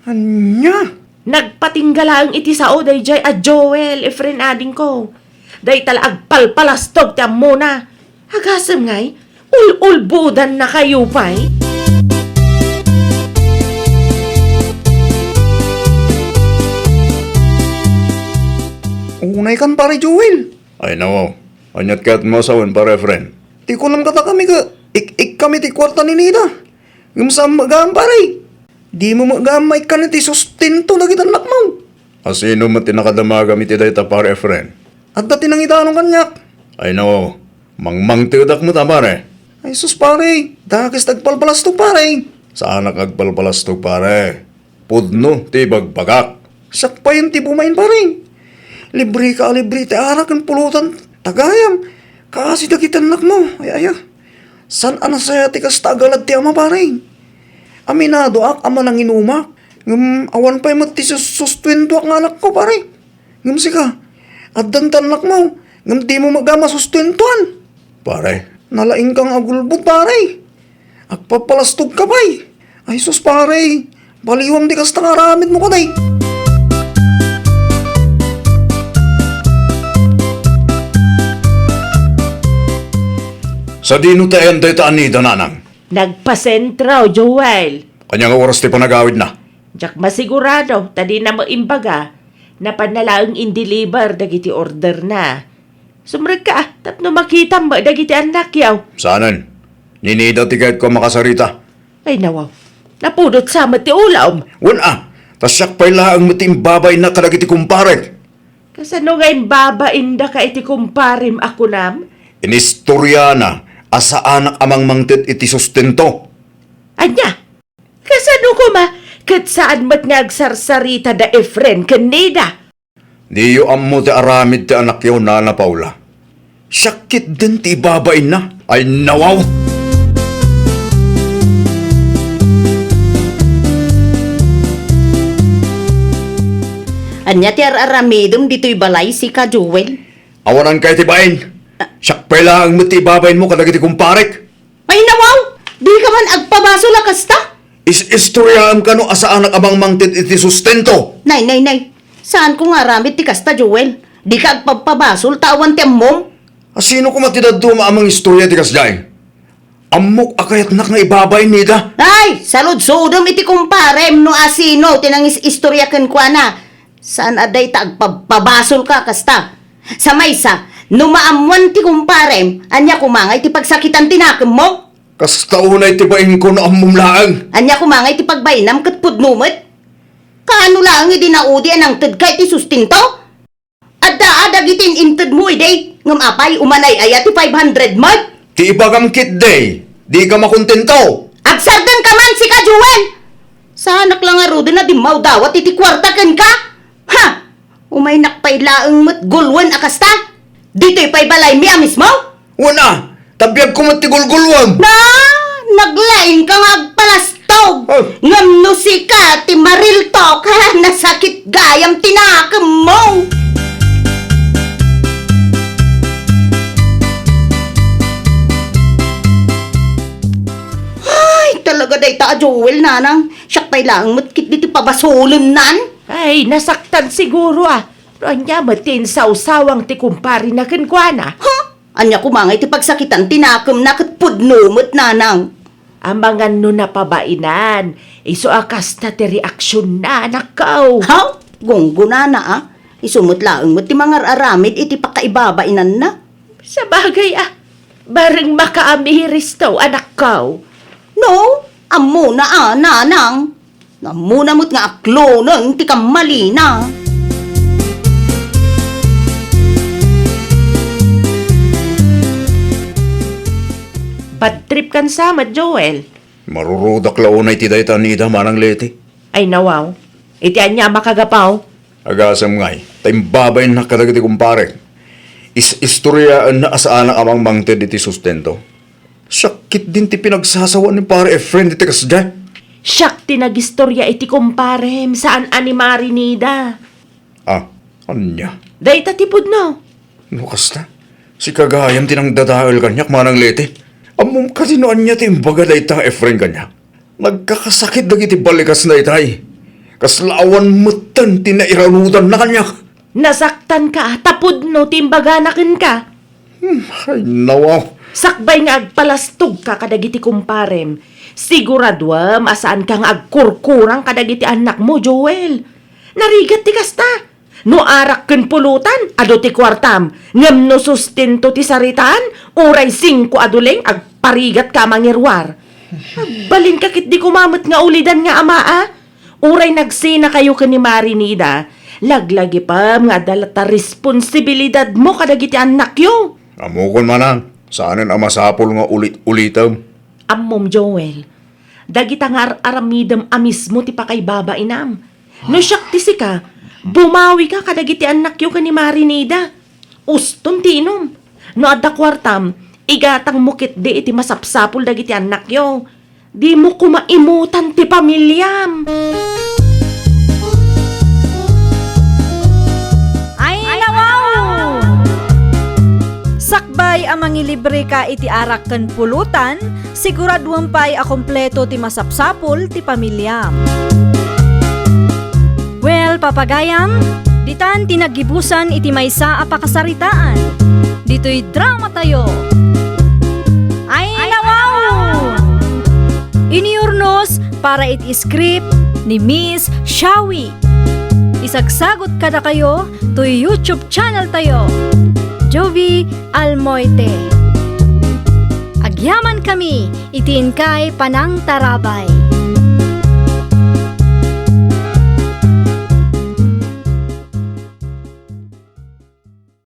Ania? Nagpatingga laeng iti sao daydiay a Joel, Efren adingko. Dayta la agpalpalastog ti ammona. Agasem ngay, ul-ulbodannakayo pay. Unay kan, Pare Joel. Ay, nawaw. Aniat kayat mo a sawen, Pare Efren? Ti kunam kadakami nga ik-ikkami ti kuarta ni Nida. Ngem saan met gayam, pare. Dimo met gayam maikkan iti sustento dagiti annakmo. A sino met ti nakadamagam iti dayta, Pare Efren? Adda ti nangidanon kaniak. Ay, nawaw. Mangmangtedak met a, pare. Ay sus, pare, dakes ti agpalpalastog, pare. Saanak agpalpalastog, pare. Pudno ti ibagbagak. Siak pay ti bumain, pare. Libreka a libre ti arak ken pulutan, ta gayam, kaasi dagiti annakmo, ay, aya. Saan a nasayaat ti kasta a galad ti ama, pare. Aminadoak a mananginumak, ngem awan pay met ti sus-, sustuentoak nga anakko, pare. Ngem sika, addan ti annakmo, ngem dimo met gayam a sustuentoan. Pare. Nalaingka nga agulbod, pare. Agpapalastogka pay. Ay sus, pare. Baliwam ti kasta nga aramidmo kadi. Sadino ti ayan dayta a Nida, nanang? Nagpasentro, Joel. Ania nga oras ti panagawidna? Diak masigurado, ta dina met imbaga. Napanna laeng in-deliver dagiti orderna. Sumrekka, ah, tapno makitam met dagiti annakyo. Saanen? Ni Nida ti kayatko a makasarita. Ay, nawaw. Napudot sa met ti ulom. Wen, ah, ta siak pay laeng met ti imbabainna kadagiti kumparek. Kasano nga imbabaindaka iti kumparem a kunam? Inistoriana a saanak a mangmangted iti sustento. Ania? Kasano koma ket saan met nga agsarsarita da Efren ken Nida? Diyo ammo ti aramid ti anakyo, Nana Paula. Siak ketdin ti ibabainna. Ay, nawaw! Ania ti ar-aramidem ditoy balay, sika, Joel? Awanan kay ti bain. Siak pay laeng met ti ibabainmo kadagiti kumparek. Ay, nawaw! Dika man agpabasol a kasta? Is-istoriaem kano a saanak a mangmangted iti sustento? Nay, nay, nay. Saanko nga aramid ti kasta, Joel. Dika agpabpabasol ta awan ti ammom. A sino koma ti dadduma a mangistoria iti kasdiay? Ammok a kayatnak nga ibabain, Nida. Ay, saludsodem iti kumparem no a sino ti nangis-istoria kenkuana. Saan a dayta agpabpabasolka kasta. Sa maysa, no maammuan ti kumparem, ania koma ngay ti pagsakitan ti nakemmo? Kasta unay ti bainko no ammom laeng. Ania koma ngay ti pagbainam ket pudno met? Kaano laeng idi naudi a nangtedka iti sustento? Adda a dagiti in-intedmo idi, ngem apay, umanay aya ti five hundred met? Ti ibagam ketdi, dika makontento. Agsardengka man, sika, Joel! Saanak la ngaruden a dimmawdawat iti kuarta kenka? Ha! Umaynak pay laeng met guluen a kasta? Ditoy pay balaymi a mismo? Wen a, ta biagko met ti gulgulwem. Na, naglaingka nga agpalastog. Oh. Ngem no sika ti mariltok, ha, nasakit gayam ti nakemmo. Ay, talaga dayta a Joel, nanang. Siak pay laeng met ketdi ti pabasolennan. Ay, nasaktan siguro, ah. No ania met ti insawsawang ti kumparena kenkuana? Ha? Ania koma ngay ti pagsakitan ti nakemna ket pudno met, nanang? Amangan no napabainan, isu a kasta ti reaksionna, anakko. Ha? Gunggonana, a? Isu met laeng met ti mangar-aramid iti pakaibabainanna. Sabagay, a. Bareng makaamiristo, anakko. No, ammona, a, nanang. Ammona met nga aklonen ti kammalina. Bad trip kan sa met, Joel. Marurudak la unay ti dayta a Nida, Manang Leti. Ay, nawaw. Iti ania a makagapaw? Agasem ngay, ta imbabainnak kadagiti kumparek. Is-istoriaenna a saanak a mangmangted iti sustento. Siak ketdin ti pinagsasawaan ni Pare Efren iti kasdiay. Siak ti nagistoria iti kumparem, saan a ni Mari Nida. Ah, ania? Dayta ti pudno. No kasta, sika gayam ti nangdadael kaniak, Manang Leti. Ammom kadi no ania ti imbaga dayta nga Efren kaniak? Nagkakasakit dagiti balikasna itay. Kasla awan metten ti nairanudanna kaniak. Nasaktanka, ta pudno ti imbagana kenka. Hmm, ay, nawaw. Sakbay nga agpalastogka kadagiti kumparem, siguraduem a saanka nga agkurkurang kadagiti annakmo, Joel. Narigat ti kasta. No arak ken pulutan, adu ti kuartam, ngem no sustento ti saritaan, uray singko a duleng, agparigatka a mangiruar. Agbalinka ketdi koma met nga ulidan nga amaa. Uray nagsinakayo ken ni Marinida, laglagipem nga adda latta responsibilidadmo kadagiti annakyo. Ammokon, manang, saanen a masapul nga ulit-ulitem. Ammom, Joel, dagita nga ar-aramidem a mismo ti pakaibabainam. No siak ti sika, bumawika kadagiti annakyo ken ni Marinida. Uston ti inum. No adda kuartam, igatangmo ketdi iti masapsapul dagiti annakyo. Dimo koma imutan ti pamiliam. Ay, nawaw! Sakbay a mangilibreka iti arak ken pulutan, siguraduem pay a kompleto ti masapsapul ti pamiliam. Well, papagayam, ditan ti naggibusan iti maysa a pakasaritaan. Ditoy dramatayo. Ay, nawaw! Iniurnos para iti script ni Miss Shawi. Isagsagot kadakayo toy YouTube channel tayo, Jovie Almoite. Agyaman kami iti inkay panangtarabay.